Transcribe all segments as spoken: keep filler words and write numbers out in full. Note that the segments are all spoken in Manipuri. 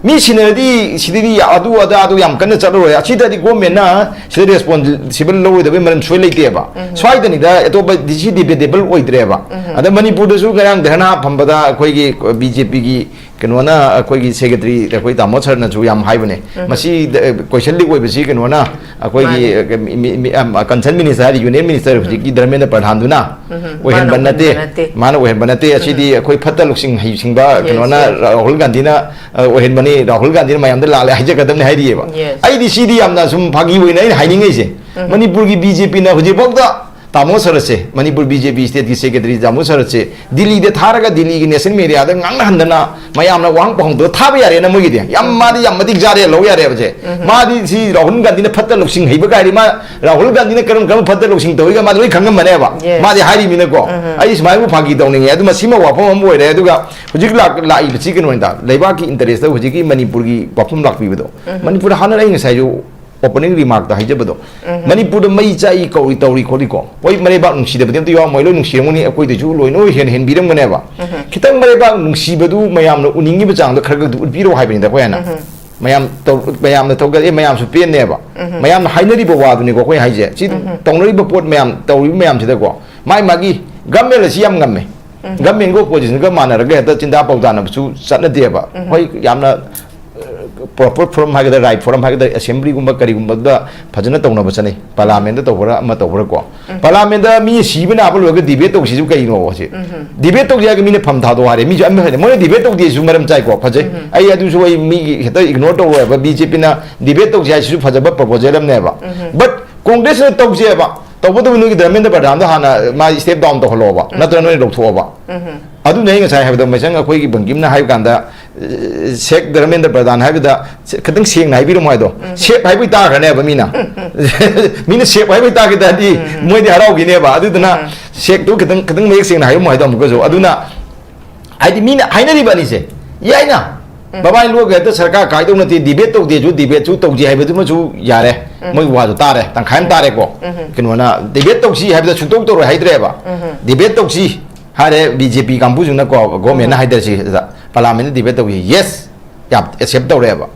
ꯃꯤ ꯁꯤꯟꯅꯔꯗꯤ ꯁꯤꯗꯗꯤ ꯑꯗꯨ ꯑꯗꯥ ꯑꯗꯨ ꯌꯥꯝ ꯀꯟꯅ ꯆꯠꯂꯔꯣꯏ꯫ ꯑꯁꯤꯗꯗꯤ ꯒꯣꯔꯃꯦꯟꯅ ꯁꯤꯗ ꯔꯦꯁꯄꯣꯟꯁꯤꯕꯜ ꯂꯧꯔꯣꯏꯗꯕꯩ ꯃꯔꯝ ꯁꯣꯏ ꯂꯩꯇꯦꯕ꯫ ꯁ꯭ꯋꯥꯏꯗꯅꯤꯗ ꯑꯇꯣꯞꯄ ꯁꯤ ꯗꯤꯕꯦꯇꯦꯕꯜ ꯑꯣꯏꯗ꯭ꯔꯦꯕ꯫ ꯑꯗ ꯃꯅꯤꯄꯨꯔꯗꯁꯨ ꯉꯔꯥꯡ ꯙꯔꯅꯥ ꯐꯝꯕꯗ ꯑꯩꯈꯣꯏꯒꯤ ꯕꯤ ꯖꯦ ꯄꯤꯒꯤ ꯀꯩꯅꯣꯅ, ꯑꯩꯈꯣꯏꯒꯤ ꯁꯦꯀ꯭ꯔꯦꯇꯔꯤ ꯑꯩꯈꯣꯏ ꯇꯥꯃꯣ ꯁꯔꯅꯁꯨ ꯌꯥꯝ ꯍꯥꯏꯕꯅꯦ꯫ ꯃꯁꯤ ꯀꯣꯏꯁꯟ ꯂꯤꯛ ꯑꯣꯏꯕꯁꯤ ꯀꯩꯅꯣꯅ ꯑꯩꯈꯣꯏꯒꯤ ꯀꯟꯁꯔꯟ ꯃꯤꯅꯤꯁꯇꯔ ꯍꯥꯏꯗꯤ ꯌꯨꯅꯤꯌꯟ ꯃꯤꯅꯤꯁꯇꯔ ꯍꯧꯖꯤꯛꯀꯤ ꯙꯔꯃꯦꯟꯗ꯭ꯔ ꯄ꯭ꯔꯙꯥꯟꯗꯨꯅ ꯑꯣꯏꯍꯟꯕ ꯅꯠꯇꯦ꯫ ꯃꯥꯅ ꯑꯣꯏꯍꯟꯕ ꯅꯠꯇꯦ꯫ ꯑꯁꯤꯗꯤ ꯑꯩꯈꯣꯏ ꯐꯠꯇ ꯂꯧꯁꯤꯡ ꯍꯩꯁꯤꯡꯕ ꯀꯩꯅꯣꯅ, ꯔꯥꯍꯨꯜ ꯒꯥꯟꯙꯤꯅ ꯑ, ꯑꯣꯏꯍꯟꯕꯅꯤ꯫ ꯔꯥꯍꯨꯜ ꯒꯥꯟꯙꯤꯅ ꯃꯌꯥꯝꯗ ꯂꯥꯜꯂꯦ ꯍꯥꯏꯖꯒꯗꯕꯅꯤ ꯍꯥꯏꯔꯤꯑꯕ꯫ ꯑꯩꯗꯤ ꯁꯤꯗꯤ ꯌꯥꯝꯅ ꯁꯨꯝ ꯐꯥꯒꯤ ꯑꯣꯏꯅ ꯑꯩꯅ ꯍꯥꯏꯅꯤꯡꯉꯤꯁꯦ, ꯃꯅꯤꯄꯨꯔꯒꯤ ꯕꯤ ꯖꯦ ꯄꯤꯅ ꯍꯧꯖꯤꯛꯐꯥꯎꯗ ꯇꯥꯃꯣ ꯁꯔꯠꯁꯦ, ꯃꯅꯤꯄꯨꯔ ꯕꯤ ꯖꯦ ꯄꯤ ꯁ꯭ꯇꯦꯠꯀꯤ ꯁꯦꯀ꯭ꯔꯦꯇꯔꯤ ꯇꯥꯃꯣ ꯁꯔꯠꯁꯦ ꯗꯤꯜꯂꯤꯗ ꯊꯥꯔꯒ ꯗꯤꯜꯂꯤꯒꯤ ꯅꯦꯁꯅꯦꯜ ꯃꯦꯗꯤꯌꯥꯗ ꯉꯥꯡꯅꯍꯟꯗꯅ ꯃꯌꯥꯝꯅ ꯋꯥꯍꯪ ꯄꯥꯎꯍꯪꯗꯣ ꯊꯥꯕ ꯌꯥꯔꯦꯅ ꯃꯣꯏꯒꯤꯗꯤ꯫ ꯌꯥꯝ, ꯃꯥꯗꯤ ꯌꯥꯝ ꯃꯇꯤꯛ ꯆꯥꯔꯦ, ꯂꯧ ꯌꯥꯔꯦꯕꯁꯦ꯫ ꯃꯥꯗꯤ ꯁꯤ ꯔꯥꯍꯨꯜ ꯒꯥꯟꯙꯤꯅ ꯐꯠꯇ ꯂꯧꯁꯤꯡ ꯍꯩꯕ ꯀꯥꯏꯗꯤ ꯃꯥ, ꯔꯥꯍꯨꯜ ꯒꯥꯟꯙꯤꯅ ꯀꯔꯝ ꯀꯔꯝꯕ ꯐꯠꯇ ꯂꯧꯁꯤꯡ ꯇꯧꯔꯤꯒ ꯃꯥꯗꯤ ꯂꯣꯏ ꯈꯪꯉꯝꯃꯅꯦꯕ꯫ ꯃꯥꯗꯤ ꯍꯥꯏꯔꯤꯕꯅꯤꯅꯀꯣ꯫ ꯑꯩ ꯁꯨꯃꯥꯏꯅ ꯐꯥꯒꯤ ꯇꯧꯅꯤꯡꯉꯦ꯫ ꯑꯗꯨ ꯃꯁꯤꯃ ꯋꯥꯐꯝ ꯑꯃ ꯑꯣꯏꯔꯦ꯫ ꯑꯗꯨꯒ ꯍꯧꯖꯤꯛ ꯂꯥꯛ-, ꯂꯥꯛꯏꯕꯁꯤ ꯀꯩꯅꯣꯅꯤꯗ, ꯂꯩꯕꯥꯛꯀꯤ ꯏꯟꯇꯔꯦꯁꯇ ꯍꯧꯖꯤꯛꯀꯤ ꯃꯅꯤꯄꯨꯔꯒꯤ ꯋꯥꯐꯝ ꯂꯥꯛꯄꯤꯕꯗꯣ, ꯃꯅꯤꯄꯨꯔꯗ ꯍꯥꯟꯅ ꯑꯩ ꯉꯁꯥꯏꯁꯨ ꯑꯣꯄꯅꯤꯡ ꯔꯤꯃꯥꯔꯛꯇ ꯍꯥꯏꯖꯕꯗꯣ, ꯃꯅꯤꯄꯨꯔꯗ ꯃꯩ ꯆꯥꯛꯏ ꯀꯧꯔꯤ ꯇꯧꯔꯤ ꯈꯣꯠꯂꯤꯀꯣ꯫ ꯍꯣꯏ, ꯃꯔꯩꯕꯥꯛ ꯅꯨꯡꯁꯤꯗꯕꯗꯤ ꯑꯝꯇ ꯌꯥꯎꯔꯝꯃꯣꯏ, ꯂꯣꯏ ꯅꯨꯡꯁꯤꯔꯝꯒꯅꯤ, ꯑꯩꯈꯣꯏꯗꯁꯨ ꯂꯣꯏꯅ ꯍꯦꯟ-, ꯍꯦꯟꯕꯤꯔꯝꯒꯅꯦꯕ꯫ ꯈꯤꯇꯪ ꯃꯔꯩꯕꯥꯛ ꯅꯨꯡꯁꯤꯕꯗꯨ ꯃꯌꯥꯝꯅ ꯎꯅꯤꯡꯉꯤꯕ ꯆꯥꯡꯗꯣ ꯈꯔ ꯈꯔ ꯎꯠꯄꯤꯔꯛꯑꯣ ꯍꯥꯏꯕꯅꯤꯗ ꯑꯩꯈꯣꯏ ꯍꯥꯏꯅ꯫ ꯃꯌꯥꯝ ꯇꯧ-, ꯃꯌꯥꯝꯅ ꯇꯧꯒ-, ꯑꯦ, ꯃꯌꯥꯝꯁꯨ ꯄꯦꯟꯅꯦꯕ꯫ ꯃꯌꯥꯝꯅ ꯍꯥꯏꯅꯔꯤꯕ ꯋꯥꯗꯨꯅꯤꯀꯣ ꯑꯩꯈꯣꯏ ꯍꯥꯏꯁꯦ꯫ ꯁꯤ ꯇꯧꯅꯔꯤꯕ ꯄꯣꯠ ꯃꯌꯥꯝ, ꯇꯧꯔꯤꯕ ꯃꯌꯥꯝꯁꯤꯗꯀꯣ, ꯃꯥꯏ ꯃꯥꯒꯤ ꯒꯃꯦꯟ ꯑꯁꯤ ꯌꯥꯝ ꯉꯝꯃꯦ꯫ ꯒꯃꯦꯟꯒ ꯑꯣꯄꯣꯖꯤꯁꯟꯒ ꯃꯥꯟꯅꯔꯒ ꯍꯦꯛꯇ ꯆꯤꯟꯗꯥ ꯄꯥꯎꯗꯥꯅꯕꯁꯨ ꯆꯠꯅꯗꯦꯕ꯫ ꯍꯣꯏ, ꯌꯥꯝꯅ, ꯄ꯭ꯔꯣꯄꯔ ꯐꯣꯔꯝ ꯍꯥꯏꯒꯗ꯭ꯔꯥ, ꯔꯥꯏꯠ ꯐꯣꯔꯝ ꯍꯥꯏꯒꯗ꯭ꯔꯥ, ꯑꯦꯁꯦꯝꯕ꯭ꯂꯤꯒꯨꯝꯕ ꯀꯔꯤꯒꯨꯝꯕꯗ ꯐꯖꯅ ꯇꯧꯅꯕ ꯆꯠꯅꯩ, ꯄꯥꯔꯂꯥꯃꯦꯟꯗ ꯇꯧꯕ꯭ꯔꯥ ꯑꯃ ꯇꯧꯕ꯭ꯔꯥ ꯀꯣ꯫ ꯄꯥꯔꯂꯥꯃꯦꯟꯗ ꯃꯤ ꯁꯤꯕ ꯅꯥꯕ ꯂꯣꯏꯔꯒ ꯗꯤꯕꯦꯠ ꯇꯧꯁꯤꯁꯨ ꯀꯩꯅꯣ ꯁꯤ? ꯗꯤꯕꯦꯠ ꯇꯧꯁꯤ ꯍꯥꯏꯔꯒ ꯃꯤꯅ ꯐꯝ ꯊꯥꯗꯣꯛꯑꯣ ꯍꯥꯏꯔꯦ꯫ ꯃꯤꯁꯨ ꯑꯃ ꯍꯥꯏꯔꯦ, ꯃꯣꯏꯅ ꯗꯤꯕꯦꯠ ꯇꯧꯗꯦꯁꯨ ꯃꯔꯝ ꯆꯥꯏꯀꯣ, ꯐꯖꯩ꯫ ꯑꯩ ꯑꯗꯨꯁꯨ ꯑꯩ ꯃꯤꯒꯤ ꯍꯦꯛꯇ ꯏꯒꯅꯣꯔ ꯇꯧꯔꯣꯏꯕ꯫ ꯕꯤ ꯖꯦ ꯄꯤꯅ ꯗꯤꯕꯦꯠ ꯇꯧꯁꯤ ꯍꯥꯏꯁꯤꯁꯨ ꯐꯖꯕ ꯄ꯭ꯔꯣꯄꯣꯖꯦꯜ ꯑꯃꯅꯦꯕ꯫ ꯕꯠ ꯀꯣꯡꯒ꯭ꯔꯦꯁꯅ ꯇꯧꯁꯦꯕ, ꯇꯧꯕꯇꯕꯨ ꯅꯣꯏꯒꯤ ꯙꯔꯃꯦꯟꯗ꯭ꯔ ꯄ꯭ꯔꯙꯥꯟꯗꯣ ꯍꯥꯟꯅ ꯃꯥ ꯁ꯭ꯇꯦꯞ ꯗꯥꯎꯟ ꯇꯧꯍꯜꯂꯣꯕ, ꯅꯠꯇ꯭ꯔꯒ ꯅꯣꯏ ꯂꯧꯊꯣꯛꯑꯣꯕ꯫ ꯑꯗꯨꯅ ꯑꯩ ꯉꯁꯥꯏ ꯍꯥꯏꯕꯗꯣ, ꯃꯩꯁꯪ ꯑꯩꯈꯣꯏꯒꯤ ꯕꯪꯀꯤꯝꯅ ꯍꯥꯏꯕ ꯀꯥꯟꯗ, ꯑ, ꯁꯦꯈ ꯙꯔꯃꯦꯟꯗ꯭ꯔ ꯄ꯭ꯔꯙꯥꯟ ꯍꯥꯏꯕꯗ ꯁꯦ-, ꯈꯤꯇꯪ ꯁꯦꯡꯅ ꯍꯥꯏꯕꯤꯔꯝꯃꯣ ꯍꯥꯏꯗꯣ꯫ ꯁꯦꯞ ꯍꯥꯏꯕꯩ ꯇꯥꯈ꯭ꯔꯅꯦꯕ ꯃꯤꯅ꯫ ꯃꯤꯅ ꯁꯦꯞ ꯍꯥꯏꯕꯩ ꯇꯥꯈꯤ ꯇꯥꯔꯗꯤ ꯃꯣꯏꯗꯤ ꯍꯔꯥꯎꯈꯤꯅꯦꯕ꯫ ꯑꯗꯨꯗꯨꯅ ꯁꯦꯛꯇꯨ ꯈꯤꯇꯪ, ꯈꯤꯇꯪ ꯃꯌꯦꯛ ꯁꯦꯡꯅ ꯍꯥꯏꯔꯝꯃꯣ ꯍꯥꯏꯗꯣ ꯑꯃꯨꯛꯀꯁꯨ꯫ ꯑꯗꯨꯅ ꯍꯥꯏꯗꯤ ꯃꯤꯅ ꯍꯥꯏꯅꯔꯤꯕ ꯑꯅꯤꯁꯦ ꯌꯥꯏꯅ꯫ ꯕꯕꯥꯏ ꯂꯣꯏꯒ ꯍꯦꯛꯇ ꯁꯔꯀꯥꯔ ꯀꯥꯏꯗꯧ ꯅꯠꯇꯦ, ꯗꯤꯕꯦꯠ ꯇꯧꯗꯦꯁꯨ, ꯗꯤꯕꯦꯠꯁꯨ ꯇꯧꯁꯤ ꯍꯥꯏꯕꯗꯨꯃꯁꯨ ꯌꯥꯔꯦ꯫ ꯃꯣꯏꯒꯤ ꯋꯥꯗꯨ ꯇꯥꯔꯦ, ꯇꯪꯈꯥꯏ ꯑꯃ ꯇꯥꯔꯦꯀꯣ꯫ ꯀꯩꯅꯣꯅ ꯗꯤꯕꯦꯠ ꯇꯧꯁꯤ ꯍꯥꯏꯕꯗ ꯁꯨꯡꯇꯧ ꯇꯧꯔꯣꯏ ꯍꯥꯏꯗ꯭ꯔꯦꯕ꯫ ꯗꯤꯕꯦꯠ ꯇꯧꯁꯤ ꯍꯥꯏꯔꯦ ꯕꯤ ꯖꯦ ꯄꯤ ꯀꯥꯡꯕꯨꯁꯤꯅꯀꯣ, ꯒꯣꯔꯃꯦꯟꯅ ꯍꯥꯏꯗꯔꯁꯤ ꯁꯤꯗ ꯄꯥꯔꯂꯥꯃꯦꯟꯗ ꯗꯤꯕꯦꯠ ꯇꯧꯁꯤ꯫ ꯌꯦꯁ, ꯌꯥꯝ ꯑꯦꯛꯁꯦꯞ ꯇꯧꯔꯦꯕ꯫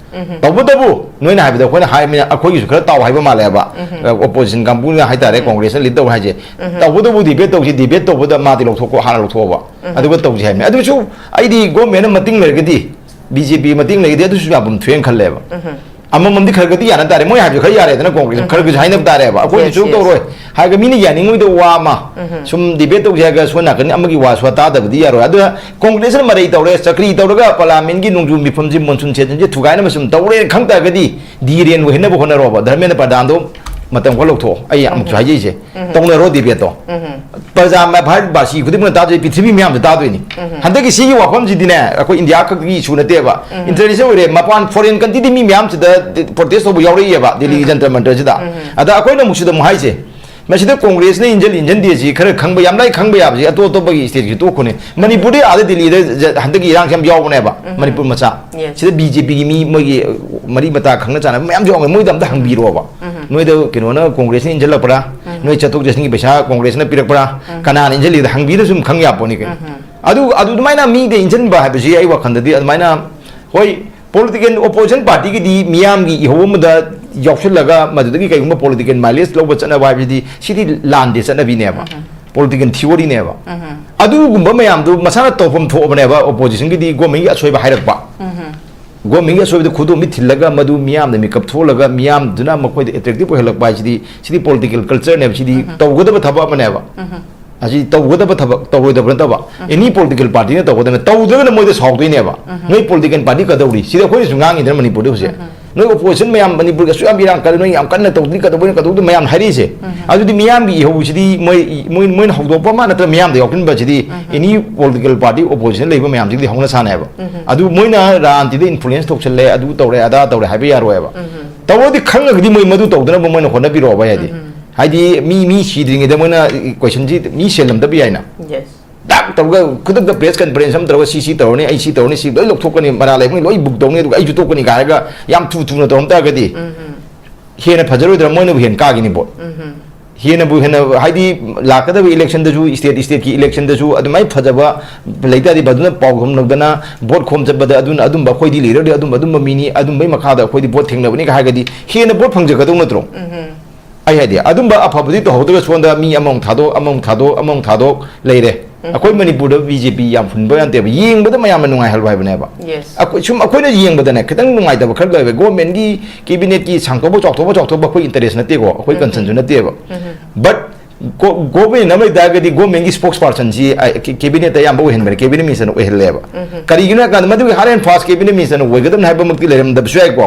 ꯇꯧꯕꯇꯕꯨ ꯅꯣꯏꯅ ꯍꯥꯏꯕꯗ ꯑꯩꯈꯣꯏꯅ ꯍꯥꯏꯕꯅꯤꯅ ꯑꯩꯈꯣꯏꯒꯤꯁꯨ ꯈꯔ ꯇꯥꯎ ꯍꯥꯏꯕ ꯃꯥꯜꯂꯦꯕ꯫ ꯑꯣꯄꯣꯖꯤꯁꯟ ꯀꯥꯡꯕꯨꯅ ꯍꯥꯏꯇꯥꯔꯦ, ꯀꯣꯡꯒ꯭ꯔꯦꯁꯅ ꯂꯤꯗ ꯇꯧ ꯍꯥꯏꯁꯦ꯫ ꯇꯧꯕꯇꯕꯨ ꯗꯤꯕꯦꯠ ꯇꯧꯁꯤ, ꯗꯤꯕꯦꯠ ꯇꯧꯕꯗ ꯃꯥꯗꯤ ꯂꯧꯊꯣꯛꯀꯣ, ꯍꯥꯟꯅ ꯂꯧꯊꯣꯛꯑꯣꯕ, ꯑꯗꯨꯒ ꯇꯧꯁꯤ ꯍꯥꯏꯕꯅꯤ꯫ ꯑꯗꯨꯁꯨ ꯑꯩꯗꯤ ꯒꯣꯔꯃꯦꯟꯅ ꯃꯇꯤꯡ ꯂꯩꯔꯒꯗꯤ, ꯕꯤ ꯖꯦ ꯄꯤ ꯃꯇꯤꯡ ꯂꯩꯔꯒꯗꯤ ꯑꯗꯨꯁꯨ ꯌꯥꯐꯝ ꯊꯣꯛꯑꯦꯅ ꯈꯜꯂꯦꯕ꯫ ꯑꯃꯃꯝꯗꯤ ꯈꯔ ꯈꯔꯗꯤ ꯌꯥꯅ ꯇꯥꯔꯦ꯫ ꯃꯣꯏ ꯍꯥꯏꯕꯁꯨ ꯈꯔ ꯌꯥꯔꯦꯗꯅ, ꯀꯣꯡꯒ꯭ꯔꯦꯁ ꯈꯔ ꯈꯔꯁꯨ ꯍꯥꯏꯅꯕ ꯇꯥꯔꯦꯕ꯫ ꯑꯩꯈꯣꯏꯁꯨ ꯁꯨꯝ ꯇꯧꯔꯣꯏ ꯍꯥꯏꯔꯒ ꯃꯤꯅ ꯌꯥꯅꯤꯡꯉꯣꯏꯗꯕ ꯋꯥ ꯑꯃ ꯁꯨꯝ ꯗꯤꯕꯦꯠ ꯇꯧꯁꯦ ꯍꯥꯏꯔꯒ ꯁꯣꯝ ꯅꯥꯀꯟ ꯑꯃꯒꯤ ꯋꯥꯁꯨ ꯇꯥꯗꯕꯗꯤ ꯌꯥꯔꯣꯏ꯫ ꯑꯗꯨꯅ ꯀꯣꯡꯒ꯭ꯔꯦꯁꯅ ꯃꯔꯩ ꯇꯧꯔꯦ, ꯆꯀ꯭ꯔꯤ ꯇꯧꯔꯒ ꯄꯥꯔꯂꯤꯌꯥꯃꯦꯟꯒꯤ ꯅꯣꯡꯖꯨ ꯃꯤꯐꯝꯁꯤ, ꯃꯣꯟꯁꯨꯟ ꯁꯦꯁꯟꯁꯤ ꯊꯨꯒꯥꯏꯅꯕ ꯁꯨꯝ ꯇꯧꯔꯦꯅ ꯈꯪ ꯇꯥꯔꯒꯗꯤ ꯗꯤꯔꯦꯟ ꯑꯣꯏꯍꯟꯅꯕ ꯍꯣꯠꯅꯔꯣꯕ꯫ ꯙꯔꯃꯦꯟꯗ꯭ꯔ ꯄ꯭ꯔꯙꯥꯟꯗꯣ ꯃꯇꯝ ꯈꯔ ꯂꯧꯊꯣꯛꯑꯣ꯫ ꯑꯩ ꯑꯃꯨꯛꯁꯨ ꯍꯥꯏꯖꯩꯁꯦ, ꯇꯧꯅꯔꯣ ꯗꯤꯕꯦꯠꯇꯣ꯫ ꯄ꯭ꯔꯖꯥ ꯃ-, ꯚꯥꯔꯠ ꯕꯥꯁꯤ ꯈꯨꯗꯤꯡꯃꯛꯅ ꯇꯥꯗꯣꯏ, ꯄ꯭ꯔꯤꯊꯤꯕꯤ ꯃꯌꯥꯝꯗ ꯇꯥꯗꯣꯏꯅꯤ꯫ ꯍꯟꯗꯛꯀꯤ ꯁꯤꯒꯤ ꯋꯥꯐꯝꯁꯤꯗꯤꯅꯦ, ꯑꯩꯈꯣꯏ ꯏꯟꯗꯤꯌꯥ ꯈꯛꯀꯤ ꯏꯁꯨ ꯅꯠꯇꯦꯕ, ꯏꯟꯇꯔꯅꯦꯁꯅꯦꯜ ꯑꯣꯏꯔꯦ꯫ ꯃꯄꯥꯟ ꯐꯣꯔꯦꯟ ꯀꯟꯇ꯭ꯔꯤꯗꯤ ꯃꯤ ꯃꯌꯥꯝꯁꯤꯗ ꯄ꯭ꯔꯣꯇꯦꯁ ꯇꯧꯕ ꯌꯥꯎꯔꯛꯏꯑꯕ, ꯗꯦꯜꯂꯤꯒꯤ ꯖꯟꯇꯔ ꯃꯟꯇꯔꯁꯤꯗ꯫ ꯑꯗ ꯑꯩꯈꯣꯏꯅ ꯑꯃꯨꯛ ꯁꯤꯗ ꯑꯃꯨꯛ ꯍꯥꯏꯁꯦ, ꯃꯁꯤꯗ ꯀꯣꯡꯒ꯭ꯔꯦꯁꯅ ꯏꯟꯖꯜ ꯏꯟꯖꯟꯗꯦ ꯁꯤ ꯈꯔ ꯈꯪꯕ, ꯌꯥꯝ ꯂꯥꯏ ꯈꯪꯕ ꯌꯥꯕꯁꯤ ꯑꯇꯣꯞ ꯑꯇꯣꯞꯄꯒꯤ ꯁ꯭ꯇꯦꯠꯀꯤ ꯇꯣꯛꯈꯣꯅꯦ꯫ ꯃꯅꯤꯄꯨꯔꯗꯤ ꯑꯥꯗ ꯗꯦꯜꯂꯤꯗ ꯖ-, ꯍꯟꯗꯛꯀꯤ ꯏꯔꯥꯡꯁꯦ ꯌꯥꯝ ꯌꯥꯎꯕꯅꯦꯕ, ꯃꯅꯤꯄꯨꯔ ꯃꯆꯥ꯫ ꯁꯤꯗ ꯕꯤ ꯖꯦ ꯄꯤꯒꯤ ꯃꯤ, ꯃꯣꯏꯒꯤ ꯃꯔꯤ ꯃꯇꯥ ꯈꯪꯅ ꯆꯥꯟꯅꯕ ꯃꯌꯥꯝꯁꯨ ꯌꯥꯎꯕꯅꯦ꯫ ꯃꯣꯏꯗ ꯑꯝꯇ ꯍꯪꯕꯤꯔꯣꯕ꯫ ꯅꯣꯏꯗ ꯀꯩꯅꯣꯅ, ꯀꯣꯡꯒ꯭ꯔꯦꯁꯅ ꯏꯟꯖꯜꯂꯛꯄ꯭ꯔꯥ? ꯅꯣꯏ ꯆꯠꯊꯣꯛ ꯆꯠꯁꯤꯟꯒꯤ ꯄꯩꯁꯥ ꯀꯣꯡꯒ꯭ꯔꯦꯁꯅ ꯄꯤꯔꯛꯄ꯭ꯔꯥ? ꯀꯅꯥꯅ ꯏꯟꯖꯜꯂꯤꯗ ꯍꯪꯕꯤꯗ ꯁꯨꯝ ꯈꯪ ꯌꯥꯄꯣꯠꯅꯤ ꯀꯩꯅꯣ꯫ ꯑꯗꯨ, ꯑꯗꯨ ꯑꯗꯨꯃꯥꯏꯅ ꯃꯤꯗ ꯏꯟꯖꯟꯕ ꯍꯥꯏꯕꯁꯤ ꯑꯩ ꯋꯥꯈꯜꯗꯗꯤ ꯑꯗꯨꯃꯥꯏꯅ, ꯍꯣꯏ, ꯄꯣꯂꯤꯇꯤꯀꯦꯜ ꯑꯣꯄꯣꯖꯤꯁꯟ ꯄꯥꯔꯇꯤꯒꯤꯗꯤ ꯃꯤꯌꯥꯝꯒꯤ ꯏꯍꯧ ꯑꯃꯗ ꯌꯥꯎꯁꯤꯜꯂꯒ ꯃꯗꯨꯗꯒꯤ ꯀꯩꯒꯨꯝꯕ ꯄꯣꯂꯤꯇꯤꯀꯦꯜ ꯃꯥꯏꯂꯦꯖ ꯂꯧꯕ ꯆꯠꯅꯕ ꯍꯥꯏꯕꯁꯤꯗꯤ ꯁꯤꯗꯤ ꯂꯥꯟꯗꯦ ꯆꯠꯅꯕꯤꯅꯦꯕ, ꯄꯣꯂꯤꯇꯤꯀꯦꯜ ꯊꯤꯑꯣꯔꯤꯅꯦꯕ꯫ ꯑꯗꯨꯒꯨꯝꯕ ꯃꯌꯥꯝꯗꯨ ꯃꯁꯥꯅ ꯇꯧꯐꯝ ꯊꯣꯛꯑꯕꯅꯦꯕ, ꯑꯣꯄꯣꯖꯤꯁꯟꯒꯤꯗꯤ ꯒꯣꯔꯃꯦꯟꯒꯤ ꯑꯁꯣꯏꯕ ꯍꯥꯏꯔꯛꯄ꯫ ꯒꯣꯔꯃꯦꯟꯒꯤ ꯑꯁꯣꯏꯕꯗ ꯈꯨꯗꯣꯝꯕꯤ ꯊꯤꯜꯂꯒ ꯃꯗꯨ ꯃꯤꯌꯥꯝꯗ ꯃꯤꯀꯞ ꯊꯣꯛꯍꯜꯂꯒ ꯃꯤꯌꯥꯝꯗꯨꯅ ꯃꯈꯣꯏꯗ ꯑꯦꯇ꯭ꯔꯦꯛꯇꯤꯞ ꯑꯣꯏꯍꯜꯂꯛꯄ ꯍꯥꯏꯁꯤꯗꯤ, ꯁꯤꯗꯤ ꯄꯣꯂꯤꯇꯤꯀꯦꯜ ꯀꯜꯆꯔꯅꯦꯕ, ꯁꯤꯗꯤ ꯇꯧꯒꯗꯕ ꯊꯕꯛ ꯑꯃꯅꯦꯕ꯫ ꯑꯁꯤ ꯇꯧꯒꯗꯕ ꯊꯕꯛ, ꯇꯧꯔꯣꯏꯗꯕ ꯅꯠꯇꯕ, ꯑꯦꯅꯤ ꯄꯣꯂꯤꯇꯤꯀꯦꯜ ꯄꯥꯔꯇꯤꯅ ꯇꯧꯒꯗꯕꯅꯤ꯫ ꯇꯧꯗ꯭ꯔꯒꯅ ꯃꯣꯏꯗ ꯁꯥꯎꯗꯣꯏꯅꯦꯕ, "ꯅꯣꯏ ꯄꯣꯂꯤꯇꯤꯀꯦꯜ ꯄꯥꯔꯇꯤ ꯀꯗꯧꯔꯤ?" ꯁꯤꯗꯤ ꯑꯩꯈꯣꯏꯅꯁꯨ ꯉꯥꯡꯉꯤꯗꯅ ꯃꯅꯤꯄꯨꯔꯗ ꯍꯧꯖꯤꯛ, "ꯅꯣꯏ ꯑꯣꯄꯣꯖꯤꯁꯟ ꯃꯌꯥꯝ ꯃꯅꯤꯄꯨꯔꯒꯤ ꯑꯁꯨꯛ ꯌꯥꯝ ꯏꯔꯥꯡ ꯀꯜꯂꯤ, ꯅꯣꯏ ꯌꯥꯝ ꯀꯟꯅ ꯇꯧꯗ꯭ꯔꯤ, ꯀꯗꯧꯕꯅꯤ, ꯀꯗꯧꯗ꯭ꯔꯤ?" ꯃꯌꯥꯝ ꯍꯥꯏꯔꯛꯏꯁꯦ꯫ ꯑꯗꯨꯗꯤ ꯃꯤꯌꯥꯝꯒꯤ ꯏꯍꯧꯁꯤꯗꯤ ꯃꯣꯏ, ꯃꯣꯏ, ꯃꯣꯏꯅ ꯍꯧꯗꯣꯛꯄ ꯑꯃ ꯅꯠꯇ꯭ꯔꯒ ꯃꯤꯌꯥꯝꯗ ꯌꯥꯎꯁꯤꯟꯕꯁꯤꯗꯤ ꯑꯦꯅꯤ ꯄꯣꯂꯤꯇꯤꯀꯦꯜ ꯄꯥꯔꯇꯤ ꯑꯣꯄꯣꯖꯤꯁꯟ ꯂꯩꯕ ꯃꯌꯥꯝꯁꯤꯒꯤꯗꯤ ꯍꯧꯅ ꯁꯥꯟꯅꯩꯕ꯫ ꯑꯗꯨ ꯃꯣꯏꯅ ꯔꯥꯖꯅꯤꯇꯤꯗ ꯏꯟꯐ꯭ꯂꯨꯌꯦꯟꯁ ꯇꯧꯁꯜꯂꯦ, ꯑꯗꯨ ꯇꯧꯔꯦ, ꯑꯗꯥ ꯇꯧꯔꯦ ꯍꯥꯏꯕ ꯌꯥꯔꯣꯏꯕ꯫ ꯇꯧꯔꯗꯤ ꯈꯪꯉꯒꯗꯤ ꯃꯣꯏ ꯃꯗꯨ ꯇꯧꯗꯅꯕ ꯃꯣꯏꯅ ꯍꯣꯠꯅꯕꯤꯔꯛꯑꯣꯕ ꯌꯥꯏꯗꯤ꯫ ꯍꯥꯏꯗꯤ ꯃꯤ, ꯃꯤ ꯁꯤꯗ꯭ꯔꯤꯉꯩꯗ ꯃꯣꯏꯅ ꯀꯣꯏꯁꯟꯁꯤ ꯃꯤ ꯁꯤꯍꯜꯂꯝꯗꯕ ꯌꯥꯏꯅ꯫ ꯗꯥꯛ ꯇꯧꯔꯒ ꯈꯨꯗꯛꯇ ꯄ꯭ꯔꯦꯁ ꯀꯟꯐꯔꯦꯟꯁ ꯑꯃ ꯇꯧꯔꯒ ꯁꯤ, ꯁꯤ ꯇꯧꯔꯅꯤ, ꯑꯩ ꯁꯤ ꯇꯧꯔꯅꯤ, ꯁꯤ ꯂꯣꯏ ꯂꯧꯊꯣꯛꯀꯅꯤ, ꯃꯔꯥ ꯂꯩꯕꯉꯩ ꯂꯣꯏ ꯕꯨꯛ ꯇꯧꯅꯤ, ꯑꯗꯨꯒ ꯑꯩꯁꯨ ꯇꯣꯛꯀꯅꯤ ꯀꯥꯏꯔꯒ ꯌꯥꯝ ꯊꯨ ꯊꯨꯅ ꯇꯧꯔꯝ ꯇꯥꯔꯒꯗꯤ ꯍꯦꯟꯅ ꯐꯖꯔꯣꯏꯗ꯭ꯔꯥ? ꯃꯣꯏꯅꯕꯨ ꯍꯦꯟꯅ ꯀꯥꯈꯤꯅꯤ ꯚꯣꯠ꯫ ꯍꯦꯟꯅꯕꯨ ꯍꯦꯟꯅ, ꯍꯥꯏꯗꯤ, ꯂꯥꯛꯀꯗꯕ ꯏꯂꯦꯛꯁꯟꯗꯁꯨ, ꯏꯁꯇꯦꯠ ꯏꯁꯇꯦꯠꯀꯤ ꯏꯂꯦꯛꯁꯟꯗꯁꯨ ꯑꯗꯨꯃꯥꯏꯅ ꯐꯖꯕ ꯂꯩꯇꯥꯔꯗꯤ, ꯑꯗꯨꯅ ꯄꯥꯎ ꯈꯣꯝꯂꯛꯇꯅ ꯚꯣꯠ ꯈꯣꯝ ꯆꯠꯄꯗ ꯑꯗꯨꯅ ꯑꯗꯨꯝꯕ ꯑꯩꯈꯣꯏꯗꯤ ꯂꯤꯗꯔꯗꯤ ꯑꯗꯨꯝꯕ ꯑꯗꯨꯝꯕ ꯃꯤꯅꯤ, ꯑꯗꯨꯝꯕꯩ ꯃꯈꯥꯗ ꯑꯩꯈꯣꯏꯗꯤ ꯚꯣꯠ ꯊꯦꯡꯅꯕꯅꯤꯒ ꯍꯥꯏꯔꯒꯗꯤ ꯍꯦꯟꯅ ꯚꯣꯠ ꯐꯪꯖꯒꯗꯧ ꯅꯠꯇ꯭ꯔꯣ? ꯑꯩ ꯍꯥꯏꯗꯤ, ꯑꯗꯨꯝꯕ ꯑꯐꯕꯗꯤ ꯇꯧꯍꯧꯗ꯭ꯔꯒ ꯁꯣꯝꯗ ꯃꯤ ꯑꯃꯃꯨꯛ ꯊꯥꯗꯣꯛ, ꯑꯃꯃꯨꯛ ꯊꯥꯗꯣꯛ, ꯑꯃꯃꯨꯛ ꯊꯥꯗꯣꯛ ꯂꯩꯔꯦ꯫ ꯑꯩꯈꯣꯏ ꯃꯅꯤꯄꯨꯔꯗ ꯕꯤ ꯖꯦ ꯄꯤ ꯌꯥꯝ ꯍꯨꯟꯕ ꯌꯥꯗꯦꯕ, ꯌꯦꯡꯕꯗ ꯃꯌꯥꯝꯅ ꯅꯨꯡꯉꯥꯏꯍꯜꯂꯣ ꯍꯥꯏꯕꯅꯦꯕ꯫ Yes. ꯑꯩꯈꯣꯏ ꯁꯨꯝ ꯑꯩꯈꯣꯏꯅ ꯌꯦꯡꯕꯗꯅꯦ, ꯈꯤꯇꯪ ꯅꯨꯡꯉꯥꯏꯇꯕ ꯈꯔ ꯂꯩꯕ꯫ ꯒꯣꯔꯃꯦꯟꯒꯤ ꯀꯦꯕꯤꯅꯦꯠꯀꯤ ꯁꯥꯡꯗꯣꯛꯄ ꯆꯥꯎꯊꯣꯛꯄ ꯆꯥꯎꯊꯣꯛꯄ ꯑꯩꯈꯣꯏ ꯏꯟꯇꯔꯦꯁ ꯅꯠꯇꯦꯀꯣ, ꯑꯩꯈꯣꯏ ꯀꯟꯁꯔꯟꯁꯨ ꯅꯠꯇꯦꯕ꯫ But ꯒꯣ- ꯒꯣꯔꯃꯦꯟ ꯑꯃ ꯂꯩꯇꯥꯔꯒꯗꯤ ꯒꯣꯔꯃꯦꯟꯒꯤ ꯁ꯭ꯄꯣꯛꯁ ꯄꯥꯔꯁꯟꯁꯤ, ꯑ, ꯀꯦ- ꯀꯦꯕꯤꯅꯦꯠꯇ ꯑꯌꯥꯝꯕ ꯑꯣꯏꯍꯟꯕꯅꯦ, ꯀꯦꯕꯤꯅꯦꯠ ꯃꯤꯅꯤꯁꯇꯔꯅ ꯑꯣꯏꯍꯜꯂꯦꯕ꯫ ꯀꯔꯤꯒꯤꯅꯣ ꯍꯥꯏ ꯀꯥꯟꯗ, ꯃꯗꯨꯒꯤ ꯍꯥꯔꯠ ꯑꯦꯟ ꯐꯥꯁ ꯀꯦꯕꯤꯅꯦꯠ ꯃꯤꯅꯤꯁꯇꯔꯅ ꯑꯣꯏꯒꯗꯕꯅꯤ ꯍꯥꯏꯕꯃꯛꯇꯤ ꯂꯩꯔꯝꯗꯕꯁꯨ ꯌꯥꯏꯀꯣ꯫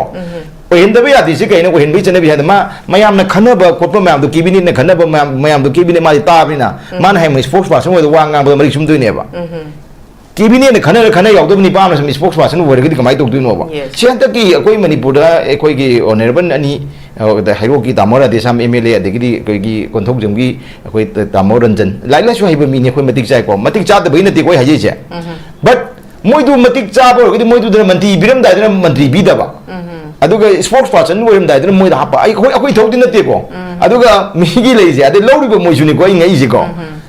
ꯑꯣꯏꯍꯟꯗꯕ ꯌꯥꯗ꯭ꯔꯤꯁꯤ ꯀꯩꯅꯣ? ꯑꯣꯏꯍꯟꯕꯒꯤ ꯆꯠꯅꯕꯤ ꯍꯥꯏꯗ, ꯃꯥ ꯃꯌꯥꯝꯅ ꯈꯟꯅꯕ ꯈꯣꯠꯄ ꯃꯌꯥꯝꯗꯣ, ꯀꯦꯕꯤꯅꯦꯠꯅ ꯈꯟꯅꯕ ꯃꯌꯥꯝ, ꯃꯌꯥꯝꯗꯣ ꯀꯦꯕꯤꯅꯦꯠ ꯃꯥꯗꯤ ꯇꯥꯕꯅꯤꯅ, ꯃꯥꯅ ꯍꯌꯦꯡ ꯁ꯭ꯄꯣꯛꯁ ꯄꯥꯔꯁꯟ ꯑꯣꯏꯗ ꯋꯥ ꯉꯥꯡꯕꯗ ꯃꯔꯤꯛ ꯆꯨꯝꯗꯣꯏꯅꯦꯕ꯫ ꯀꯦꯕꯤꯅꯦꯠꯅ ꯈꯟꯅꯔ ꯈꯟꯅ ꯌꯥꯎꯗꯕ ꯅꯤꯄꯥ ꯑꯃꯅ ꯁꯨꯝ ꯁ꯭ꯄꯣꯛꯁ ꯄꯥꯔꯁꯟ ꯑꯣꯏꯔꯒꯗꯤ ꯀꯃꯥꯏꯅ ꯇꯧꯗꯣꯏꯅꯣꯕ? Yes. ꯁꯤ ꯍꯟꯗꯛꯀꯤ ꯑꯩꯈꯣꯏ ꯃꯅꯤꯄꯨꯔꯗ ꯑꯩꯈꯣꯏꯒꯤ ꯑꯣꯅꯔꯦꯕꯜ ꯑꯅꯤ, ꯑ, ꯍꯩꯔꯣꯛꯀꯤ ꯇꯥꯃꯣ ꯔꯥꯙꯦꯁ꯭ꯌꯥꯝ ꯑꯦꯝ ꯑꯦꯜ ꯑꯦ, ꯑꯗꯒꯤꯗꯤ ꯑꯩꯈꯣꯏꯒꯤ ꯀꯣꯟꯊꯧꯖꯝꯒꯤ ꯑꯩꯈꯣꯏ ꯇ- ꯇꯥꯃꯣ ꯔꯟꯖꯟ, ꯂꯥꯏꯔꯤꯛ ꯂꯥꯏꯁꯨ ꯍꯩꯕ ꯃꯤꯅꯤ, ꯑꯩꯈꯣꯏ ꯃꯇꯤꯛ ꯆꯥꯏꯀꯣ, ꯃꯇꯤꯛ ꯆꯥꯗꯕꯒꯤ ꯅꯠꯇꯦꯀꯣ ꯑꯩ ꯍꯥꯏꯖꯩꯁꯦ꯫ But ꯃꯣꯏꯗꯨ ꯃꯇꯤꯛ ꯆꯥꯕ ꯑꯣꯏꯔꯒꯗꯤ ꯃꯣꯏꯗꯨꯗꯅ ꯃꯟꯇ꯭ꯔꯤ ꯄꯤꯔꯝꯗꯥꯏꯗꯅ ꯃꯟꯇ꯭ꯔꯤ ꯄꯤꯗꯕ, ꯑꯗꯨꯒ ꯁ꯭ꯄꯣꯛꯁ ꯄꯥꯔꯁꯟ ꯑꯣꯏꯔꯝꯗꯥꯏꯗꯅ ꯃꯣꯏꯗ ꯍꯥꯞꯄ꯫ ꯑꯩ- ꯑꯩꯈꯣꯏ ꯑꯩꯈꯣꯏ ꯊꯕꯛꯇꯤ ꯅꯠꯇꯦꯀꯣ꯫ ꯑꯗꯨꯒ ꯃꯤꯒꯤ ꯂꯩꯁꯦ, ꯑꯗꯩ ꯂꯧꯔꯤꯕ ꯃꯣꯏꯁꯨꯅꯤꯀꯣ ꯑꯩ ꯉꯛꯏꯁꯦꯀꯣ꯫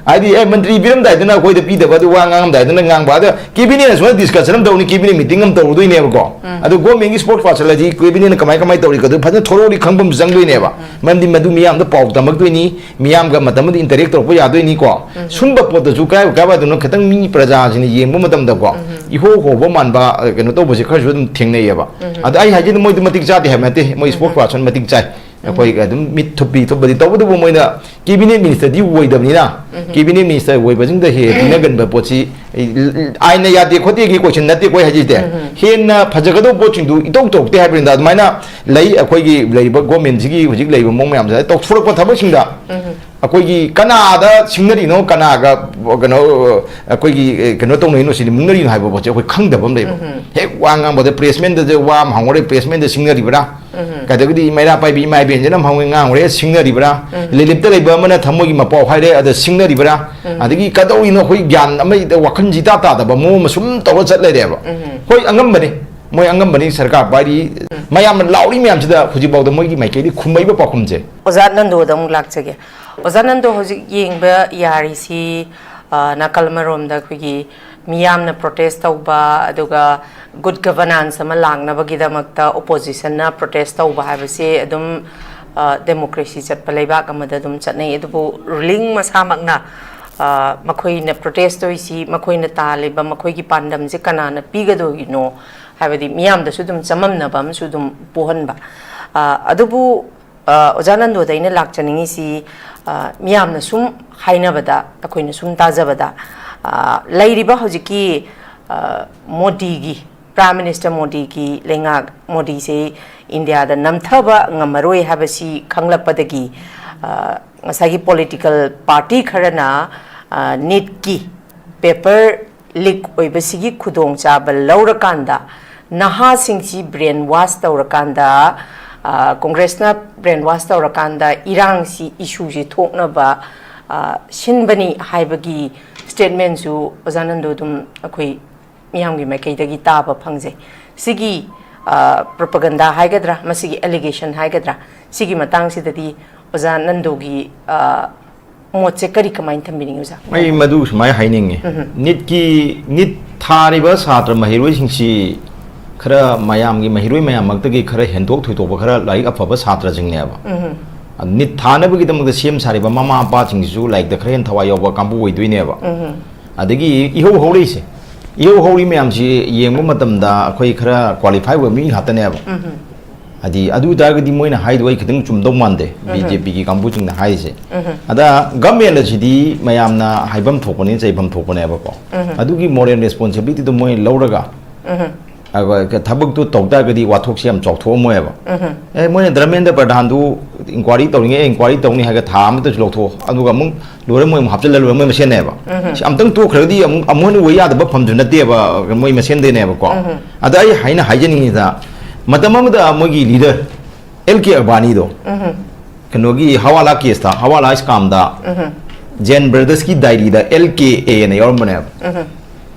ꯍꯥꯏꯗꯤ, ꯑꯦ, ꯃꯟꯇ꯭ꯔꯤ ꯄꯤꯔꯝꯗꯥꯏꯗꯅ ꯑꯩꯈꯣꯏꯗ ꯄꯤꯗꯕ, ꯑꯗꯨ ꯋꯥ ꯉꯥꯡꯉꯝꯗꯥꯏꯗꯅ ꯉꯥꯡꯕ꯫ ꯑꯗ ꯀꯦꯕꯤꯅꯦꯠꯅ ꯁꯨꯃꯥꯏꯅ ꯗꯤꯁꯀꯁꯟ ꯑꯃ ꯇꯧꯅꯤ, ꯀꯦꯕꯤꯅꯦꯠ ꯃꯤꯇꯤꯡ ꯑꯃ ꯇꯧꯔꯨꯗꯣꯏꯅꯦꯕꯀꯣ꯫ ꯑꯗꯨ ꯒꯣꯔꯃꯦꯟꯒꯤ ꯁ꯭ꯄꯣꯛꯁ ꯄꯥꯔꯁꯟ ꯍꯥꯏꯗꯤ ꯀꯦꯕꯤꯅꯦꯠꯅ ꯀꯃꯥꯏ ꯀꯃꯥꯏ ꯇꯧꯔꯤ, ꯑꯗꯨ ꯐꯖꯅ ꯊꯣꯔꯣꯂꯤ ꯈꯪꯕ ꯑꯃ ꯆꯪꯗꯣꯏꯅꯦꯕ꯫ ꯃꯔꯝꯗꯤ ꯃꯗꯨ ꯃꯤꯌꯥꯝꯗ ꯄꯥꯎ ꯇꯝꯃꯛꯇꯣꯏꯅꯤ, ꯃꯤꯌꯥꯝꯒ ꯃꯇꯝ ꯑꯃꯗ ꯏꯟꯇꯔꯦꯛ ꯇꯧꯔꯛꯄ ꯌꯥꯗꯣꯏꯅꯤꯀꯣ꯫ ꯁꯨꯝꯕ ꯄꯣꯠꯇꯁꯨ ꯀꯥꯏ ꯀꯥꯏꯋꯥꯏꯗꯅꯣ ꯈꯤꯇꯪ ꯃꯤ ꯄ꯭ꯔꯖꯥꯁꯤꯡꯅ ꯌꯦꯡꯕ ꯃꯇꯝꯗꯀꯣ, ꯏꯍꯣ ꯍꯣꯕ ꯃꯥꯟꯕ, ꯑ, ꯀꯩꯅꯣ ꯇꯧꯕꯁꯦ ꯈꯔꯁꯨ ꯑꯗꯨꯝ ꯊꯦꯡꯅꯩꯌꯦꯕ꯫ ꯑꯗ ꯑꯩ ꯍꯥꯏꯁꯤꯗꯤ ꯃꯣꯏꯗꯤ ꯃꯇꯤꯛ ꯆꯥꯗꯦ ꯍꯥꯏꯕ ꯅꯠꯇꯦ, ꯃꯣꯏ ꯁ꯭ꯄꯣꯛꯁ ꯄꯥꯔꯁꯟ ꯃꯇꯤꯛ ꯆꯥꯏ꯫ ꯑꯩꯈꯣꯏ ꯑꯗꯨꯝ ꯃꯤꯠ ꯊꯨꯞꯄꯤ ꯊꯨꯞꯄꯗꯤ, ꯇꯧꯕꯇꯕꯨ ꯃꯣꯏꯅ ꯀꯦꯕꯤꯅꯦꯠ ꯃꯤꯅꯤꯁꯇꯔꯗꯤ ꯑꯣꯏꯗꯕꯅꯤꯅ, ꯀꯦꯕꯤꯅꯦꯠ ꯃꯤꯅꯤꯁꯇꯔ ꯑꯣꯏꯕꯁꯤꯡꯗ ꯍꯦꯛ ꯍꯦꯛ ꯄꯤꯅꯒꯟꯕ ꯄꯣꯠꯁꯤ, ꯑꯩ, ꯑꯥꯏꯟꯅ ꯌꯥꯗꯦ ꯈꯣꯠꯇꯦꯒꯤ ꯀꯣꯏꯁꯟ ꯅꯠꯇꯦꯀꯣ ꯑꯩ ꯍꯥꯏꯖꯩꯁꯦ꯫ ꯍꯦꯟꯅ ꯐꯖꯒꯗꯧꯕ ꯄꯣꯠꯁꯤꯡꯗꯨ ꯏꯇꯧ ꯇꯧꯔꯛꯇꯦ ꯍꯥꯏꯕꯅꯤꯗ꯫ ꯑꯗꯨꯃꯥꯏꯅ ꯂꯩ, ꯑꯩꯈꯣꯏꯒꯤ ꯂꯩꯔꯤꯕ ꯒꯣꯔꯃꯦꯟꯁꯤꯒꯤ ꯍꯧꯖꯤꯛ ꯂꯩꯔꯤꯕ ꯃꯑꯣꯡ ꯃꯌꯥꯝꯁꯦ, ꯇꯧꯊꯣꯔꯛꯄ ꯊꯕꯛꯁꯤꯡꯗ ꯑꯩꯈꯣꯏꯒꯤ ꯀꯅꯥꯗ ꯁꯤꯡꯅꯔꯤꯅꯣ, ꯀꯅꯥꯒ, ꯀꯩꯅꯣ, ꯑꯩꯈꯣꯏꯒꯤ, ꯑꯦ, ꯀꯩꯅꯣ ꯇꯧꯅꯔꯤꯅꯣ, ꯁꯤꯗꯤ ꯃꯨꯟꯅꯔꯤꯅꯣ ꯍꯥꯏꯕ ꯄꯣꯠꯁꯦ ꯑꯩꯈꯣꯏ ꯈꯪꯗꯕ ꯑꯃ ꯂꯩꯕ꯫ ꯍꯦꯛ ꯋꯥ ꯉꯥꯡꯕꯗ ꯄ꯭ꯔꯦꯁꯃꯦꯟꯗꯁꯨ ꯋꯥ ꯑꯃ ꯍꯪꯉꯨꯔꯦ, ꯄ꯭ꯔꯦꯁꯃꯦꯟꯗ ꯁꯤꯡꯅꯔꯤꯕ꯭ꯔꯥ? ꯑꯗꯒꯤꯗꯤ ꯃꯩꯔꯥ ꯄꯥꯏꯕꯤ ꯏꯃꯥ ꯏꯕꯦꯟꯁꯤꯅ ꯑꯃ ꯍꯪꯉꯨꯔꯦ, ꯉꯥꯡꯉꯨꯔꯦ, ꯁꯤꯡꯅꯔꯤꯕ꯭ꯔꯥ? ꯂꯤꯂꯤꯞꯇ ꯂꯩꯕ ꯑꯃꯅ ꯊꯃꯣꯏꯒꯤ ꯃꯄꯥꯎ ꯍꯥꯏꯔꯦ, ꯑꯗ ꯁꯤꯡꯅꯔꯤꯕ꯭ꯔꯥ? ꯑꯗꯒꯤ ꯀꯗꯧꯔꯤꯅꯣ, ꯑꯩꯈꯣꯏ ꯒ꯭ꯌꯥꯟ ꯑꯃ ꯋꯥꯈꯜꯁꯤ ꯏꯇꯥ ꯇꯥꯗꯕ ꯃꯑꯣꯡ ꯑꯃ ꯁꯨꯝ ꯇꯧꯔ ꯆꯠ ꯂꯩꯔꯦꯕ꯫ ꯍꯣꯏ, ꯑꯉꯝꯕꯅꯤ꯫ ꯃꯣꯏ ꯑꯉꯝꯕꯅꯤ ꯁꯔꯀꯥꯔ ꯄꯥꯏꯔꯤ, ꯃꯌꯥꯝꯅ ꯂꯥꯎꯔꯤ ꯃꯌꯥꯝꯁꯤꯗ ꯍꯧꯖꯤꯛꯐꯥꯎꯗ ꯃꯣꯏꯒꯤ ꯃꯥꯏꯀꯩꯗꯒꯤ ꯈꯨꯝꯃꯛꯏꯕ ꯄꯥꯎꯈꯨꯝꯁꯦ꯫ ꯑꯣꯖꯥ ꯅꯟꯗꯣꯗ ꯑꯃꯨꯛ ꯂꯥꯛꯆꯒꯦ꯫ ꯑꯣꯖꯥ ꯅꯟꯗꯣ, ꯍꯧꯖꯤꯛ ꯌꯦꯡꯕ ꯌꯥꯔꯤꯁꯤ, ꯑ, ꯅꯥꯀꯜ ꯑꯃꯔꯣꯝꯗ ꯑꯩꯈꯣꯏꯒꯤ ꯃꯤꯌꯥꯝꯅ ꯄ꯭ꯔꯣꯇꯦꯁ ꯇꯧꯕ, ꯑꯗꯨꯒ ꯒꯨꯗ ꯒꯚꯔꯅꯥꯟꯁ ꯑꯃ ꯂꯥꯛꯅꯕꯒꯤꯗꯃꯛꯇ ꯑꯣꯄꯣꯖꯤꯁꯟꯅ ꯄ꯭ꯔꯣꯇꯦꯁ ꯇꯧꯕ ꯍꯥꯏꯕꯁꯤ ꯑꯗꯨꯝ, ꯑ, ꯗꯦꯃꯣꯀ꯭ꯔꯦꯁꯤ ꯆꯠꯄ ꯂꯩꯕꯥꯛ ꯑꯃꯗ ꯑꯗꯨꯝ ꯆꯠꯅꯩ꯫ ꯑꯗꯨꯕꯨ ꯔꯨꯂꯤꯡ ꯃꯁꯥꯃꯛꯅ, ꯑ, ꯃꯈꯣꯏꯅ ꯄ꯭ꯔꯣꯇꯦꯁ ꯇꯧꯔꯤꯁꯤ, ꯃꯈꯣꯏꯅ ꯇꯥꯜꯂꯤꯕ, ꯃꯈꯣꯏꯒꯤ ꯄꯥꯟꯗꯝꯁꯤ ꯀꯅꯥꯅ ꯄꯤꯒꯗꯣꯏꯅꯣ? ꯍꯥꯏꯕꯗꯤ ꯃꯤꯌꯥꯝꯗꯁꯨ ꯑꯗꯨꯝ ꯆꯃꯝꯅꯕ ꯑꯃꯁꯨ ꯑꯗꯨꯝ ꯄꯣꯛꯍꯟꯕ꯫ ꯑ, ꯑꯗꯨꯕꯨ, ꯑ, ꯑꯣꯖꯥ ꯅꯟꯗꯣꯗ ꯑꯩꯅ ꯂꯥꯛꯆꯅꯤꯡꯉꯤꯁꯤ, ꯑ, ꯃꯤꯌꯥꯝꯅ ꯁꯨꯝ ꯍꯥꯏꯅꯕꯗ, ꯑꯩꯈꯣꯏꯅ ꯁꯨꯝ ꯇꯥꯖꯕꯗ, ꯑ, ꯂꯩꯔꯤꯕ ꯍꯧꯖꯤꯛꯀꯤ, ꯑ, ꯃꯣꯗꯤꯒꯤ, ꯄ꯭ꯔꯥꯏꯝ ꯃꯤꯅꯤꯁꯇꯔ ꯃꯣꯗꯤꯒꯤ ꯂꯩꯉꯥꯛ, ꯃꯣꯗꯤꯁꯦ ꯏꯟꯗꯤꯌꯥꯗ ꯅꯝꯊꯕ ꯉꯝꯃꯔꯣꯏ ꯍꯥꯏꯕꯁꯤ ꯈꯪꯂꯛꯄꯗꯒꯤ, ꯑ, ꯉꯁꯥꯏꯒꯤ ꯄꯣꯂꯤꯇꯤꯀꯦꯜ ꯄꯥꯔꯇꯤ ꯈꯔꯅ, ꯑ, ꯅꯤꯠꯀꯤ ꯄꯦꯄꯔ ꯂꯤꯛ ꯑꯣꯏꯕꯁꯤꯒꯤ ꯈꯨꯗꯣꯡꯆꯥꯕ ꯂꯧꯔꯀꯥꯟꯗ, ꯅꯍꯥꯁꯤꯡꯁꯤ ꯕ꯭ꯔꯦꯟ ꯋꯥꯁ ꯇꯧꯔꯀꯥꯟꯗ, ꯑ, ꯀꯣꯡꯒ꯭ꯔꯦꯁꯅ ꯕ꯭ꯔꯦꯟ ꯋꯥꯁ ꯇꯧꯔꯀꯥꯟꯗ ꯏꯔꯥꯡꯁꯤ, ꯏꯁꯨꯁꯤ ꯊꯣꯛꯅꯕ, ꯑ, ꯁꯤꯟꯕꯅꯤ ꯍꯥꯏꯕꯒꯤ ꯁ꯭ꯇꯦꯠꯃꯦꯟꯁꯨ ꯑꯣꯖꯥ ꯅꯟꯗꯣ ꯑꯗꯨꯝ ꯑꯩꯈꯣꯏ ꯃꯤꯌꯥꯝꯒꯤ ꯃꯥꯏꯀꯩꯗꯒꯤ ꯇꯥꯕ ꯐꯪꯖꯩ꯫ ꯁꯤꯒꯤ, ꯑ, ꯄ꯭ꯔꯣꯄꯒꯟꯗꯥ ꯍꯥꯏꯒꯗ꯭ꯔꯥ, ꯃꯁꯤꯒꯤ ꯑꯦꯂꯤꯒꯦꯁꯟ ꯍꯥꯏꯒꯗ꯭ꯔꯥ, ꯁꯤꯒꯤ ꯃꯇꯥꯡꯁꯤꯗꯗꯤ ꯑꯣꯖꯥ ꯅꯟꯗꯣꯒꯤ, ꯑ, ꯃꯣꯠꯁꯦ ꯀꯔꯤ, ꯀꯃꯥꯏꯅ ꯊꯝꯕꯤꯅꯤꯡꯉꯤ, ꯑꯣꯖꯥ? ꯑꯩ ꯃꯗꯨ ꯁꯨꯃꯥꯏꯅ ꯍꯥꯏꯅꯤꯡꯉꯤ꯫ ꯎꯝꯍꯨꯝ꯫ ꯅꯤꯠꯀꯤ, ꯅꯤꯠ ꯊꯥꯔꯤꯕ ꯁꯥꯇ꯭ꯔ ꯃꯍꯩꯔꯣꯏꯁꯤꯡꯁꯤ ꯈꯔ ꯃꯌꯥꯝꯒꯤ, ꯃꯍꯩꯔꯣꯏ ꯃꯌꯥꯝꯃꯛꯇꯒꯤ ꯈꯔ ꯍꯦꯟꯗꯣꯛ ꯊꯣꯏꯗꯣꯛꯄ, ꯈꯔ ꯂꯥꯏꯔꯤꯛ ꯑꯐꯕ ꯁꯥꯇ꯭ꯔꯁꯤꯡꯅꯦꯕ꯫ ꯎꯝꯍꯨꯝ꯫ ꯑꯗꯨ ꯅꯤꯠ ꯊꯥꯅꯕꯒꯤꯗꯃꯛꯇ ꯁꯦꯝ ꯁꯥꯔꯤꯕ ꯃꯃꯥ ꯃꯄꯥꯁꯤꯡꯁꯤꯁꯨ ꯂꯥꯏꯔꯤꯛꯇ ꯈꯔ ꯍꯦꯟꯅ ꯊꯋꯥꯏ ꯌꯥꯎꯕ ꯀꯥꯡꯕꯨ ꯑꯣꯏꯗꯣꯏꯅꯦꯕ꯫ ꯎꯝꯍꯨꯝ꯫ ꯑꯗꯒꯤ ꯏꯍꯧ ꯍꯧꯔꯛꯏꯁꯦ, ꯏꯍꯧ ꯍꯧꯔꯤ ꯃꯌꯥꯝꯁꯤ ꯌꯦꯡꯕ ꯃꯇꯝꯗ ꯑꯩꯈꯣꯏ ꯈꯔ ꯀ꯭ꯋꯥꯂꯤꯐꯥꯏ ꯑꯣꯏꯕ ꯃꯤ ꯉꯥꯛꯇꯅꯦꯕ꯫ ꯎꯝꯍꯨꯝ꯫ ꯍꯥꯏꯗꯤ, ꯑꯗꯨ ꯑꯣꯏ ꯇꯥꯔꯒꯗꯤ ꯃꯣꯏꯅ ꯍꯥꯏꯗꯣ ꯑꯩ ꯈꯤꯇꯪ ꯆꯨꯝꯗꯧ ꯃꯥꯟꯗꯦ, ꯎꯝꯍꯨꯝ꯫ ꯕꯤ ꯖꯦ ꯄꯤꯒꯤ ꯀꯥꯡꯕꯨꯁꯤꯡꯅ ꯍꯥꯏꯔꯤꯁꯦ꯫ ꯎꯝꯍꯨꯝ꯫ ꯑꯗ ꯒꯃꯦꯟ ꯑꯁꯤꯗꯤ ꯃꯌꯥꯝꯅ ꯍꯥꯏꯐꯝ ꯊꯣꯛꯄꯅꯤ, ꯆꯩꯐꯝ ꯊꯣꯛꯄꯅꯦꯕꯀꯣ꯫ ꯎꯝꯍꯨꯝ꯫ ꯑꯗꯨꯒꯤ ꯃꯣꯔꯦꯜ ꯔꯦꯁꯄꯣꯟꯁꯤꯕꯤꯂꯤꯇꯤꯗꯣ ꯃꯣꯏ ꯂꯧꯔꯒ, ꯎꯝꯍꯨꯝ꯫ ꯑꯗꯨꯒ ꯊꯕꯛꯇꯨ ꯇꯧ ꯇꯥꯔꯒꯗꯤ ꯋꯥꯊꯣꯛꯁꯦ ꯌꯥꯝ ꯆꯥꯎꯊꯣꯛꯑꯝꯃꯣꯏꯕ꯫ ꯎꯝꯍꯨꯝ꯫ ꯑꯦ, ꯃꯣꯏꯅ ꯙꯔꯃꯦꯟꯗ꯭ꯔ ꯄ꯭ꯔꯙꯥꯟꯗꯨ ꯏꯟꯀ꯭ꯋꯥꯏꯔꯤ ꯇꯧꯔꯤꯉꯩ, ꯏꯟꯀ꯭ꯋꯥꯏꯔꯤ ꯇꯧꯅꯤ ꯍꯥꯏꯔꯒ ꯊꯥ ꯑꯃꯗꯁꯨ ꯂꯧꯊꯣꯛꯑꯣ, ꯑꯗꯨꯒ ꯑꯃꯨꯛ ꯂꯣꯏꯔ ꯃꯣꯏ ꯑꯃꯨꯛ ꯍꯥꯞꯆꯤꯜꯂ ꯂꯣꯏꯔ ꯃꯣꯏ ꯃꯁꯦꯟꯅꯦꯕ꯫ ꯎꯝꯍꯨꯝ꯫ ꯁꯤ ꯑꯝꯇꯪ ꯇꯣꯛꯈ꯭ꯔꯒꯗꯤ ꯑꯃꯨꯛ ꯑꯃꯨꯛ ꯍꯟꯅ ꯑꯣꯏ ꯌꯥꯗꯕ ꯐꯝꯁꯨ ꯅꯠꯇꯦꯕ, ꯃꯣꯏ ꯃꯁꯦꯟꯗꯩꯅꯦꯕꯀꯣ꯫ ꯎꯝꯍꯨꯝ꯫ ꯑꯗ ꯑꯩ ꯍꯥꯏꯅ ꯍꯥꯏꯖꯅꯤꯡꯉꯤꯗ, ꯃꯇꯝ ꯑꯃꯗ ꯃꯣꯏꯒꯤ ꯂꯤꯗꯔ ꯑꯦꯜ ꯀꯦ ꯑꯕꯥꯅꯤꯗꯣ, ꯎꯝꯍꯨꯝ꯫ ꯀꯩꯅꯣꯒꯤ ꯍꯋꯥꯂꯥ ꯀꯦꯁꯇ, ꯍꯋꯥꯂꯥ ꯁ꯭ꯀꯥꯝꯗ, ꯎꯝꯍꯨꯝ꯫ ꯖꯦꯟ ꯕ꯭ꯔꯗꯔꯁꯀꯤ ꯗꯥꯏꯔꯤꯗ ꯑꯦꯜ ꯀꯦ ꯑꯦ ꯑꯅ ꯌꯥꯎꯔꯝꯕꯅꯦꯕ꯫ ꯎꯝꯍꯨꯝ꯫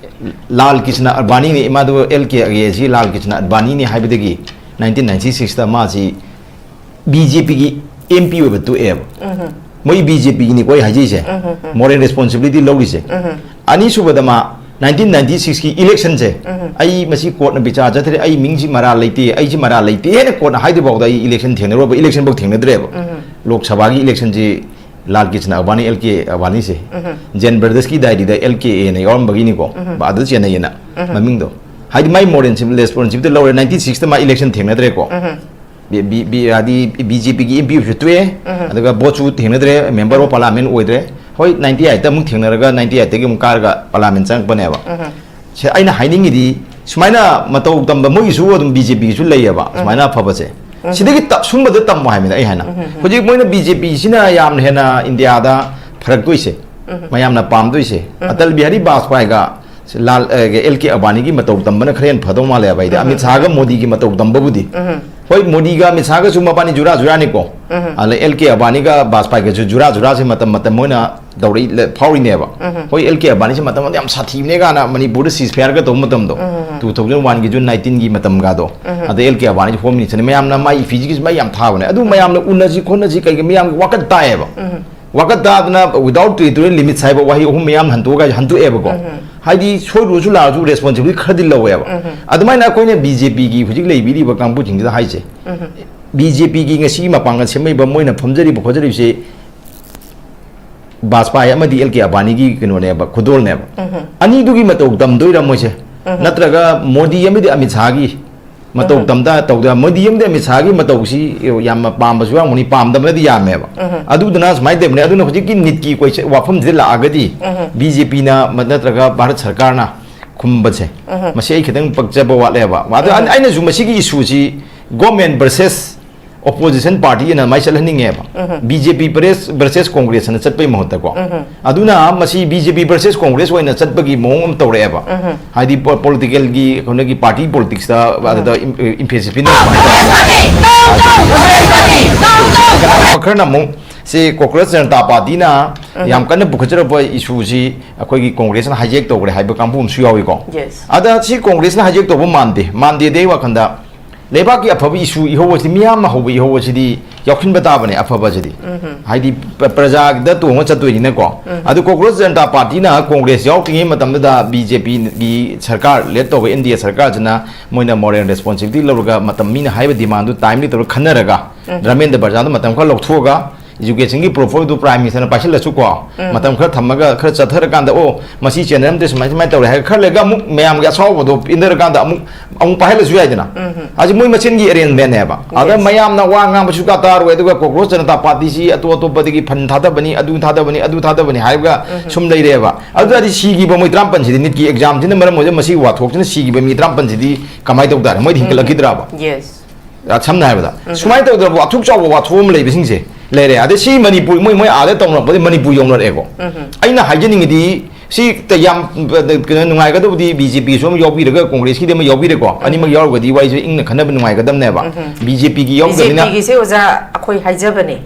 ꯂꯥꯜ ꯀ꯭ꯔꯤꯁꯅ ꯑꯗꯕꯥꯅꯤꯅꯤ, ꯃꯥꯗꯨ ꯑꯦꯜ ꯀꯦ ꯑꯦ ꯁꯤ ꯂꯥꯜ ꯀ꯭ꯔꯤꯁꯅ ꯑꯗꯕꯥꯅꯤꯅꯤ ꯍꯥꯏꯕꯗꯒꯤ ꯅꯥꯏꯟꯇꯤꯟ ꯅꯥꯏꯟꯇꯤ ꯁꯤꯛꯁꯇ ꯃꯥꯁꯤ ꯕꯤ ꯖꯦ ꯄꯤꯒꯤ ꯑꯦꯝ ꯄꯤ ꯑꯣꯏꯕ ꯇꯣꯛꯑꯦꯕ꯫ ꯃꯣꯏ ꯕꯤ ꯖꯦ ꯄꯤꯒꯤꯅꯤꯀꯣ ꯑꯩ ꯍꯥꯏꯖꯩꯁꯦ, ꯃꯣꯔꯦꯜ ꯔꯦꯁꯄꯣꯟꯁꯤꯕꯤꯂꯤꯇꯤ ꯂꯧꯔꯤꯁꯦ꯫ ꯑꯅꯤꯁꯨꯕꯗ ꯃꯥ ꯅꯥꯏꯟꯇꯤꯟ ꯅꯥꯏꯟꯇꯤ ꯁꯤꯛꯁꯀꯤ ꯏꯂꯦꯛꯁꯟꯁꯦ, ꯑꯩ ꯃꯁꯤ ꯀꯣꯔꯠꯅ ꯕꯤꯆꯥꯔ ꯆꯠꯊꯔꯦ, ꯑꯩ ꯃꯤꯡꯁꯤ ꯃꯔꯥꯜ ꯂꯩꯇꯦ, ꯑꯩꯁꯤ ꯃꯔꯥꯜ ꯂꯩꯇꯦ ꯍꯥꯏꯅ ꯀꯣꯔꯠꯅ ꯍꯥꯏꯗ꯭ꯔꯤꯐꯥꯎꯗ ꯑꯩ ꯏꯂꯦꯛꯁꯟ ꯊꯦꯡꯅꯔꯨꯔꯕ, ꯏꯂꯦꯛꯁꯟꯐꯥꯎ ꯊꯦꯡꯅꯗ꯭ꯔꯦꯕ꯫ ꯂꯣꯛ ꯁꯚꯥꯒꯤ ꯏꯂꯦꯛꯁꯟꯁꯤ ꯂꯥꯜ ꯀ꯭ꯔꯤꯁꯅ ꯑꯗꯕꯥꯅꯤ, ꯑꯦꯜ ꯀꯦ ꯑꯗꯕꯥꯅꯤꯁꯦ, ꯖꯦꯟ ꯕ꯭ꯔꯗꯔꯁꯀꯤ ꯗꯥꯏꯔꯤꯗ ꯑꯦꯜ ꯀꯦ ꯑꯦꯅ ꯌꯥꯎꯔꯝꯕꯒꯤꯅꯤꯀꯣ꯫ ꯑꯗꯨ ꯆꯦꯟꯅꯩꯌꯦꯅ ꯃꯃꯤꯡꯗꯣ꯫ ꯍꯥꯏꯗꯤ ꯃꯥꯏ ꯃꯣꯔꯦꯜ ꯔꯦꯁꯄꯣꯟꯁꯤꯕꯤꯂꯤꯇꯤ ꯂꯧꯔꯦ, ꯅꯥꯏꯟꯇꯤꯟ ꯁꯤꯛꯁꯇ ꯃꯥ ꯏꯂꯦꯛꯁꯟ ꯊꯦꯡꯅꯗ꯭ꯔꯦꯀꯣ꯫ ꯕꯤ-, ꯕꯤ-, ꯕꯤ-, ꯍꯥꯏꯗꯤ ꯕꯤ ꯖꯦ ꯄꯤꯒꯤ ꯑꯦꯝ ꯄꯤ ꯑꯣꯏꯕꯁꯨ ꯇꯣꯛꯑꯦ, ꯑꯗꯨꯒ ꯚꯣꯠꯁꯨ ꯊꯦꯡꯅꯗ꯭ꯔꯦ, ꯃꯦꯝꯕꯔ ꯑꯣꯐ ꯄꯥꯔꯂꯥꯃꯦꯟ ꯑꯣꯏꯗ꯭ꯔꯦ꯫ ꯍꯣꯏ, ꯅꯥꯏꯟꯇꯤ ꯑꯩꯠꯇ ꯑꯃꯨꯛ ꯊꯦꯡꯅꯔꯒ ꯅꯥꯏꯟꯇꯤ ꯑꯩꯠꯇꯒꯤ ꯑꯃꯨꯛ ꯀꯥꯔꯒ ꯄꯥꯔꯂꯥꯃꯦꯟ ꯆꯪꯉꯛꯄꯅꯦꯕ꯫ ꯁꯦ, ꯑꯩꯅ ꯍꯥꯏꯅꯤꯡꯉꯤꯗꯤ ꯁꯨꯃꯥꯏꯅ ꯃꯇꯧ ꯇꯝꯕ ꯃꯣꯏꯒꯤꯁꯨ ꯑꯗꯨꯝ ꯕꯤ ꯖꯦ ꯄꯤꯒꯤꯁꯨ ꯂꯩꯌꯦꯕ, ꯁꯨꯃꯥꯏꯅ ꯑꯐꯕꯁꯦ꯫ ꯁꯤꯗꯒꯤ ꯇ-, ꯁꯨꯝꯕꯗ ꯇꯝꯃꯣ ꯍꯥꯏꯕꯅꯤꯗ ꯑꯩ ꯍꯥꯏꯅ꯫ ꯍꯧꯖꯤꯛ ꯃꯣꯏꯅ ꯕꯤ ꯖꯦ ꯄꯤꯁꯤꯅ ꯌꯥꯝꯅ ꯍꯦꯟꯅ ꯏꯟꯗꯤꯌꯥꯗ ꯐꯔꯛꯇꯣꯏꯁꯦ, ꯃꯌꯥꯝꯅ ꯄꯥꯝꯗꯣꯏꯁꯦ꯫ ꯑꯇꯜ ꯕꯤꯍꯥꯔꯤ ꯕꯥꯖꯄꯥꯏꯒ ꯁꯤ ꯂꯥꯜ, ꯑꯦ, ꯑꯦꯜ ꯀꯦ ꯑꯗꯕꯥꯅꯤꯒꯤ ꯃꯇꯧ ꯇꯝꯕꯅ ꯈꯔ ꯍꯦꯟꯅ ꯐꯗꯧ ꯃꯥꯜꯂꯦꯕ ꯑꯩꯗꯤ꯫ ꯑꯃꯤꯠ ꯁꯥꯍꯒ ꯃꯣꯗꯤꯒꯤ ꯃꯇꯧ ꯇꯝꯕꯕꯨꯗꯤ꯫ ꯍꯣꯏ, ꯃꯣꯗꯤꯒ ꯑꯃꯤꯠ ꯁꯥꯍꯒꯁꯨ ꯃꯕꯥꯅꯤ ꯖꯨꯔꯥ ꯖꯨꯔꯥꯅꯤꯀꯣ꯫ ꯑꯗ ꯑꯦꯜ ꯀꯦ ꯑꯗꯕꯥꯅꯤꯒ ꯕꯥꯖꯄꯥꯏꯒꯁꯨ ꯖꯨꯔꯥ ꯖꯨꯔꯥꯁꯦ ꯃꯇꯝ ꯃꯇꯝ ꯃꯣꯏꯅ ꯇꯧꯔꯛꯏ, ꯂ-, ꯐꯥꯎꯔꯤꯅꯦꯕ꯫ ꯍꯣꯏ, ꯑꯦꯜ ꯀꯦ ꯑꯗꯕꯥꯅꯤꯁꯦ ꯃꯇꯝ ꯑꯃꯗ ꯌꯥꯝ ꯁꯥꯊꯤꯕꯅꯦ ꯀꯥꯏꯅ ꯃꯅꯤꯄꯨꯔꯗ ceasefire ꯒ ꯇꯧꯕ ꯃꯇꯝꯗꯣ꯫ Two thousand one ꯒꯤ June nineteen ꯒꯤ ꯃꯇꯝꯒꯗꯣ꯫ ꯑꯗ ꯑꯦꯜ ꯀꯦ ꯑꯗꯕꯥꯅꯤꯁꯦ ꯍꯣꯝ ꯃꯤꯅꯤꯁꯇꯔꯅꯦ꯫ ꯃꯌꯥꯝꯅ ꯃꯥꯏ efficacy ꯒꯤꯁꯦ ꯃꯥꯏ ꯌꯥꯝ ꯊꯥꯕꯅꯦ꯫ ꯑꯗꯨ ꯃꯌꯥꯝꯅ ꯎꯅꯁꯤ ꯈꯣꯠꯅꯁꯤ ꯀꯩꯒꯤ ꯃꯌꯥꯝꯒꯤ ꯋꯥꯀꯠ ꯇꯥꯏꯌꯦꯕ꯫ ꯋꯥꯀꯠ ꯇꯥꯗꯅ without territorial limits ꯍꯥꯏꯕ ꯋꯥꯍꯩ ꯑꯍꯨꯝ ꯃꯌꯥꯝ ꯍꯟꯇꯣꯛꯑꯒ ꯍꯟꯇꯣꯛꯑꯦꯕꯀꯣ꯫ ꯍꯥꯏꯗꯤ ꯁꯣꯏꯔꯨꯔꯁꯨ ꯂꯥꯜꯂꯁꯨ responsibility ꯈꯔꯗꯤ ꯂꯧꯋꯦꯕ꯫ ꯑꯗꯨꯃꯥꯏꯅ ꯑꯩꯈꯣꯏꯅ ꯕꯤ ꯖꯦ ꯄꯤꯒꯤ ꯍꯧꯖꯤꯛ ꯂꯩꯕꯤꯔꯤꯕ ꯀꯥꯡꯕꯨꯁꯤꯡꯁꯤꯗ ꯍꯥꯏꯁꯦ, ꯕꯤ ꯖꯦ ꯄꯤꯒꯤ ꯉꯁꯤꯒꯤ ꯃꯄꯥꯡꯒꯜ ꯁꯦꯝꯃꯛꯏꯕ, ꯃꯣꯏꯅ ꯐꯝꯖꯔꯤꯕ ꯈꯣꯠꯆꯔꯤꯕꯁꯦ ꯕꯥꯖꯄꯥꯏ ꯑꯃꯗꯤ ꯑꯦꯜ ꯀꯦ ꯑꯗꯕꯥꯅꯤꯒꯤ ꯀꯩꯅꯣꯅꯦꯕ, ꯈꯨꯗꯣꯜꯅꯦꯕ꯫ ꯑꯅꯤꯗꯨꯒꯤ ꯃꯇꯧ ꯇꯝꯗꯣꯏꯔꯥ ꯃꯣꯏꯁꯦ? ꯅꯠꯇ꯭ꯔꯒ ꯃꯣꯗꯤ ꯑꯃꯗꯤ ꯑꯃꯤꯠ ꯁꯥꯍꯒꯤ ꯃꯇꯧ ꯇꯝꯗ ꯇꯧꯗ, ꯃꯣꯗꯤ ꯑꯃꯗꯤ ꯑꯃꯤꯠ ꯁꯥꯍꯒꯤ ꯃꯇꯧꯁꯤ ꯌꯥꯝꯅ ꯄꯥꯝꯕꯁꯨ ꯌꯥꯎꯔꯝꯒꯅꯤ, ꯄꯥꯝꯗꯕꯅꯗꯤ ꯌꯥꯝꯃꯦꯕ꯫ ꯑꯗꯨꯗꯨꯅ ꯁꯨꯃꯥꯏꯅ ꯇꯧꯕꯅꯦ꯫ ꯑꯗꯨꯅ ꯍꯧꯖꯤꯛꯀꯤ ꯅꯤꯠꯀꯤ ꯀꯣꯏꯁꯟ ꯋꯥꯐꯝꯁꯤꯗ ꯂꯥꯛꯑꯒꯗꯤ ꯕꯤ ꯖꯦ ꯄꯤꯅ ꯃ-, ꯅꯠꯇ꯭ꯔꯒ ꯚꯥꯔꯠ ꯁꯔꯀꯥꯔꯅ ꯈꯨꯝꯕꯁꯦ, ꯃꯁꯤ ꯑꯩ ꯈꯤꯇꯪ ꯄꯛꯆꯕ ꯋꯥꯠꯂꯦꯕ꯫ ꯑꯗꯣ ꯑꯩ-, ꯑꯩꯅꯁꯨ ꯃꯁꯤꯒꯤ issue ꯁꯤ government versus opposition party ꯑꯅ ꯑꯗꯨꯃꯥꯏꯅ ꯆꯠꯍꯟꯅꯤꯡꯉꯦꯕ꯫ ꯕꯤ ꯖꯦ ꯄꯤ versus, versus Congress ꯑꯅ ꯆꯠꯄꯩ ꯃꯍꯨꯠꯇꯀꯣ꯫ ꯑꯗꯨꯅ ꯃꯁꯤ ꯕꯤ ꯖꯦ ꯄꯤ versus Congress ꯑꯣꯏꯅ ꯆꯠꯄꯒꯤ ꯃꯑꯣꯡ ꯑꯃ ꯇꯧꯔꯛꯑꯦꯕ꯫ ꯍꯥꯏꯗꯤ ꯄꯣ-, political ꯒꯤ ꯑꯩꯈꯣꯏꯒꯤ party politics ꯇ ꯑꯗꯨꯗ ꯏꯝ-, emphasis ꯄꯤꯅꯕ ꯍꯥꯏꯇꯥꯔꯦ꯫ ꯈꯔꯅ ꯑꯃꯨꯛ ꯁꯤ ꯀꯣꯀ꯭ꯔꯣꯆ ꯖꯅꯇꯥ ꯄꯥꯔꯇꯤꯅ ꯌꯥꯝ ꯀꯟꯅ ꯄꯨꯈꯠꯆꯔꯛꯄ ꯏꯁꯨꯁꯤ ꯑꯩꯈꯣꯏꯒꯤ ꯀꯣꯡꯒ꯭ꯔꯦꯁꯅ ꯍꯥꯏꯖꯦꯛ ꯇꯧꯈ꯭ꯔꯦ ꯍꯥꯏꯕ ꯀꯥꯡꯕꯨ ꯑꯃꯁꯨ ꯌꯥꯎꯏꯀꯣ꯫ Yes. ꯑꯗ ꯁꯤ ꯀꯣꯡꯒ꯭ꯔꯦꯁꯅ ꯍꯥꯏꯖꯦꯛ ꯇꯧꯕ ꯃꯥꯟꯗꯦ, ꯃꯥꯟꯗꯦꯗꯤ ꯑꯩ ꯋꯥꯈꯟꯗ ꯂꯩꯕꯥꯛꯀꯤ ꯑꯐꯕ ꯏꯁꯨ ꯏꯍꯧ ꯑꯁꯤ, ꯃꯤꯌꯥꯝꯅ ꯍꯧꯕ ꯏꯍꯧ ꯑꯁꯤꯗꯤ ꯌꯥꯎꯁꯤꯟꯕ ꯇꯥꯕꯅꯦ, ꯑꯐꯕꯁꯤꯗꯤ꯫ ꯍꯥꯏꯗꯤ ꯄ-, ꯄ꯭ꯔꯖꯥꯒꯤꯗ ꯇꯣꯡꯉ ꯆꯠꯇꯣꯏꯅꯤꯅꯀꯣ꯫ ꯑꯗꯨ ꯀꯣꯀ꯭ꯔꯣꯆ ꯖꯅꯇꯥ ꯄꯥꯔꯇꯤꯅ ꯀꯣꯡꯒ꯭ꯔꯦꯁ ꯌꯥꯎꯗ꯭ꯔꯤꯉꯩ ꯃꯇꯝꯗꯨꯗ ꯕꯤ ꯖꯦ ꯄꯤꯒꯤ ꯁꯔꯀꯥꯔ ꯂꯦꯗ ꯇꯧꯕ ꯑꯦꯟ ꯗꯤ ꯑꯦ ꯁꯔꯀꯥꯔꯁꯤꯅ ꯃꯣꯏꯅ ꯃꯣꯔꯦꯜ ꯔꯦꯁꯄꯣꯟꯁꯤꯕꯤꯂꯤꯇꯤ ꯂꯧꯔꯒ ꯃꯇꯝ ꯃꯤꯅ ꯍꯥꯏꯕ ꯗꯤꯃꯥꯟꯗꯨ ꯇꯥꯏꯝꯂꯤ ꯇꯧꯔꯒ ꯈꯟꯅꯔꯒ ꯙꯔꯃꯦꯟꯗ꯭ꯔ ꯄ꯭ꯔꯖꯥꯗ ꯃꯇꯝ ꯈꯔ ꯂꯧꯊꯣꯛꯑꯒ ꯏꯖꯨꯀꯦꯁꯟꯒꯤ ꯄ꯭ꯔꯣꯐꯣꯜꯗꯨ ꯄ꯭ꯔꯥꯏꯝ ꯃꯤꯅꯤꯁꯇꯔꯅ ꯄꯥꯏꯁꯤꯜꯂꯁꯨꯀꯣ, ꯃꯇꯝ ꯈꯔ ꯊꯝꯃꯒ ꯈꯔ ꯆꯠꯊꯔꯀꯥꯟꯗ, ꯑꯣ, ꯃꯁꯤ ꯆꯦꯟꯅꯔꯝꯗꯦ, ꯁꯨꯃꯥꯏ ꯁꯨꯃꯥꯏꯅ ꯇꯧꯔꯦ ꯍꯥꯏꯔꯒ ꯈꯔ ꯂꯩꯔꯒ ꯑꯃꯨꯛ ꯃꯌꯥꯝꯒꯤ ꯑꯁꯥꯎꯕꯗꯣ ꯏꯟꯊꯔꯀꯥꯟꯗ ꯑꯃꯨꯛ, ꯑꯃꯨꯛ ꯄꯥꯏꯍꯜꯂꯁꯨ ꯌꯥꯏꯗꯅ꯫ ꯑꯁꯤ ꯃꯣꯏ ꯃꯁꯦꯟꯒꯤ ꯑꯦꯔꯦꯟꯖꯃꯦꯟꯅꯦꯕ꯫ ꯑꯗ Yes. ꯃꯌꯥꯝꯅ ꯋꯥ ꯉꯥꯡꯕ ꯁꯨꯛꯇꯥ ꯇꯥꯔꯣꯏ, ꯑꯗꯨꯒ ꯀꯣꯀ꯭ꯔꯣꯆ ꯖꯅꯇꯥ ꯄꯥꯔꯇꯤꯁꯤ ꯑꯇꯣꯞ ꯑꯇꯣꯞꯄꯗꯒꯤ ꯐꯟ ꯊꯥꯗꯕꯅꯤ, ꯑꯗꯨ ꯊꯥꯗꯕꯅꯤ, ꯑꯗꯨ ꯊꯥꯗꯕꯅꯤ ꯍꯥꯏꯔꯒ ꯁꯨꯝ ꯂꯩꯔꯦꯕ꯫ ꯑꯗꯨꯗꯤ ꯁꯤꯈꯤꯕ ꯃꯣꯏ ꯇꯔꯥꯃꯥꯄꯟꯁꯤꯗꯤ, ꯅꯤꯠꯀꯤ ꯑꯦꯛꯖꯥꯝꯁꯤꯅ ꯃꯔꯝ ꯑꯣꯏꯔꯒ ꯃꯁꯤꯒꯤ ꯋꯥꯊꯣꯛꯁꯤꯅ ꯁꯤꯈꯤꯕ ꯃꯤ ꯇꯔꯥꯃꯥꯄꯟꯁꯤꯗꯤ ꯀꯃꯥꯏꯅ ꯇꯧ ꯇꯥꯔꯦ? ꯃꯣꯏꯗꯤ ꯍꯤꯡꯒꯠꯂꯛꯈꯤꯗ꯭ꯔꯕ? Yes. ꯑ, ꯁꯝꯅ ꯍꯥꯏꯔꯕꯗ, ꯁꯨꯃꯥꯏꯅ ꯇꯧꯗꯅ ꯑꯁꯨꯛ ꯆꯥꯎꯕ ꯋꯥꯊꯣꯛ ꯑꯃ ꯂꯩꯕꯁꯤꯡꯁꯦ ꯂꯩꯔꯦ꯫ ꯑꯗꯩ ꯁꯤ ꯃꯅꯤꯄꯨꯔ, ꯃꯣꯏ, ꯃꯣꯏ ꯑꯥꯗ ꯇꯧꯅꯔꯛꯄꯗꯤ ꯃꯅꯤꯄꯨꯔ ꯌꯧꯅꯔꯛꯑꯦꯀꯣ꯫ ꯑꯩꯅ ꯍꯥꯏꯖꯅꯤꯡꯉꯤꯗꯤ, ꯁꯤ ꯇ-, ꯌꯥꯝ, ꯑ, ꯀꯩꯅꯣ, ꯅꯨꯡꯉꯥꯏꯒꯗꯕꯗꯤ ꯕꯤ ꯖꯦ ꯄꯤꯁꯨ ꯑꯃ ꯌꯥꯎꯕꯤꯔꯒ ꯀꯣꯡꯒ꯭ꯔꯦꯁꯀꯤꯗꯤ ꯑꯃ ꯌꯥꯎꯕꯤꯔꯦꯀꯣ꯫ ꯑꯅꯤꯃꯛ ꯌꯥꯎꯔꯒꯗꯤ ꯋꯥꯔꯤꯁꯦ ꯏꯪꯅ ꯈꯟꯅꯕ ꯅꯨꯡꯉꯥꯏꯒꯗꯕꯅꯦꯕ꯫ ꯕꯤ ꯖꯦ ꯄꯤꯒꯤ ꯌꯥꯎꯗꯕꯅꯤꯅ ꯕꯤ ꯖꯦ ꯄꯤꯒꯤꯁꯦ ꯑꯣꯖꯥ ꯑꯩꯈꯣꯏ ꯍꯥꯏꯖꯕꯅꯦ꯫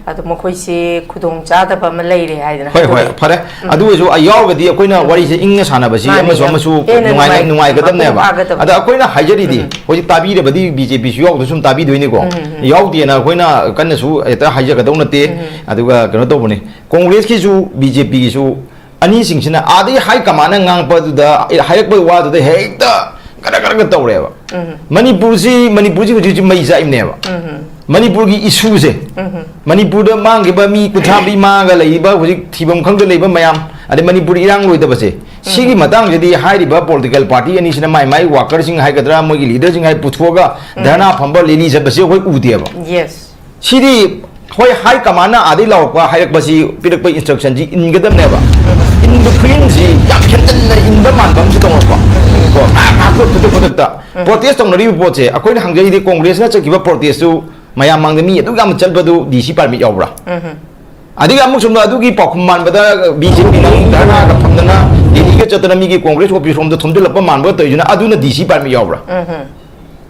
ꯑꯗꯣ ꯃꯈꯣꯏꯁꯦ ꯈꯨꯗꯣꯡ ꯆꯥꯗꯕ ꯑꯃ ꯂꯩꯔꯦ ꯍꯥꯏꯗꯅ ꯍꯣꯏ, ꯍꯣꯏ, ꯍꯥꯏꯗꯣꯛꯑꯦ꯫ ꯐꯔꯦ꯫ ꯑꯗꯨ ꯑꯣꯏꯔꯁꯨ ꯑ, ꯌꯥꯎꯔꯒꯗꯤ ꯑꯩꯈꯣꯏꯅ ꯋꯥꯔꯤꯁꯦ ꯏꯪꯅ ꯁꯥꯟꯅꯕꯁꯤ ꯃꯥꯅꯦ, ꯑꯃꯁꯨ ꯌꯥꯝ ꯑꯃꯁꯨ ꯍꯦꯟꯅ ꯅꯨꯡꯉꯥꯏꯅ-, ꯅꯨꯡꯉꯥꯏ-, ꯅꯨꯡꯉꯥꯏꯒꯗꯕꯅꯦꯕ꯫ ꯃꯄꯨꯡ ꯐꯥꯒꯗꯕ꯫ ꯑꯗ ꯑꯩꯈꯣꯏꯅ ꯍꯥꯏꯖꯔꯤꯗꯤ, ꯍꯧꯖꯤꯛ ꯇꯥꯕꯤꯔꯕꯗꯤ ꯕꯤ ꯖꯦ ꯄꯤꯁꯨ ꯌꯥꯎꯗꯁꯨ ꯁꯨꯝ ꯇꯥꯕꯤꯗꯣꯏꯅꯤꯀꯣ꯫ ꯌꯥꯎꯗꯦꯅ ꯑꯩꯈꯣꯏꯅ ꯀꯟꯅꯁꯨ ꯍꯦꯛꯇ ꯍꯥꯏꯖꯒꯗꯧ ꯅꯠꯇꯦ꯫ ꯑꯗꯨꯒ ꯀꯩꯅꯣ ꯇꯧꯕꯅꯤ, ꯀꯣꯡꯒ꯭ꯔꯦꯁꯀꯤꯁꯨ ꯕꯤ ꯖꯦ ꯄꯤꯒꯤꯁꯨ ꯑꯅꯤꯁꯤꯡꯁꯤꯅ ꯑꯥꯗꯒꯤ ꯍꯥꯏ ꯀꯃꯥꯟꯅ ꯉꯥꯡꯉꯛꯄꯗꯨꯗ, ꯍꯥꯏꯔꯛꯄ ꯋꯥꯗꯨꯗ ꯍꯦꯛꯇ ꯀꯔ ꯀꯔꯒ ꯇꯧꯔꯦꯕ꯫ ꯃꯅꯤꯄꯨꯔꯁꯤ, ꯃꯅꯤꯄꯨꯔꯁꯤ ꯍꯧꯖꯤꯛ ꯍꯧꯖꯤꯛ ꯃꯩ ꯆꯥꯛꯏꯕꯅꯦꯕ꯫ ꯃꯅꯤꯄꯨꯔꯒꯤ ꯏꯁꯨꯁꯦ, ꯃꯅꯤꯄꯨꯔꯗ ꯃꯥꯡꯈꯤꯕ ꯃꯤ ꯀꯨꯟꯊ꯭ꯔꯥ ꯃꯔꯤ ꯃꯥꯡꯉꯒ ꯂꯩꯔꯤꯕ, ꯍꯧꯖꯤꯛ ꯊꯤꯐꯝ ꯈꯪꯗ ꯂꯩꯕ ꯃꯌꯥꯝ, ꯑꯗꯩ ꯃꯅꯤꯄꯨꯔ ꯏꯔꯥꯡ ꯂꯣꯏꯗꯕꯁꯦ, ꯁꯤꯒꯤ ꯃꯇꯥꯡꯁꯤꯗꯤ ꯍꯥꯏꯔꯤꯕ ꯄꯣꯂꯤꯇꯤꯀꯦꯜ ꯄꯥꯔꯇꯤ ꯑꯅꯤꯁꯤꯅ ꯃꯥꯏ ꯃꯥꯏ ꯋꯥꯀꯔꯁꯤꯡ ꯍꯥꯏꯒꯗ꯭ꯔꯥ, ꯃꯣꯏꯒꯤ ꯂꯤꯗꯔꯁꯤꯡ ꯍꯥꯏ ꯄꯨꯊꯣꯛꯑꯒ ꯙꯔꯅꯥ ꯐꯝꯕ, ꯔꯦꯂꯤ ꯆꯠꯄꯁꯦ ꯑꯩꯈꯣꯏ ꯎꯗꯦꯕ꯫ Yes. ꯁꯤꯗꯤ ꯍꯣꯏ, ꯍꯥꯏ ꯀꯃꯥꯟꯅ ꯑꯥꯗꯩ ꯂꯥꯎꯔꯛꯄ, ꯍꯥꯏꯔꯛꯄꯁꯤ, ꯄꯤꯔꯛꯄ ꯏꯟꯁꯇ꯭ꯔꯛꯁꯟꯁꯤ ꯏꯟꯒꯗꯕꯅꯦꯕ꯫ ꯏꯟꯕ ꯈꯨꯏꯟꯁꯤ ꯌꯥꯝ ꯍꯦꯟꯖꯟꯅ ꯏꯟꯕ ꯃꯥꯟꯕ ꯑꯃꯁꯨ ꯇꯧꯔꯛꯄ꯫ ꯀꯣ, ꯉꯥꯏꯍꯥꯛ ꯉꯥꯏꯍꯥꯛ ꯈꯨꯗꯛ ꯈꯨꯗꯛꯇ ꯄ꯭ꯔꯣꯇꯦꯁ ꯇꯧꯅꯔꯤꯕ ꯄꯣꯠꯁꯦ, ꯑꯩꯈꯣꯏꯅ ꯍꯪꯖꯔꯤꯗꯤ ꯀꯣꯡꯒ꯭ꯔꯦꯁꯅ ꯆꯠꯈꯤꯕ ꯄ꯭ꯔꯣꯇꯦꯁꯇꯨ ꯃꯌꯥꯝ ꯃꯥꯡꯗ ꯃꯤ ꯑꯗꯨꯛ ꯌꯥꯝꯅ ꯆꯠꯄꯗꯨ ꯗꯤ ꯁꯤ ꯄꯥꯔꯃꯤꯠ ꯌꯥꯎꯕ꯭ꯔꯥ? ꯑꯗꯒꯤ ꯑꯃꯨꯛ ꯁꯣꯝꯗ ꯑꯗꯨꯒꯤ ꯄꯥꯎꯈꯨꯝ ꯃꯥꯟꯕꯗ ꯕꯤ ꯖꯦ ꯄꯤꯅ ꯑꯃꯨꯛ ꯙꯔꯅꯥꯒ ꯐꯝꯗꯅ, ꯗꯦꯜꯂꯤꯒ ꯆꯠꯇꯅ ꯃꯤꯒꯤ ꯀꯣꯡꯒ꯭ꯔꯦꯁ ꯑꯣꯐꯤꯁ ꯔꯣꯝꯗ ꯊꯣꯝꯖꯤꯜꯂꯛꯄ ꯃꯥꯟꯕꯒ ꯇꯧꯔꯤꯁꯤꯅ, ꯑꯗꯨꯅ ꯗꯤ ꯁꯤ ꯄꯥꯔꯃꯤꯠ ꯌꯥꯎꯕ꯭ꯔꯥ?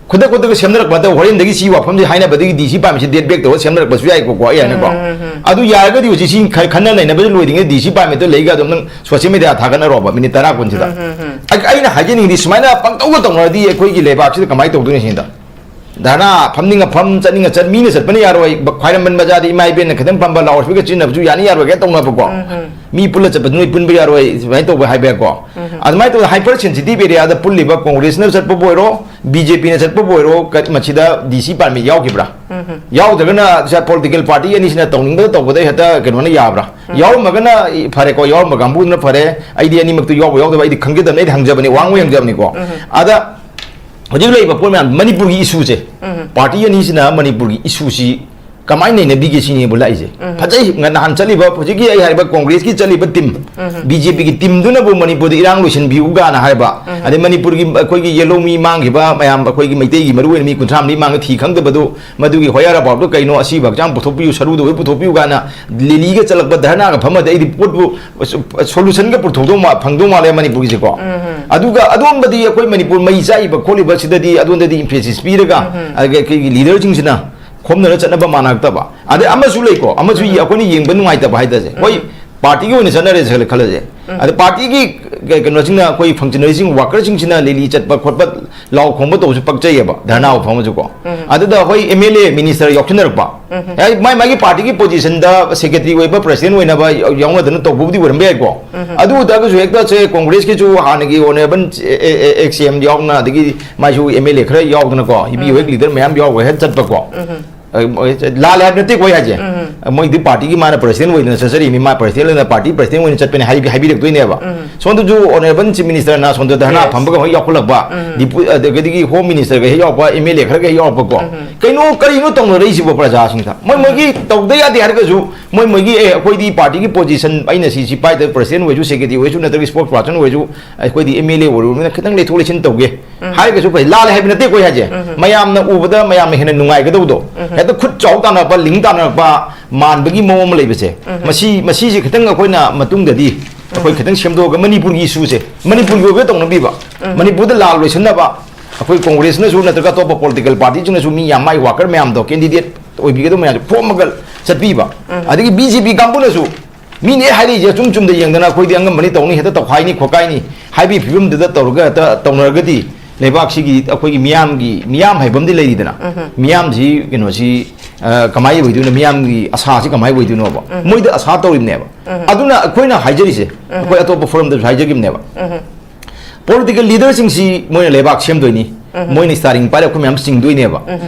ꯈꯨꯗꯛ ꯈꯨꯗꯛꯇ ꯁꯦꯝꯅꯔꯛꯄ ꯅꯠꯇꯕ, ꯍꯣꯔꯦꯟꯗꯒꯤ ꯁꯤ ꯋꯥꯐꯝꯁꯦ ꯍꯥꯏꯅꯕꯗꯒꯤ ꯗꯤ ꯁꯤ ꯄꯥꯔꯃꯤꯠꯁꯦ ꯗꯦꯠ ꯕꯦꯛ ꯇꯧꯔꯒ ꯁꯦꯝꯅꯔꯛꯄꯁꯨ ꯌꯥꯏꯀꯣ, ꯀꯣ, ꯑꯩ ꯍꯥꯏꯅꯀꯣ꯫ ꯑꯗꯨ ꯌꯥꯔꯒꯗꯤ ꯍꯧꯖꯤꯛ ꯁꯤ ꯈ-, ꯈꯟꯅ ꯅꯩꯅꯕꯁꯨ ꯂꯣꯏꯗ꯭ꯔꯤꯉꯩ ꯗꯤ ꯁꯤ ꯄꯥꯔꯃꯤꯠꯇꯣ ꯂꯩꯒ ꯑꯗꯨꯝ ꯅꯪ ꯁꯣꯁꯤꯌꯦꯜ ꯃꯦꯗꯤꯌꯥ ꯊꯥꯒꯠꯅꯔꯣꯕ ꯃꯤꯅꯤꯠ ꯇꯔꯥ ꯀꯨꯟꯁꯤꯗ꯫ ꯑꯩ-, ꯑꯩꯅ ꯍꯥꯏꯖꯅꯤꯡꯉꯤꯗꯤ ꯁꯨꯃꯥꯏꯅ ꯄꯪꯇꯧꯗ ꯇꯧꯅꯔꯗꯤ ꯑꯩꯈꯣꯏꯒꯤ ꯂꯩꯕꯥꯛꯁꯤꯗ ꯀꯃꯥꯏꯅ ꯇꯧꯗꯣꯏꯅꯣ ꯁꯤꯅꯤꯗ꯫ ꯙꯔꯅꯥ ꯐꯝꯅꯤꯡꯉ ꯐꯝ, ꯆꯠꯅꯤꯡꯉ ꯆꯠ, ꯃꯤꯅ ꯆꯠꯄꯅ ꯌꯥꯔꯣꯏ꯫ ꯕ-, ꯈ꯭ꯋꯥꯏꯔꯝꯕꯟ ꯕꯖꯥꯔꯗ ꯏꯃꯥ ꯏꯕꯦꯟꯅ ꯈꯤꯇꯪ ꯐꯝꯕ ꯂꯥꯎꯠ ꯁ꯭ꯄꯤꯀꯔ ꯁꯤꯖꯤꯟꯅꯕꯁꯨ ꯌꯥꯅꯤ ꯌꯥꯔꯣꯏꯒ ꯇꯧꯅꯕꯀꯣ꯫ ꯃꯤ ꯄꯨꯜꯂ ꯆꯠꯄꯁꯨ ꯅꯣꯏ ꯄꯨꯟꯕ ꯌꯥꯔꯣꯏ, ꯁꯨꯃꯥꯏꯅ ꯇꯧꯕ ꯍꯥꯏꯕ ꯌꯥꯏꯀꯣ꯫ ꯑꯗꯨꯃꯥꯏꯅ ꯇꯧꯗꯅ ꯍꯥꯏꯄꯔ ꯁꯦꯟꯁꯤꯇꯤꯚ ꯑꯦꯔꯤꯌꯥꯗ ꯄꯨꯜꯂꯤꯕ ꯀꯣꯡꯒ꯭ꯔꯦꯁꯅ ꯆꯠꯄꯕꯨ ꯑꯣꯏꯔꯣ, ꯕꯤ ꯖꯦ ꯄꯤꯅ ꯆꯠꯄꯕꯨ ꯑꯣꯏꯔꯣ, ꯀ-, ꯃꯁꯤꯗ ꯗꯤ ꯁꯤ ꯄꯥꯔꯃꯤꯠ ꯌꯥꯎꯈꯤꯕ꯭ꯔꯥ? ꯌꯥꯎꯗ꯭ꯔꯒꯅ ꯁ-, ꯄꯣꯂꯤꯇꯤꯀꯦꯜ ꯄꯥꯔꯇꯤ ꯑꯅꯤꯁꯤꯅ ꯇꯧꯅꯤꯡꯕꯗ ꯇꯧꯕꯗ ꯍꯦꯛꯇ ꯀꯩꯅꯣꯅ ꯌꯥꯕ꯭ꯔꯥ? ꯌꯥꯎꯔꯝꯃꯒꯅ ꯏ-, ꯐꯔꯦꯀꯣ, ꯌꯥꯎꯔꯝꯕ ꯀꯥꯡꯕꯨꯗꯨꯅ ꯐꯔꯦ, ꯑꯩꯗꯤ ꯑꯅꯤꯃꯛꯇꯨ ꯌꯥꯎꯕ ꯌꯥꯎꯗꯕ ꯑꯩꯗꯤ ꯈꯪꯖꯗꯕꯅꯤ, ꯑꯩꯗꯤ ꯍꯪꯖꯕꯅꯤ, ꯋꯥꯡꯃ ꯌꯦꯡꯖꯕꯅꯤꯀꯣ꯫ ꯑꯗ ꯍꯧꯖꯤꯛ ꯂꯩꯔꯤꯕ ꯄꯣꯠ ꯃꯌꯥꯝ, ꯃꯅꯤꯄꯨꯔꯒꯤ ꯏꯁꯨꯁꯦ, ꯄꯥꯔꯇꯤ ꯑꯅꯤꯁꯤꯅ ꯃꯅꯤꯄꯨꯔꯒꯤ ꯏꯁꯨꯁꯤ ꯀꯃꯥꯏꯅ ꯅꯩꯅꯕꯤꯒꯦ ꯁꯤꯅꯦꯕ ꯂꯥꯛꯏꯁꯦ꯫ ꯐꯖꯩ, ꯉ-, ꯅꯍꯥꯟ ꯆꯠꯂꯤꯕ, ꯍꯧꯖꯤꯛꯀꯤ ꯑꯩ ꯍꯥꯏꯔꯤꯕ ꯀꯣꯡꯒ꯭ꯔꯦꯁꯀꯤ ꯆꯠꯂꯤꯕ ꯇꯤꯝ, ꯕꯤ ꯖꯦ ꯄꯤꯒꯤ ꯇꯤꯝꯗꯨꯅꯕꯨ ꯃꯅꯤꯄꯨꯔꯗ ꯏꯔꯥꯡ ꯂꯣꯏꯁꯤꯟꯕꯤꯌꯨ ꯀꯥꯏꯅ ꯍꯥꯏꯕ, ꯑꯗꯩ ꯃꯅꯤꯄꯨꯔꯒꯤ ꯑꯩꯈꯣꯏꯒꯤ ꯌꯦꯜꯍꯧꯃꯤ ꯃꯥꯡꯈꯤꯕ ꯃꯌꯥꯝ, ꯑꯩꯈꯣꯏꯒꯤ ꯃꯩꯇꯩꯒꯤ ꯃꯔꯨ ꯑꯣꯏꯅ ꯃꯤ ꯀꯨꯟꯊ꯭ꯔꯥ ꯃꯔꯤ ꯃꯥꯡꯈꯤ ꯊꯤ ꯈꯪꯗꯕꯗꯨ, ꯃꯗꯨꯒꯤ ꯍꯣꯌꯥꯔ ꯑꯕꯥꯎꯠꯇꯣ ꯀꯩꯅꯣ, ꯑꯁꯤꯕ ꯍꯛꯆꯥꯡ ꯄꯨꯊꯣꯛꯄꯤꯌꯨ, ꯁꯔꯨꯗ ꯑꯣꯏ ꯄꯨꯊꯣꯛꯄꯤꯌꯨ ꯀꯥꯏꯅ ꯂꯦꯂꯤꯒ ꯆꯠꯂꯛꯄ, ꯙꯔꯅꯥꯒ ꯐꯝꯃꯗꯤ ꯑꯩꯗꯤ ꯄꯣꯠꯄꯨ ꯁꯣꯂꯨꯁꯟꯒ ꯄꯨꯊꯣꯛꯗꯧ ꯃꯥ-, ꯐꯪꯗꯧ ꯃꯥꯜꯂꯦ ꯃꯅꯤꯄꯨꯔꯒꯤꯁꯦꯀꯣ꯫ ꯑꯗꯨꯒ ꯑꯗꯣꯝꯗꯗꯤ ꯑꯩꯈꯣꯏ ꯃꯅꯤꯄꯨꯔ ꯃꯩ ꯆꯥꯛꯏꯕ ꯈꯣꯠꯂꯤꯕ ꯁꯤꯗꯗꯤ ꯑꯗꯣꯝꯗꯗꯤ ꯏꯝꯐꯦꯁꯤꯁ ꯄꯤꯔꯒ, ꯑꯗꯒꯤ ꯑꯩꯈꯣꯏꯒꯤ ꯂꯤꯗꯔꯁꯤꯡꯁꯤꯅ ꯈꯣꯝꯅꯔ ꯆꯠꯅꯕ ꯃꯥꯟꯅꯔꯛꯇꯕ꯫ ꯑꯗꯩ ꯑꯃꯁꯨ ꯂꯩꯀꯣ, ꯑꯃꯁꯨ ꯌꯦ-, ꯑꯩꯈꯣꯏꯅ ꯌꯦꯡꯕ ꯅꯨꯡꯉꯥꯏꯇꯕ ꯍꯥꯏꯇꯥꯔꯦ꯫ ꯍꯣꯏ, ꯄꯥꯔꯇꯤꯒꯤ ꯑꯣꯏꯅ ꯆꯠꯅꯔꯦ ꯈꯜꯂ-, ꯈꯜꯂꯁꯦ꯫ ꯑꯗ ꯄꯥꯔꯇꯤꯒꯤ ꯀ-, ꯀꯩꯅꯣꯁꯤꯡꯅ, ꯑꯩꯈꯣꯏ ꯐꯪꯁꯅꯔꯤꯁꯤꯡ, ꯋꯥꯀꯔꯁꯤꯡꯁꯤꯅ ꯂꯦꯂꯤ ꯆꯠꯄ ꯈꯣꯠꯄ, ꯂꯥꯎ ꯈꯣꯡꯕ ꯇꯧꯕꯁꯨ ꯄꯛꯆꯩꯌꯦꯕ, ꯙꯔꯅꯥ ꯃꯐꯝ ꯑꯃꯁꯨꯀꯣ꯫ ꯑꯗꯨꯗ ꯑꯩꯈꯣꯏ ꯑꯦꯝ ꯑꯦꯜ ꯑꯦ, ꯃꯤꯅꯤꯁꯇꯔ ꯌꯥꯎꯁꯤꯟꯅꯔꯛꯄ, ꯍꯥꯏ-, ꯃꯥꯏ ꯃꯥꯒꯤ ꯄꯥꯔꯇꯤꯒꯤ ꯄꯣꯖꯤꯁꯟꯗ ꯁꯦꯀ꯭ꯔꯦꯇꯔꯤ ꯑꯣꯏꯕ, ꯄ꯭ꯔꯁꯤꯗꯦꯟ ꯑꯣꯏꯅꯕ ꯌꯥꯎ-, ꯌꯥꯎꯅꯗꯅ ꯇꯧꯕꯕꯨꯗꯤ ꯑꯣꯏꯔꯝꯕ ꯌꯥꯏꯀꯣ꯫ ꯑꯗꯨ ꯑꯣꯏꯇꯥꯔꯒꯁꯨ ꯍꯦꯛꯇ ꯁꯦ ꯀꯣꯡꯒ꯭ꯔꯦꯁꯀꯤꯁꯨ ꯍꯥꯟꯅꯒꯤ ꯑꯣꯅꯔꯦꯕꯜ ꯑꯦ-, ꯑꯦ-, ꯑꯦ-, ꯑꯦꯛꯁ ꯁꯤ ꯑꯦꯝ ꯌꯥꯎꯅ, ꯑꯗꯒꯤ ꯃꯥꯏꯁꯨ ꯑꯦꯝ ꯑꯦꯜ ꯑꯦ ꯈꯔ ꯌꯥꯎꯗꯅꯀꯣ, ꯏꯕꯤ ꯍꯣꯏ ꯂꯤꯗꯔ ꯃꯌꯥꯝ ꯌꯥꯎꯔꯒ ꯍꯦꯛ ꯆꯠꯄꯀꯣ꯫ ꯑ, ꯃꯣꯏ ꯂꯥꯜꯂꯦ ꯍꯥꯏꯕ ꯅꯠꯇꯦꯀꯣ ꯑꯩ ꯍꯥꯏꯁꯦ꯫ ꯃꯣꯏꯗꯤ ꯄꯥꯔꯇꯤꯒꯤ ꯃꯥꯅ ꯄ꯭ꯔꯁꯤꯗꯦꯟ ꯑꯣꯏꯗꯅ ꯆꯠꯆꯔꯤꯅꯤ, ꯃꯥ ꯄ꯭ꯔꯁꯤꯗꯦꯟ ꯑꯣꯏꯅ ꯄꯥꯔꯇꯤ ꯄ꯭ꯔꯁꯤꯗꯦꯟ ꯑꯣꯏꯅ ꯆꯠꯄꯅꯦ ꯍꯥꯏꯕꯤ-, ꯍꯥꯏꯕꯤꯔꯛꯇꯣꯏꯅꯦꯕ꯫ ꯁꯣꯝꯗꯁꯨ ꯑꯣꯅꯔꯦꯕꯜ ꯆꯤꯐ ꯃꯤꯅꯤꯁꯇꯔꯅ ꯁꯣꯝꯗ ꯙꯔꯅꯥ ꯐꯝꯕꯒ ꯍꯦꯛ ꯌꯥꯎꯈꯠꯂꯛꯄ, ꯗꯤꯄꯨ-, ꯑꯗꯒꯤꯗꯤ ꯍꯣꯝ ꯃꯤꯅꯤꯁꯇꯔꯒ ꯍꯦꯛ ꯌꯥꯎꯔꯛꯄ, ꯑꯦꯝ ꯑꯦꯜ ꯑꯦ ꯈꯔꯒ ꯍꯦꯛ ꯌꯥꯎꯔꯛꯄꯀꯣ꯫ ꯀꯩꯅꯣ, ꯀꯔꯤꯅꯣ ꯇꯧꯅꯔꯛꯏꯁꯤꯕꯣ ꯄ꯭ꯔꯖꯥꯁꯤꯡꯗ? ꯃꯣꯏ ꯃꯣꯏꯒꯤ ꯇꯧꯗ ꯌꯥꯗꯦ ꯍꯥꯏꯔꯒꯁꯨ, ꯃꯣꯏ ꯃꯣꯏꯒꯤ, "ꯑꯦ, ꯑꯩꯈꯣꯏꯗꯤ ꯄꯥꯔꯇꯤꯒꯤ ꯄꯣꯖꯤꯁꯟ, ꯑꯩꯅ ꯁꯤ, ꯁꯤ ꯄꯥꯏꯗꯕ ꯄ꯭ꯔꯁꯤꯗꯦꯟ ꯑꯣꯏꯔꯁꯨ, ꯁꯦꯀ꯭ꯔꯦꯇꯔꯤ ꯑꯣꯏꯔꯁꯨ, ꯅꯠꯇ꯭ꯔꯒ ꯁ꯭ꯄꯣꯛꯁ ꯄꯥꯔꯁꯟ ꯑꯣꯏꯔꯁꯨ, ꯑꯩꯈꯣꯏꯗꯤ ꯑꯦꯝ ꯑꯦꯜ ꯑꯦ ꯑꯣꯏꯔꯨꯕꯅꯤꯅ ꯈꯤꯇꯪ ꯂꯩꯊꯣꯛ ꯂꯩꯁꯤꯟ ꯇꯧꯒꯦ" ꯍꯥꯏꯔꯒꯁꯨ ꯐꯩ꯫ ꯂꯥꯜꯂꯦ ꯍꯥꯏꯕ ꯅꯠꯇꯦꯀꯣ ꯑꯩ ꯍꯥꯏꯁꯦ꯫ ꯃꯌꯥꯝꯅ ꯎꯕꯗ ꯃꯌꯥꯝꯅ ꯍꯦꯟꯅ ꯅꯨꯡꯉꯥꯏꯒꯗꯧꯕꯗꯣ, ꯍꯦꯛꯇ ꯈꯨꯠ ꯆꯥꯎ ꯇꯥꯟꯅꯔꯛꯄ, ꯂꯤꯡ ꯇꯥꯟꯅꯔꯛꯄ, ꯃꯥꯟꯕꯒꯤ ꯃꯑꯣꯡ ꯑꯃ ꯂꯩꯕꯁꯦ, ꯃꯁꯤ, ꯃꯁꯤꯁꯦ ꯈꯤꯇꯪ ꯑꯩꯈꯣꯏꯅ ꯃꯇꯨꯡꯗꯗꯤ ꯑꯩꯈꯣꯏ ꯈꯤꯇꯪ ꯁꯦꯝꯗꯣꯛꯑꯒ ꯃꯅꯤꯄꯨꯔꯒꯤ ꯏꯁꯨꯁꯦ ꯃꯅꯤꯄꯨꯔꯒꯤ ꯑꯣꯏꯕ ꯇꯧꯅꯕꯤꯕ, ꯃꯅꯤꯄꯨꯔꯗ ꯂꯥꯜ ꯂꯣꯏꯁꯤꯟꯅꯕ, ꯑꯩꯈꯣꯏ ꯀꯣꯡꯒ꯭ꯔꯦꯁꯅꯁꯨ ꯅꯠꯇ꯭ꯔꯒ ꯑꯇꯣꯞꯄ ꯄꯣꯂꯤꯇꯤꯀꯦꯜ ꯄꯥꯔꯇꯤꯁꯤꯡꯅꯁꯨ ꯃꯤ ꯌꯥꯝ ꯃꯥꯏ ꯋꯥꯀꯔ ꯃꯌꯥꯝꯗꯣ, ꯀꯦꯟꯗꯤꯗꯦꯠ ꯑꯣꯏꯕꯤꯒꯗꯕ ꯃꯌꯥꯝꯁꯦ ꯈꯣꯝꯃꯒ ꯆꯠꯄꯤꯕ꯫ ꯑꯗꯒꯤ ꯕꯤ ꯖꯦ ꯄꯤ ꯀꯥꯡꯕꯨꯅꯁꯨ ꯃꯤꯅꯦ ꯍꯥꯏꯔꯛꯏꯁꯦ ꯑꯆꯨꯝ ꯆꯨꯝꯗ ꯌꯦꯡꯗꯅ ꯑꯩꯈꯣꯏꯗꯤ ꯑꯉꯝꯕꯅꯤ, ꯇꯧꯅꯤ, ꯍꯦꯛꯇ ꯇꯧꯈꯥꯏꯅꯤ ꯈꯣꯠꯀꯥꯏꯅꯤ ꯍꯥꯏꯕꯒꯤ ꯐꯤꯕꯝꯗꯨꯗ ꯇꯧꯔꯒ ꯍꯦꯛꯇ ꯇꯧꯅꯔꯒꯗꯤ ꯂꯩꯕꯥꯛꯁꯤꯒꯤ ꯑꯩꯈꯣꯏꯒꯤ ꯃꯤꯌꯥꯝꯒꯤ, ꯃꯤꯌꯥꯝ ꯍꯥꯏꯕ ꯑꯃꯗꯤ ꯂꯩꯔꯤꯗꯅ, ꯃꯤꯌꯥꯝꯁꯤ ꯀꯩꯅꯣꯁꯤ, ꯑ, ꯀꯃꯥꯏꯅ ꯑꯣꯏꯗꯣꯏꯅꯣ? ꯃꯤꯌꯥꯝꯒꯤ ꯑꯁꯥꯁꯤ ꯀꯃꯥꯏꯅ ꯑꯣꯏꯗꯣꯏꯅꯣꯕ? ꯃꯣꯏꯗ ꯑꯁꯥ ꯇꯧꯔꯤꯕꯅꯦꯕ꯫ ꯑꯗꯨꯅ ꯑꯩꯈꯣꯏꯅ ꯍꯥꯏꯖꯔꯤꯁꯦ, ꯑꯩꯈꯣꯏ ꯑꯇꯣꯞꯄ ꯐꯣꯔꯝꯗꯁꯨ ꯍꯥꯏꯖꯈꯤꯕꯅꯦꯕ, ꯄꯣꯂꯤꯇꯤꯀꯦꯜ ꯂꯤꯗꯔꯁꯤꯡꯁꯤ ꯃꯣꯏꯅ ꯂꯩꯕꯥꯛ ꯁꯦꯝꯗꯣꯏꯅꯤ, ꯃꯣꯏꯅ ꯁ꯭ꯇꯥꯔꯤꯡ ꯄꯥꯏꯔ ꯑꯩꯈꯣꯏ ꯃꯌꯥꯝ ꯆꯤꯡꯗꯣꯏꯅꯦꯕ꯫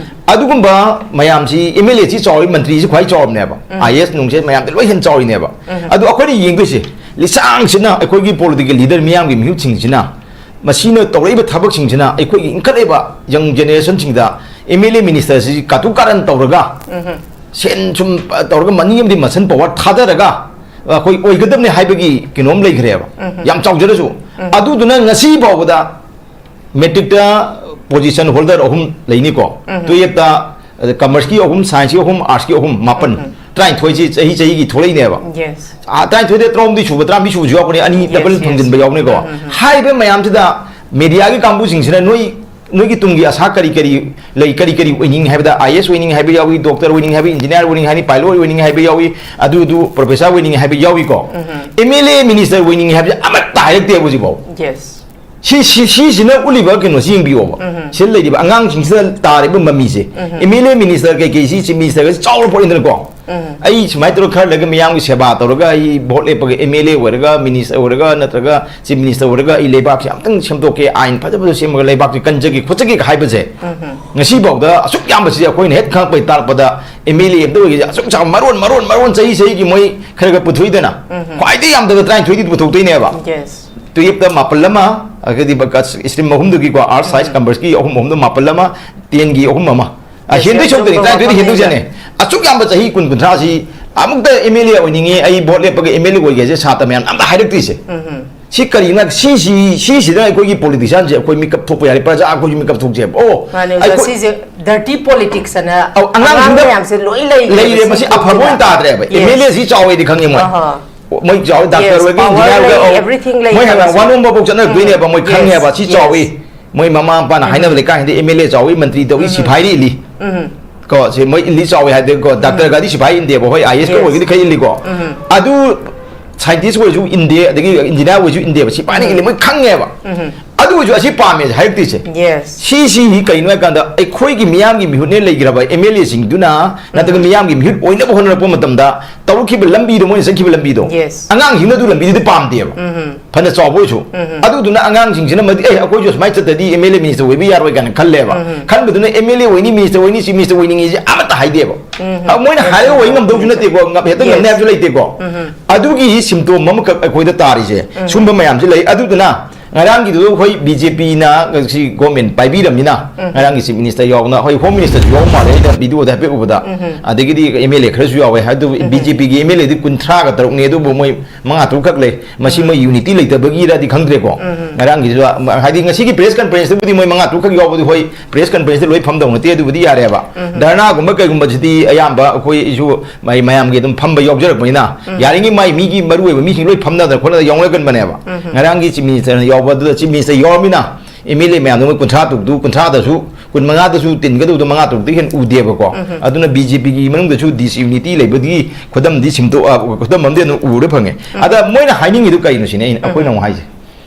ꯑꯗꯨꯒꯨꯝꯕ ꯃꯌꯥꯝꯁꯤ, ꯑꯦꯝ ꯑꯦꯜ ꯑꯦꯁꯤ ꯆꯥꯎꯔꯤ, ꯃꯟꯇ꯭ꯔꯤꯁꯤ ꯈ꯭ꯋꯥꯏ ꯆꯥꯎꯔꯕꯅꯦꯕ, ꯑꯥꯏ ꯑꯦ ꯑꯦꯁ ꯅꯨꯡꯁꯦ ꯃꯌꯥꯝꯗ ꯂꯣꯏ ꯍꯦꯟꯅ ꯆꯥꯎꯔꯤꯅꯦꯕ꯫ ꯑꯗꯣ ꯑꯩꯈꯣꯏꯅ ꯌꯦꯡꯗꯣꯏꯁꯦ, ꯂꯤꯁꯥꯡꯁꯤꯠꯅ ꯑꯩꯈꯣꯏꯒꯤ ꯄꯣꯂꯤꯇꯤꯀꯦꯜ ꯂꯤꯗꯔ ꯃꯤꯌꯥꯝꯒꯤ ꯃꯤꯍꯨꯠꯁꯤꯡꯁꯤꯅ, ꯃꯁꯤꯅ ꯇꯧꯔꯛꯏꯕ ꯊꯕꯛꯁꯤꯡꯁꯤꯅ ꯑꯩꯈꯣꯏꯒꯤ ꯏꯟꯈꯠꯂꯛꯏꯕ ꯌꯪ ꯖꯦꯅꯦꯔꯦꯁꯟꯁꯤꯡꯗ ꯑꯦꯝ ꯑꯦꯜ ꯑꯦ ꯃꯤꯅꯤꯁꯇꯔꯁꯤ ꯀꯥꯇꯨ ꯀꯥꯔꯟ ꯇꯧꯔꯒ, ꯁꯦꯟ ꯁꯨꯝ, ꯑ, ꯇꯧꯔꯒ ꯃꯅꯤ ꯑꯃꯗꯤ ꯃꯁꯟ ꯄꯋꯥꯔ ꯊꯥꯗꯔꯒ ꯑꯩꯈꯣꯏ ꯑꯣꯏꯒꯗꯕꯅꯤ ꯍꯥꯏꯕꯒꯤ ꯀꯩꯅꯣꯝ ꯂꯩꯈ꯭ꯔꯦꯕ, ꯌꯥꯝ ꯆꯥꯎꯖꯔꯁꯨ꯫ ꯑꯗꯨꯗꯨꯅ ꯉꯁꯤ ꯐꯥꯎꯕꯗ ꯃꯦꯇ꯭ꯔꯤꯛꯇ ꯄꯣꯖꯤꯁꯟ ꯍꯣꯜꯗꯔ ꯑꯍꯨꯝ ꯂꯩꯅꯤꯀꯣ, ꯇꯨꯌꯦꯞꯇ, ꯑꯗ, ꯀꯃꯔꯁꯀꯤ ꯑꯍꯨꯝ, ꯁꯥꯏꯟꯁꯀꯤ ꯑꯍꯨꯝ, ꯑꯥꯔꯠꯁꯀꯤ ꯑꯍꯨꯝ, ꯃꯥꯄꯟ, ꯇꯔꯥꯅꯤꯊꯣꯏꯁꯤ ꯆꯍꯤ ꯆꯍꯤꯒꯤ ꯊꯣꯛꯂꯛꯏꯅꯦꯕ꯫ ꯌꯦꯁ꯫ ꯑꯥ, ꯇꯔꯥꯅꯤꯊꯣꯏꯗ ꯇꯔꯥꯍꯨꯝꯗꯣꯏ ꯁꯨꯕ, ꯇꯔꯥꯃꯔꯤ ꯁꯨꯕꯁꯨ ꯌꯥꯎꯕꯅꯦ, ꯑꯅꯤ ꯌꯦꯁ, ꯗꯕꯜ ꯌꯦꯁ꯫ ꯐꯪꯖꯤꯟꯕ ꯌꯥꯎꯕꯅꯦꯀꯣ꯫ ꯍꯥꯏꯔꯤꯕ ꯃꯌꯥꯝꯁꯤꯗ ꯃꯦꯗꯤꯌꯥꯒꯤ ꯀꯥꯡꯕꯨꯁꯤꯡꯁꯤꯅ ꯅꯣꯏ, ꯅꯣꯏꯒꯤ ꯇꯨꯡꯒꯤ ꯑꯁꯥ ꯀꯔꯤ ꯀꯔꯤ ꯂꯩ, ꯀꯔꯤ ꯀꯔꯤ ꯑꯣꯏꯅꯤꯡꯉꯤ ꯍꯥꯏꯕꯗ, ꯑꯥꯏ ꯑꯦ ꯑꯦꯁ ꯑꯣꯏꯅꯤꯡꯉꯤ ꯍꯥꯏꯕ ꯌꯥꯎꯏ, ꯗꯣꯛꯇꯔ ꯑꯣꯏꯅꯤꯡꯉꯤ ꯍꯥꯏꯕ, ꯏꯟꯖꯤꯅꯤꯌꯥꯔ ꯑꯣꯏꯅꯤꯡꯉꯤ ꯍꯥꯏꯅꯤ, ꯄꯥꯏꯂꯣꯠ ꯑꯣꯏꯅꯤꯡꯉꯤ ꯍꯥꯏꯕ ꯌꯥꯎꯏ, ꯑꯗꯨꯗꯨ ꯄ꯭ꯔꯣꯐꯦꯁꯔ ꯑꯣꯏꯅꯤꯡꯉꯤ ꯍꯥꯏꯕ ꯌꯥꯎꯏꯀꯣ꯫ ꯑꯦꯝ ꯑꯦꯜ ꯑꯦ ꯃꯤꯅꯤꯁꯇꯔ ꯑꯣꯏꯅꯤꯡꯉꯤ ꯍꯥꯏꯕꯁꯦ ꯑꯃꯠꯇ ꯍꯥꯏꯔꯛꯇꯦꯕ ꯍꯧꯖꯤꯛꯐꯥꯎ꯫ ꯌꯦꯁ꯫ ꯁꯤ, ꯁꯤ, ꯁꯤꯁꯤꯅ ꯎꯠꯂꯤꯕ ꯀꯩꯅꯣꯁꯤ ꯌꯦꯡꯕꯤꯌꯣꯕ꯫ ꯁꯤꯗ ꯂꯩꯔꯤꯕ ꯑꯉꯥꯡꯁꯤꯡꯁꯤꯗ ꯇꯥꯔꯤꯕ ꯃꯃꯤꯁꯦ꯫ ꯑꯦꯝ ꯑꯦꯜ ꯑꯦ ꯃꯤꯅꯤꯁꯇꯔ ꯀꯩꯀꯩꯁꯤ, ꯆꯤꯐ ꯃꯤꯅꯤꯁꯇꯔꯒꯁꯤ ꯆꯥꯎꯔ ꯄꯣꯠꯅꯤꯗꯅꯀꯣ꯫ ꯑꯩ ꯁꯨꯃꯥꯏꯅ ꯇꯧꯔꯒ ꯈꯔ ꯂꯩꯔꯒ ꯃꯤꯌꯥꯝꯒꯤ ꯁꯦꯕꯥ ꯇꯧꯔꯒ ꯑꯩ ꯚꯣꯠ ꯂꯦꯞꯄꯒ ꯑꯦꯝ ꯑꯦꯜ ꯑꯦ ꯑꯣꯏꯔꯒ, ꯃꯤꯅꯤꯁꯇꯔ ꯑꯣꯏꯔꯒ, ꯅꯠꯇ꯭ꯔꯒ ꯆꯤꯐ ꯃꯤꯅꯤꯁꯇꯔ ꯑꯣꯏꯔꯒ ꯑꯩ ꯂꯩꯕꯥꯛꯁꯦ ꯑꯝꯇꯪ ꯁꯦꯝꯗꯣꯛꯀꯦ, ꯑꯥꯏꯟ ꯐꯖ ꯐꯖ ꯁꯦꯝꯃꯒ ꯂꯩꯕꯥꯛꯁꯦ ꯀꯟꯖꯒꯦ ꯈꯣꯠꯆꯒꯦ ꯍꯥꯏꯕꯁꯦ ꯉꯁꯤ ꯐꯥꯎꯗ ꯑꯁꯨꯛ ꯌꯥꯝꯕꯁꯤꯗꯤ ꯑꯩꯈꯣꯏꯅ ꯍꯦꯛ ꯈꯪꯉꯛꯄꯩ ꯇꯥꯔꯛꯄꯗ ꯑꯦꯝ ꯑꯦꯜ ꯑꯦ ꯑꯝꯇ ꯑꯣꯏꯒꯦ ꯑꯁꯨꯛ ꯆꯥꯎꯕ ꯃꯔꯣꯟ, ꯃꯔꯣꯟ, ꯃꯔꯣꯟ ꯆꯍꯤ ꯆꯍꯤꯒꯤ ꯃꯣꯏ ꯈꯔ ꯈꯔ ꯄꯨꯊꯣꯛꯏꯗꯅ, ꯈ꯭ꯋꯥꯏꯗꯒꯤ ꯌꯥꯝꯗꯕ ꯇꯔꯥꯅꯤꯊꯣꯏꯗꯤ ꯄꯨꯊꯣꯛꯇꯣꯏꯅꯦꯕ꯫ ꯌꯦꯁ꯫ ꯇꯨꯌꯦꯞꯇ ꯃꯥꯄꯜ ꯑꯃ, ꯑꯗꯒꯤꯗꯤ ꯕ-, ꯀ-, ꯁ꯭ꯇ꯭ꯔꯤꯝ ꯑꯍꯨꯝꯗꯨꯒꯤꯀꯣ, ꯑꯥꯔꯠꯁ, ꯁꯥꯏꯟꯁ, ꯀꯃꯔꯁꯀꯤ ꯑꯍꯨꯝ, ꯑꯍꯨꯝꯗ ꯃꯥꯄꯜ ꯑꯃ, ꯇꯦꯟꯒꯤ ꯑꯍꯨꯝ ꯑꯃ꯫ ꯑ, ꯌꯦꯁ, ꯍꯦꯟꯗꯣꯏ ꯌꯦꯁ, ꯁꯔꯨꯛꯇꯅꯤ, ꯑꯗꯨꯝ ꯇꯔꯥꯅꯤꯊꯣꯏꯗꯤ ꯇꯧꯕ ꯍꯦꯟꯗꯣꯏꯁꯦꯅꯦ꯫ ꯑꯆꯨꯛ ꯌꯥꯝꯕ ꯆꯍꯤ ꯀꯨꯟ, ꯀꯨꯟꯊ꯭ꯔꯥꯁꯤ ꯑꯃꯨꯛꯇ ꯑꯦꯝ ꯑꯦꯜ ꯑꯦ ꯑꯣꯏꯅꯤꯡꯉꯤ, ꯑꯩ ꯚꯣꯠ ꯂꯦꯞꯄꯒ ꯑꯦꯝ ꯑꯦꯜ ꯑꯦ ꯑꯣꯏꯒꯦ ꯍꯥꯏꯁꯦ ꯁꯥꯇ꯭ꯔ ꯃꯌꯥꯝꯅ ꯑꯝꯇ ꯍꯥꯏꯔꯛꯇ꯭ꯔꯤꯁꯦ꯫ ꯁꯤ ꯀꯔꯤꯅ, ꯁꯤ, ꯁꯤ, ꯁꯤꯁꯤꯗ ꯑꯩꯈꯣꯏꯒꯤ ꯄꯣꯂꯤꯇꯤꯁꯤꯌꯥꯟꯁꯦ, ꯑꯩꯈꯣꯏ ꯃꯤꯀꯞ ꯊꯣꯛꯄ ꯌꯥꯔꯦ, ꯄ꯭ꯔꯖꯥ ꯑꯩꯈꯣꯏꯁꯨ ꯃꯤꯀꯞ ꯊꯣꯛꯁꯦꯕ꯫ ꯑꯣ, ꯃꯥꯅꯦ, ꯑꯣꯖꯥ, ꯑꯩꯈꯣꯏ ꯁꯤꯁꯦ ꯗꯔꯇꯤ ꯄꯣꯂꯤꯇꯤꯛꯁ ꯑꯅ ꯑꯧ, ꯑꯉꯥꯡꯁꯤꯡꯗ ꯑꯉꯥꯡ ꯃꯌꯥꯝꯁꯦ ꯂꯣꯏ ꯂꯩꯔꯦ, ꯂꯩꯔꯦ, ꯁꯤ ꯃꯁꯤ ꯑꯐꯕ ꯎꯠꯇꯦꯕ꯫ ꯑꯣꯏꯅ ꯇꯥꯗ꯭ꯔꯦꯕ꯫ ꯌꯦꯁ꯫ ꯑꯦꯝ ꯑꯦꯜ ꯑꯦꯁꯤ ꯆꯥꯎꯋꯦꯗꯤ ꯈꯪꯉꯦ ꯃꯣꯏ꯫ ꯑꯍꯥ꯫ ꯃꯣꯏ ꯆꯥꯎꯋꯦ, ꯗꯥꯛꯇꯔ ꯌꯦꯁ, ꯑꯣꯏꯒꯦ, ꯄꯥꯋꯔ ꯏꯟꯖꯤꯅꯤꯌꯥꯔ ꯑꯣꯏꯒꯦ, ꯂꯩ, ꯑꯧ, ꯑꯦꯚ꯭ꯔꯤꯊꯤꯡ ꯂꯩ ꯃꯣꯏ ꯍꯥꯏꯕ ꯍꯥꯏꯕꯁꯦ꯫ ꯋꯥꯅꯣꯝꯕ ꯐꯥꯎ ꯆꯠꯅꯔꯛꯇꯣꯏꯅꯦꯕ, ꯎꯝ꯫ ꯃꯣꯏ ꯌꯦꯁ, ꯈꯪꯉꯦꯕ, ꯁꯤ ꯌꯦꯁ꯫ ꯆꯥꯎꯋꯤ꯫ ꯃꯣꯏ ꯃꯃꯥ ꯃꯄꯥꯅ ꯍꯥꯏꯅꯕ ꯂꯩꯀꯥꯏꯁꯤꯗ ꯑꯦꯝ ꯑꯦꯜ ꯑꯦ ꯆꯥꯎꯏ, ꯃꯟꯇ꯭ꯔꯤ ꯇꯧꯏ, ꯁꯤꯐꯥꯏꯗꯤ ꯏꯜꯂꯤ꯫ ꯀꯣ, ꯁꯤ ꯃꯣꯏ ꯏꯜꯂꯤ ꯆꯥꯎꯏ ꯍꯥꯏꯗꯤ ꯀꯣ, ꯗꯥꯛꯇꯔꯒꯗꯤ ꯁꯤꯐꯥꯏ ꯏꯟꯗꯦꯕ, ꯍꯣꯏ, ꯑꯥꯏ ꯑꯦꯁꯀ Yes. ꯑꯣꯏꯔꯒꯗꯤ ꯈꯔ ꯏꯜꯂꯤꯀꯣ꯫ ꯑꯗꯨ ꯁꯥꯏꯟꯇꯤꯁ ꯑꯣꯏꯔꯁꯨ ꯏꯟꯗꯦ, ꯑꯗꯒꯤ ꯏꯟꯖꯤꯅꯤꯌꯥꯔ ꯑꯣꯏꯔꯁꯨ ꯏꯟꯗꯦꯕ, ꯁꯤꯐꯥꯏꯅ ꯏꯜꯂꯤ, ꯃꯣꯏ ꯈꯪꯉꯦꯕ꯫ ꯑꯗꯨ ꯑꯣꯏꯔꯁꯨ ꯑꯁꯤ ꯄꯥꯝꯃꯦ ꯍꯥꯏꯔꯛꯇ꯭ꯔꯤꯁꯦ꯫ Yes. ꯁꯤꯁꯤ ꯀꯩꯅꯣ ꯍꯥꯏ ꯀꯥꯟꯗ, ꯑꯩꯈꯣꯏꯒꯤ ꯃꯤꯌꯥꯝꯒꯤ ꯃꯤꯍꯨꯠꯅꯦ ꯂꯩꯈ꯭ꯔꯕ ꯑꯦꯝ ꯑꯦꯜ ꯑꯦꯁꯤꯡꯗꯨꯅ ꯅꯠꯇ꯭ꯔꯒ ꯃꯤꯌꯥꯝꯒꯤ ꯃꯤꯍꯨꯠ ꯑꯣꯏꯅꯕ ꯍꯣꯠꯅꯔꯛꯄ ꯃꯇꯝꯗ ꯇꯧꯔꯛꯈꯤꯕ ꯂꯝꯕꯤꯗꯣ, ꯃꯣꯏꯅ ꯆꯠꯈꯤꯕ ꯂꯝꯕꯤꯗꯣ, Yes. ꯑꯉꯥꯡꯁꯤꯡꯅ ꯑꯗꯨ ꯂꯝꯕꯤꯗꯨꯗꯤ ꯄꯥꯝꯗꯦꯕ꯫ ꯐꯅ ꯆꯥꯎꯕ ꯑꯣꯏꯁꯨ꯫ ꯑꯗꯨꯗꯨꯅ ꯑꯉꯥꯡꯁꯤꯡꯁꯤꯅ ꯃꯗꯤ, "ꯑꯦ, ꯑꯩꯈꯣꯏꯁꯨ ꯁꯨꯃꯥꯏꯅ ꯆꯠꯇ꯭ꯔꯗꯤ ꯑꯦꯝ ꯑꯦꯜ ꯑꯦ ꯃꯤꯅꯤꯁꯇꯔ ꯑꯣꯏꯕ ꯌꯥꯔꯣꯏ" ꯀꯥꯏꯅ ꯈꯜꯂꯦꯕ꯫ ꯈꯟꯕꯗꯨꯅ ꯑꯦꯝ ꯑꯦꯜ ꯑꯦ ꯑꯣꯏꯅꯤ, ꯃꯤꯅꯤꯁꯇꯔ ꯑꯣꯏꯅꯤ, ꯆꯤꯐ ꯃꯤꯅꯤꯁꯇꯔ ꯑꯣꯏꯅꯤꯡꯉꯤꯁꯦ ꯑꯃꯠꯇ ꯍꯥꯏꯗꯦꯕ꯫ ꯑ, ꯃꯣꯏꯅ ꯍꯥꯏꯔꯒ ꯑꯣꯏ ꯉꯝꯗꯧꯁꯨ ꯅꯠꯇꯦꯀꯣ, ꯉ-, ꯍꯦꯛꯇ ꯉꯝꯅꯤ Yes. ꯍꯥꯏꯕꯁꯨ ꯂꯩꯇꯦꯀꯣ꯫ ꯑꯗꯨꯒꯤ ꯁꯤꯝꯇꯣꯝ ꯑꯃꯈꯛ ꯑꯩꯈꯣꯏꯗ ꯇꯥꯔꯤꯁꯦ, ꯁꯨꯝꯕ ꯃꯌꯥꯝꯁꯦ ꯂꯩ꯫ ꯑꯗꯨꯗꯨꯅ ꯉꯔꯥꯡꯒꯤꯗꯨ ꯑꯩꯈꯣꯏ ꯕꯤ ꯖꯦ ꯄꯤꯅ ꯁꯤ ꯒꯣꯔꯃꯦꯟ ꯄꯥꯏꯕꯤꯔꯝꯅꯤꯅ, ꯉꯔꯥꯡꯒꯤ ꯆꯤꯐ ꯃꯤꯅꯤꯁꯇꯔ ꯌꯥꯎꯅ, ꯍꯣꯏ, ꯍꯣꯝ ꯃꯤꯅꯤꯁꯇꯔꯁꯨ ꯌꯥꯎꯕ ꯃꯥꯜꯂꯦ, ꯑꯩꯅ ꯚꯤꯗꯤꯑꯣꯗ ꯍꯥꯏꯐꯦꯠ ꯎꯕꯗ꯫ ꯑꯗꯒꯤꯗꯤ ꯑꯦꯝ ꯑꯦꯜ ꯑꯦ ꯈꯔꯁꯨ ꯌꯥꯎꯋꯦ꯫ ꯑꯗꯨ ꯕꯤ ꯖꯦ ꯄꯤꯒꯤ ꯑꯦꯝ ꯑꯦꯜ ꯑꯦꯗꯤ ꯀꯨꯟꯊ꯭ꯔꯥꯒ ꯇꯔꯨꯛꯅꯤ, ꯑꯗꯨꯕꯨ ꯃꯣꯏ ꯃꯉꯥ ꯇꯔꯨꯛꯈꯛ ꯂꯩ꯫ ꯃꯁꯤ ꯃꯣꯏ ꯌꯨꯅꯤꯇꯤ ꯂꯩꯇꯕꯒꯤꯔꯗꯤ ꯈꯪꯗ꯭ꯔꯦꯀꯣ꯫ ꯉꯔꯥꯡꯒꯤꯁꯨ, ꯍꯥꯏꯗꯤ ꯉꯁꯤꯒꯤ ꯄ꯭ꯔꯦꯁ ꯀꯟꯐꯔꯦꯟꯁꯇꯕꯨꯗꯤ ꯃꯣꯏ ꯃꯉꯥ ꯇꯔꯨꯛꯈꯛ ꯌꯥꯎꯕꯗꯤ ꯍꯣꯏ, ꯄ꯭ꯔꯦꯁ ꯀꯟꯐꯔꯦꯟꯁꯇ ꯂꯣꯏ ꯐꯝꯗꯧ ꯅꯠꯇꯦ, ꯑꯗꯨꯕꯨꯗꯤ ꯌꯥꯔꯦꯕ꯫ ꯙꯔꯅꯥꯒꯨꯝꯕ ꯀꯩꯒꯨꯝꯕꯁꯤꯗꯤ ꯑꯌꯥꯝꯕ ꯑꯩꯈꯣꯏꯁꯨ ꯃꯥꯏ ꯃꯌꯥꯝꯒꯤ ꯑꯗꯨꯝ ꯐꯝꯕ ꯌꯥꯎꯖꯔꯛꯄꯅꯤꯅ, ꯌꯥꯔꯤꯉꯩ ꯃꯥꯏ ꯃꯤꯒꯤ ꯃꯔꯨ ꯑꯣꯏꯕ ꯃꯤꯁꯤꯡ ꯂꯣꯏ ꯐꯝꯅꯗꯅ ꯈꯣꯠꯅꯗꯅ ꯌꯥꯎꯅꯒꯟꯕꯅꯦꯕ꯫ ꯉꯔꯥꯡꯒꯤ ꯆꯤꯐ ꯃꯤꯅꯤꯁꯇꯔꯅ ꯌꯥꯎꯕ, ꯑꯗꯨꯗ ꯆꯤꯐ ꯃꯤꯅꯤꯁꯇꯔ ꯌꯥꯎꯔꯃꯤꯅ ꯑꯦꯝ ꯑꯦꯜ ꯑꯦ ꯃꯌꯥꯝꯗꯣ ꯃꯣꯏ ꯀꯨꯟꯊ꯭ꯔꯥ ꯇꯔꯨꯛꯇꯨ, ꯀꯨꯟꯊ꯭ꯔꯥꯗꯁꯨ, ꯀꯨꯟ ꯃꯉꯥꯗꯁꯨ ꯇꯤꯟꯒꯗꯧꯗꯣ ꯃꯉꯥ ꯇꯔꯨꯛꯇꯒꯤ ꯍꯦꯟꯅ ꯎꯗꯦꯕꯀꯣ꯫ ꯑꯗꯨꯅ ꯕꯤ ꯖꯦ ꯄꯤꯒꯤ ꯃꯅꯨꯡꯗꯁꯨ ꯗꯤꯁꯌꯨꯅꯤꯇꯤ ꯂꯩꯕꯒꯤ ꯈꯨꯗꯝꯗꯤ ꯁꯤꯝꯇꯣ-, ꯑ, ꯈꯨꯗꯝ ꯑꯃꯗꯤ ꯑꯗꯨꯝ ꯎꯔꯦ ꯐꯪꯉꯦ꯫ ꯑꯗ ꯃꯣꯏꯅ ꯍꯥꯏꯅꯤꯡꯉꯤꯗꯨ ꯀꯩꯅꯣ ꯁꯤꯅꯦ ꯑꯩꯅ, ꯑꯩꯈꯣꯏꯅ ꯑꯃꯨꯛ ꯍꯥꯏꯁꯦ꯫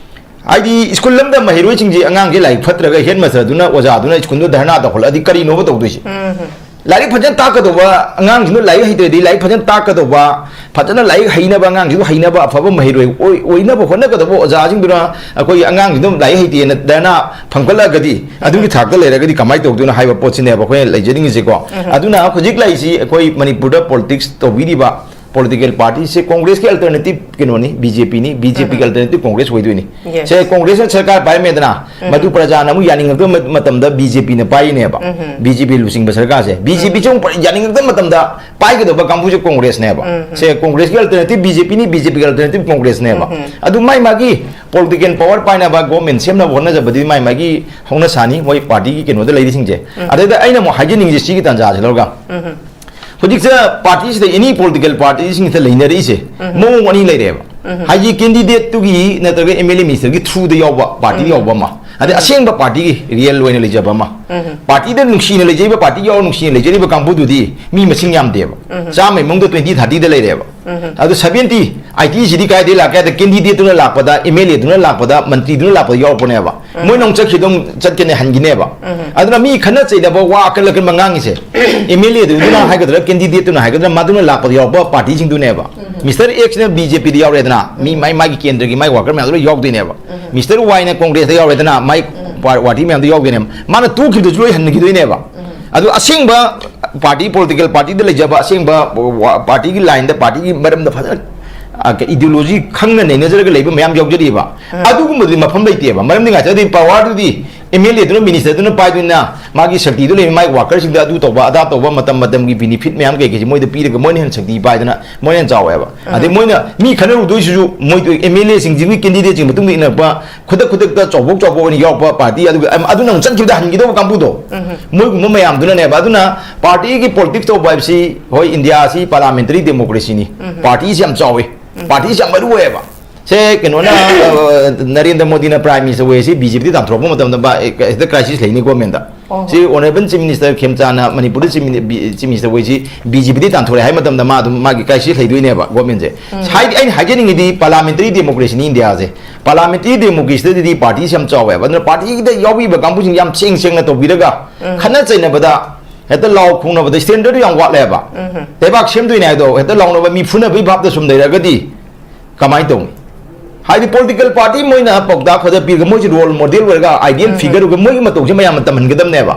ꯍꯥꯏꯗꯤ ꯁ꯭ꯀꯨꯜ ꯑꯃꯗ ꯃꯍꯩꯔꯣꯏꯁꯤꯡꯁꯦ, ꯑꯉꯥꯡꯁꯦ ꯂꯥꯏꯔꯤꯛ ꯐꯠꯇ꯭ꯔꯒ ꯍꯦꯗ ꯃꯥꯁꯇꯔꯗꯨꯅ, ꯑꯣꯖꯥꯗꯨꯅ ꯁ꯭ꯀꯨꯜꯗꯨ ꯙꯔꯅꯥ ꯇꯧꯈꯠꯂꯛꯑꯗꯤ ꯀꯔꯤꯅꯣꯕ ꯇꯧꯗꯣꯏꯁꯦ? ꯂꯥꯏꯔꯤꯛ ꯐꯖꯅ ꯇꯥꯛꯀꯗꯧꯕ, ꯑꯉꯥꯡꯁꯤꯡꯗꯣ ꯂꯥꯏꯔꯤꯛ ꯍꯩꯇ꯭ꯔꯗꯤ ꯂꯥꯏꯔꯤꯛ ꯐꯖꯅ ꯇꯥꯛꯀꯗꯧꯕ, ꯐꯖꯅ ꯂꯥꯏꯔꯤꯛ ꯍꯩꯅꯕ, ꯑꯉꯥꯡꯁꯤꯡꯗꯣ ꯍꯩꯅꯕ, ꯑꯐꯕ ꯃꯍꯩꯔꯣꯏ ꯑꯣꯏ-, ꯑꯣꯏꯅꯕ ꯍꯣꯠꯅꯒꯗꯧꯕ ꯑꯣꯖꯥꯁꯤꯡꯗꯨꯅ ꯑꯩꯈꯣꯏ ꯑꯉꯥꯡꯁꯤꯡꯗꯣ ꯂꯥꯏꯔꯤꯛ ꯍꯩꯇꯦꯅ ꯙꯔꯅꯥ ꯐꯝꯒꯠꯂꯛꯑꯒꯗꯤ ꯑꯗꯨꯒꯤ ꯊꯥꯛꯇ ꯂꯩꯔꯒꯗꯤ ꯀꯃꯥꯏꯅ ꯇꯧꯗꯣꯏꯅꯣ ꯍꯥꯏꯕ ꯄꯣꯠꯁꯤꯅꯦꯕ ꯑꯩꯈꯣꯏꯅ ꯂꯩꯖꯅꯤꯡꯉꯤꯁꯦꯀꯣ꯫ ꯑꯗꯨꯅ ꯍꯧꯖꯤꯛ ꯂꯩꯔꯤꯁꯤ ꯑꯩꯈꯣꯏ ꯃꯅꯤꯄꯨꯔꯗ ꯄꯣꯂꯤꯇꯤꯛꯁ ꯇꯧꯕꯤꯔꯤꯕ ꯄꯣꯂꯤꯇꯤꯀꯦꯜ ꯄꯥꯔꯇꯤꯁꯦ ꯀꯣꯡꯒ꯭ꯔꯦꯁꯀꯤ ꯑꯜꯇꯔꯅꯦꯇꯤꯞ ꯀꯩꯅꯣꯅꯤ, ꯕꯤ ꯖꯦ ꯄꯤꯅꯤ, ꯕꯤ ꯖꯦ ꯄꯤꯒꯤ ꯑꯜꯇꯔꯅꯦꯇꯤꯞ ꯀꯣꯡꯒ꯭ꯔꯦꯁ ꯑꯣꯏꯗꯣꯏꯅꯤ꯫ Yes. ꯁꯦ ꯀꯣꯡꯒ꯭ꯔꯦꯁꯅ ꯁꯔꯀꯥꯔ ꯄꯥꯏꯔꯝꯃꯦꯗꯅ, ꯃꯗꯨ ꯄ꯭ꯔꯖꯥꯅ ꯑꯃꯨꯛ ꯌꯥꯅꯤꯡꯉꯛꯇꯕ ꯃ-, ꯃꯇꯝꯗ ꯕꯤ ꯖꯦ ꯄꯤꯅ ꯄꯥꯏꯔꯤꯅꯦꯕ꯫ ꯕꯤ ꯖꯦ ꯄꯤ ꯂꯨꯆꯤꯡꯕ ꯁꯔꯀꯥꯔꯁꯦ꯫ ꯕꯤ ꯖꯦ ꯄꯤꯁꯦ ꯑꯃꯨꯛ ꯄ꯭ꯔ-, ꯌꯥꯅꯤꯡꯉꯛꯇꯕ ꯃꯇꯝꯗ ꯄꯥꯏꯒꯗꯧꯕ ꯀꯥꯡꯕꯨꯁꯦ ꯀꯣꯡꯒ꯭ꯔꯦꯁꯅꯦꯕ꯫ ꯁꯦ ꯀꯣꯡꯒ꯭ꯔꯦꯁꯀꯤ ꯑꯜꯇꯔꯅꯦꯇꯤꯞ ꯕꯤ ꯖꯦ ꯄꯤꯅꯤ, ꯕꯤ ꯖꯦ ꯄꯤꯒꯤ ꯑꯜꯇꯔꯅꯦꯇꯤꯞ ꯀꯣꯡꯒ꯭ꯔꯦꯁꯅꯦꯕ꯫ ꯑꯗꯨ ꯃꯥꯏ ꯃꯥꯒꯤ ꯄꯣꯂꯤꯇꯤꯀꯦꯜ ꯄꯥꯋꯔ ꯄꯥꯏꯅꯕ, ꯒꯣꯔꯃꯦꯟ ꯁꯦꯝꯅꯕ ꯍꯣꯠꯅꯖꯕꯗꯤ ꯃꯥꯏ ꯃꯥꯒꯤ ꯍꯧꯅ ꯁꯥꯅꯤ, ꯃꯣꯏ ꯄꯥꯔꯇꯤꯒꯤ ꯀꯩꯅꯣꯗ ꯂꯩꯔꯤꯁꯤꯡꯁꯦ꯫ ꯑꯗꯩꯗ ꯑꯩꯅ ꯑꯃꯨꯛ ꯍꯥꯏꯖꯅꯤꯡꯉꯤꯁꯦ ꯁꯤꯒꯤ ꯇꯥꯟꯖꯥꯁꯦ ꯂꯧꯔꯒ, ꯍꯧꯖꯤꯛꯁꯦ ꯄꯥꯔꯇꯤꯁꯤꯗ, ꯑꯦꯅꯤ ꯄꯣꯂꯤꯇꯤꯀꯦꯜ ꯄꯥꯔꯇꯤꯁꯤꯡꯁꯤꯗ ꯂꯩꯅꯔꯛꯏꯁꯦ ꯃꯑꯣꯡ ꯑꯅꯤ ꯂꯩꯔꯦꯕ꯫ ꯍꯥꯏꯗꯤ ꯀꯦꯟꯗꯤꯗꯦꯠꯇꯨꯒꯤ ꯅꯠꯇ꯭ꯔꯒ ꯑꯦꯝ ꯑꯦꯜ ꯑꯦ ꯃꯤꯅꯤꯁꯇꯔꯒꯤ ꯊ꯭ꯔꯨꯗ ꯌꯥꯎꯕ ꯄꯥꯔꯇꯤ ꯌꯥꯎꯕ ꯑꯃ, ꯑꯗꯩ ꯑꯁꯦꯡꯕ ꯄꯥꯔꯇꯤꯒꯤ ꯔꯤꯌꯦꯜ ꯑꯣꯏꯅ ꯂꯩꯖꯕ ꯑꯃ, ꯄꯥꯔꯇꯤꯗ ꯅꯨꯡꯁꯤꯅ ꯂꯩꯖꯔꯤꯕ, ꯄꯥꯔꯇꯤꯒꯤ ꯌꯥꯎꯔ ꯅꯨꯡꯁꯤꯅ ꯂꯩꯖꯔꯤꯕ ꯀꯥꯡꯕꯨꯗꯨꯗꯤ ꯃꯤ ꯃꯁꯤꯡ ꯌꯥꯝꯗꯦꯕ꯫ ꯆꯥꯝꯃꯩ ꯃꯅꯨꯡꯗ ꯇ꯭ꯋꯦꯟꯇꯤ ꯊꯥꯔꯇꯤꯗ ꯂꯩꯔꯦꯕ꯫ ꯑꯗꯨ ꯁꯚꯦꯟꯇꯤ ꯑꯥꯏꯇꯤꯁꯤꯗꯤ ꯀꯥꯏꯗꯩ ꯂꯥꯛꯀꯦ ꯍꯥꯏꯗ, ꯀꯦꯟꯗꯤꯗꯦꯠꯇꯨꯅ ꯂꯥꯛꯄꯗ, ꯑꯦꯝ ꯑꯦꯜ ꯑꯦꯗꯨꯅ ꯂꯥꯛꯄꯗ, ꯃꯟꯇ꯭ꯔꯤꯗꯨꯅ ꯂꯥꯛꯄꯗ ꯌꯥꯎꯔꯛꯄꯅꯦꯕ꯫ ꯃꯣꯏꯅ ꯑꯃꯨꯛ ꯆꯠꯈꯤꯗꯧ ꯆꯠꯀꯅꯤ, ꯍꯟꯈꯤꯅꯦꯕ꯫ ꯑꯗꯨꯅ ꯃꯤ ꯈꯠꯅ ꯆꯩꯅꯕ ꯋꯥ ꯑꯀꯟ ꯑꯀꯟꯕ ꯉꯥꯡꯉꯤꯁꯦ, ꯑꯦꯝ ꯑꯦꯜ ꯑꯦꯗꯨꯅ ꯍꯥꯏꯒꯗ꯭ꯔꯥ, ꯀꯦꯟꯗꯤꯗꯦꯠꯇꯨꯅ ꯍꯥꯏꯒꯗ꯭ꯔꯥ, ꯃꯗꯨꯅ ꯂꯥꯛꯄꯗ ꯌꯥꯎꯔꯛꯄ ꯄꯥꯔꯇꯤꯁꯤꯡꯗꯨꯅꯦꯕ꯫ ꯃꯤꯁꯇꯔ ꯑꯦꯛꯁꯅ ꯕꯤ ꯖꯦ ꯄꯤꯗ ꯌꯥꯎꯔꯦꯗꯅ, ꯃꯤ ꯃꯥꯏ ꯃꯥꯒꯤ ꯀꯦꯟꯗ꯭ꯔꯒꯤ ꯃꯥꯏ ꯋꯥꯀꯔ ꯃꯌꯥꯝꯗꯣ ꯂꯣꯏ ꯌꯥꯎꯗꯣꯏꯅꯦꯕ꯫ ꯃꯤꯁꯇꯔ ꯋꯥꯏꯅ ꯀꯣꯡꯒ꯭ꯔꯦꯁꯇ ꯌꯥꯎꯔꯦꯗꯅ, ꯃꯥꯏ ꯄꯥꯔ-, ꯄꯥꯔꯇꯤ ꯃꯌꯥꯝꯗꯣ ꯌꯥꯎꯗꯣꯏꯅꯦꯕ꯫ ꯃꯥꯅ ꯇꯣꯛꯈꯤꯕꯗꯨꯁꯨ ꯂꯣꯏ ꯍꯟꯈꯤꯗꯣꯏꯅꯦꯕ꯫ ꯑꯗꯨ ꯑꯁꯦꯡꯕ ꯄꯥꯔꯇꯤ, ꯄꯣꯂꯤꯇꯤꯀꯦꯜ ꯄꯥꯔꯇꯤꯗ ꯂꯩꯖꯕ, ꯑꯁꯦꯡꯕ ꯋꯥ-, ꯄꯥꯔꯇꯤꯒꯤ ꯂꯥꯏꯟꯗ, ꯄꯥꯔꯇꯤꯒꯤ ꯃꯔꯝꯗ ꯐꯖꯅ, ꯑ, ꯀ-, ꯏꯗꯤꯑꯣꯂꯣꯖꯤ ꯈꯪꯅ ꯅꯩꯅꯖꯔꯒ ꯂꯩꯕ ꯃꯌꯥꯝ ꯌꯥꯎꯖꯔꯤꯕ꯫ ꯑꯗꯨꯒꯨꯝꯕꯗꯨꯗꯤ ꯃꯐꯝ ꯂꯩꯇꯦꯕ꯫ ꯃꯔꯝꯗꯤ ꯉꯁꯥꯏꯗꯤ ꯄꯋꯥꯔꯗꯨꯗꯤ ꯑꯦꯝ ꯑꯦꯜ ꯑꯦꯗꯨꯅ, ꯃꯤꯅꯤꯁꯇꯔꯗꯨꯅ ꯄꯥꯏꯗꯣꯏꯅ, ꯃꯥꯒꯤ ꯁꯛꯇꯤꯗꯨ ꯂꯩꯕ, ꯃꯥꯒꯤ ꯋꯥꯀꯔꯁꯤꯡꯗ ꯑꯗꯨ ꯇꯧꯕ, ꯑꯗꯥ ꯇꯧꯕ, ꯃꯇꯝ ꯃꯇꯝꯒꯤ ꯕꯤꯅꯤꯐꯤꯠ ꯃꯌꯥꯝ ꯀꯩꯀꯩꯁꯦ ꯃꯣꯏꯗ ꯄꯤꯔꯒ, ꯃꯣꯏꯅ ꯍꯦꯟꯅ ꯁꯛꯇꯤ ꯄꯥꯏꯗꯅ ꯃꯣꯏꯅ ꯍꯦꯟꯅ ꯆꯥꯎꯋꯦꯕ꯫ ꯑꯗꯩ ꯃꯣꯏꯅ ꯃꯤ ꯈꯠꯅꯔꯨꯗꯣꯏꯁꯤꯁꯨ ꯃꯣꯏꯗꯣ ꯑꯦꯝ ꯑꯦꯜ ꯑꯦꯁꯤꯡꯁꯤꯒꯤ ꯀꯦꯟꯗꯤꯗꯦꯠꯁꯤꯡ ꯃꯇꯨꯡꯗ ꯏꯟꯅꯔꯛꯄ, ꯈꯨꯗꯛ ꯈꯨꯗꯛꯇ ꯆꯥꯎꯕꯣꯛ ꯆꯥꯎꯕꯣꯛ ꯑꯣꯏꯅ ꯌꯥꯎꯔꯛꯄ ꯄꯥꯔꯇꯤ, ꯑꯗꯨꯒ ꯑꯝ-, ꯑꯗꯨꯅ ꯑꯃꯨꯛ ꯆꯠꯈꯤꯕꯗ ꯍꯟꯈꯤꯗꯧꯕ ꯀꯥꯡꯕꯨꯗꯣ, ꯃꯣꯏꯒꯨꯝꯕ ꯃꯌꯥꯝꯗꯨꯅꯅꯦꯕ꯫ ꯑꯗꯨꯅ ꯄꯥꯔꯇꯤꯒꯤ ꯄꯣꯂꯤꯇꯤꯛꯁ ꯇꯧꯕ ꯍꯥꯏꯕꯁꯤ, ꯍꯣꯏ, ꯏꯟꯗꯤꯌꯥ ꯑꯁꯤ ꯄꯥꯔꯂꯥꯃꯦꯟꯇꯔꯤ ꯗꯦꯃꯣꯀ꯭ꯔꯦꯁꯤꯅꯤ, ꯄꯥꯔꯇꯤꯁꯤ ꯌꯥꯝ ꯆꯥꯎꯋꯤ, ꯄꯥꯔꯇꯤꯁꯤ ꯌꯥꯝ ꯃꯔꯨ ꯑꯣꯏꯌꯦꯕ꯫ ꯁꯦ, ꯀꯩꯅꯣꯅ, ꯑ, ꯅꯔꯦꯟꯗ꯭ꯔ ꯃꯣꯗꯤꯅ ꯄ꯭ꯔꯥꯏꯝ ꯃꯤꯅꯤꯁꯇꯔ ꯑꯣꯏ, ꯁꯤ ꯕꯤ ꯖꯦ ꯄꯤꯗ ꯇꯥꯟꯊꯣꯔꯛꯄ ꯃꯇꯝꯗ ꯃꯥ, ꯑꯦ, ꯍꯦꯛꯇ ꯀ꯭ꯔꯥꯏꯁꯤꯁ ꯂꯩꯅꯤ ꯒꯣꯔꯃꯦꯟꯗ꯫ ꯁꯤ ꯑꯣꯅꯔꯦꯕꯜ ꯆꯤꯐ ꯃꯤꯅꯤꯁꯇꯔ ꯈꯦꯝꯆꯥꯟꯅ ꯃꯅꯤꯄꯨꯔꯗ ꯆꯤꯐ ꯃꯤꯅꯤ-, ꯕꯤ-, ꯆꯤꯐ ꯃꯤꯅꯤꯁꯇꯔ ꯑꯣꯏꯁꯤ ꯕꯤ ꯖꯦ ꯄꯤꯗꯒꯤ ꯇꯥꯟꯊꯣꯔꯛꯑꯦ ꯍꯥꯏ ꯃꯇꯝꯗ ꯃꯥ ꯑꯗꯨꯝ ꯃꯥꯒꯤ ꯀ꯭ꯔꯥꯏꯁꯤꯁ ꯂꯩꯗꯣꯏꯅꯦꯕ ꯒꯣꯔꯃꯦꯟꯁꯦ꯫ ꯍꯥꯏꯗꯤ ꯑꯩꯅ ꯍꯥꯏꯖꯅꯤꯡꯉꯤꯗꯤ ꯄꯥꯔꯂꯥꯃꯦꯟꯇꯔꯤ ꯗꯦꯃꯣꯀ꯭ꯔꯦꯁꯤꯅꯤ ꯏꯟꯗꯤꯌꯥꯁꯦ꯫ ꯄꯥꯔꯂꯥꯃꯦꯟꯇꯔꯤ ꯗꯦꯃꯣꯀ꯭ꯔꯦꯁꯤꯗꯗꯤ ꯄꯥꯔꯇꯤꯁꯦ ꯌꯥꯝ ꯆꯥꯎꯋꯦꯕ꯫ ꯑꯗꯨꯅ ꯄꯥꯔꯇꯤꯗ ꯌꯥꯎꯕꯤꯕ ꯀꯥꯡꯕꯨꯁꯤꯡ ꯌꯥꯝ ꯁꯦꯡ ꯁꯦꯡꯅ ꯇꯧꯕꯤꯔꯒ ꯈꯠꯅ ꯆꯩꯅꯕꯗ ꯍꯦꯛꯇ ꯂꯥꯎ ꯈꯣꯡꯅꯕꯗ ꯁ꯭ꯇꯦꯟꯗꯔꯗ ꯌꯥꯝ ꯋꯥꯠꯂꯦꯕ꯫ ꯂꯩꯕꯥꯛ ꯁꯦꯝꯗꯣꯏꯅꯦ ꯍꯥꯏꯗꯣ ꯍꯦꯛꯇ ꯂꯥꯎꯅꯕ ꯃꯤ ꯐꯨꯅꯕꯒꯤ ꯚꯥꯞꯇ ꯁꯨꯝ ꯂꯩꯔꯒꯗꯤ ꯀꯃꯥꯏꯅ ꯇꯧꯅꯤ? ꯍꯥꯏꯗꯤ ꯄꯣꯂꯤꯇꯤꯀꯦꯜ ꯄꯥꯔꯇꯤ ꯃꯣꯏꯅ ꯄꯥꯎꯇꯥꯛ ꯐꯖ ꯄꯤꯔꯒ ꯃꯣꯏꯁꯦ ꯔꯣꯜ ꯃꯣꯗꯦꯜ ꯑꯣꯏꯔꯒ ꯑꯥꯏꯗꯤꯌꯦꯜ ꯐꯤꯒꯔ ꯑꯣꯏꯔꯒ ꯃꯣꯏꯒꯤ ꯃꯇꯧꯁꯦ ꯃꯌꯥꯝꯅ ꯇꯝꯍꯟꯒꯗꯕꯅꯦꯕ꯫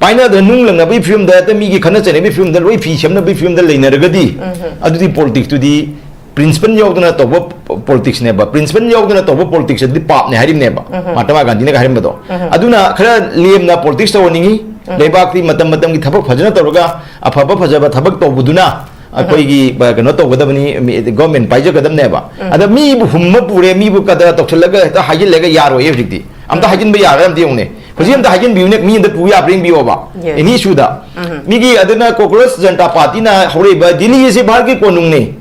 ꯄꯥꯏꯅꯗꯅ ꯅꯨꯡ ꯂꯪꯅꯕꯒꯤ ꯐꯤꯕꯝꯗ ꯍꯦꯛꯇ ꯃꯤꯒꯤ ꯈꯠꯅ ꯆꯩꯅꯕꯒꯤ ꯐꯤꯕꯝꯗ ꯂꯣꯏ ꯐꯤ ꯁꯦꯝꯅꯕꯒꯤ ꯐꯤꯕꯝꯗ ꯂꯩꯅꯔꯒꯗꯤ ꯑꯗꯨꯗꯤ ꯄꯣꯂꯤꯇꯤꯛꯁꯇꯨꯗꯤ ꯄ꯭ꯔꯤꯟꯁꯤꯄꯜ ꯌꯥꯎꯗꯅ ꯇꯧꯕ ꯄꯣꯂꯤꯇꯤꯛꯁꯅꯦꯕ꯫ ꯄ꯭ꯔꯤꯟꯁꯤꯄꯜ ꯌꯥꯎꯗꯅ ꯇꯧꯕ ꯄꯣꯂꯤꯇꯤꯛꯁ ꯑꯗꯨꯗꯤ ꯄꯥꯞꯅꯦ ꯍꯥꯏꯔꯤꯕꯅꯦꯕ꯫ ꯃꯍꯥꯇꯃꯥ ꯒꯥꯟꯙꯤꯅꯒ ꯍꯥꯏꯔꯝꯕꯗꯣ꯫ ꯑꯗꯨꯅ ꯈꯔ ꯂꯦꯝꯅ ꯄꯣꯂꯤꯇꯤꯛꯁ ꯇꯧꯍꯟꯅꯤꯡꯉꯤ꯫ ꯂꯩꯕꯥꯛꯇꯤ ꯃꯇꯝ ꯃꯇꯝꯒꯤ ꯊꯕꯛ ꯐꯖꯅ ꯇꯧꯔꯒ ꯑꯐꯕ ꯐꯖꯕ ꯊꯕꯛ ꯇꯧꯕꯗꯨꯅ ꯑꯩꯈꯣꯏꯒꯤ, ꯑ, ꯀꯩꯅꯣ ꯇꯧꯒꯗꯕꯅꯤ, ꯃꯤ-, ꯒꯣꯔꯃꯦꯟ ꯄꯥꯏꯖꯒꯗꯕꯅꯦꯕ꯫ ꯑꯗ ꯃꯤꯕꯨ ꯍꯨꯝꯃ ꯄꯨꯔꯦ, ꯃꯤꯕꯨ ꯀꯗꯔ ꯇꯧꯁꯤꯜꯂꯒ ꯍꯦꯛꯇ ꯍꯥꯏꯖꯤꯜꯂꯒ ꯌꯥꯔꯣꯏꯌꯦ ꯍꯧꯖꯤꯛꯇꯤ꯫ ꯑꯝꯇ ꯍꯥꯏꯖꯤꯟꯕ ꯌꯥꯔꯣꯏ, ꯑꯝꯇ ꯌꯦꯡꯉꯨꯅꯦ꯫ ꯍꯧꯖꯤꯛ ꯑꯝꯇ ꯍꯥꯏꯖꯤꯟꯕꯤꯌꯨꯅꯦ, ꯃꯤ ꯑꯝꯇ ꯄꯨ ꯌꯥꯕ꯭ꯔꯥ ꯌꯦꯡꯕꯤꯌꯣꯕ꯫ Yes. ꯑꯦꯅꯤ ꯏꯁꯨꯗ꯫ ꯃꯤꯒꯤ ꯑꯗꯨꯅ ꯀꯣꯀ꯭ꯔꯣꯁ ꯖꯅꯇꯥ ꯄꯥꯔꯇꯤꯅ ꯍꯧꯔꯛꯏꯕ ꯗꯤꯜꯂꯤ ꯑꯁꯤ ꯚꯥꯔꯠꯀꯤ ꯀꯣꯅꯨꯡꯅꯤ꯫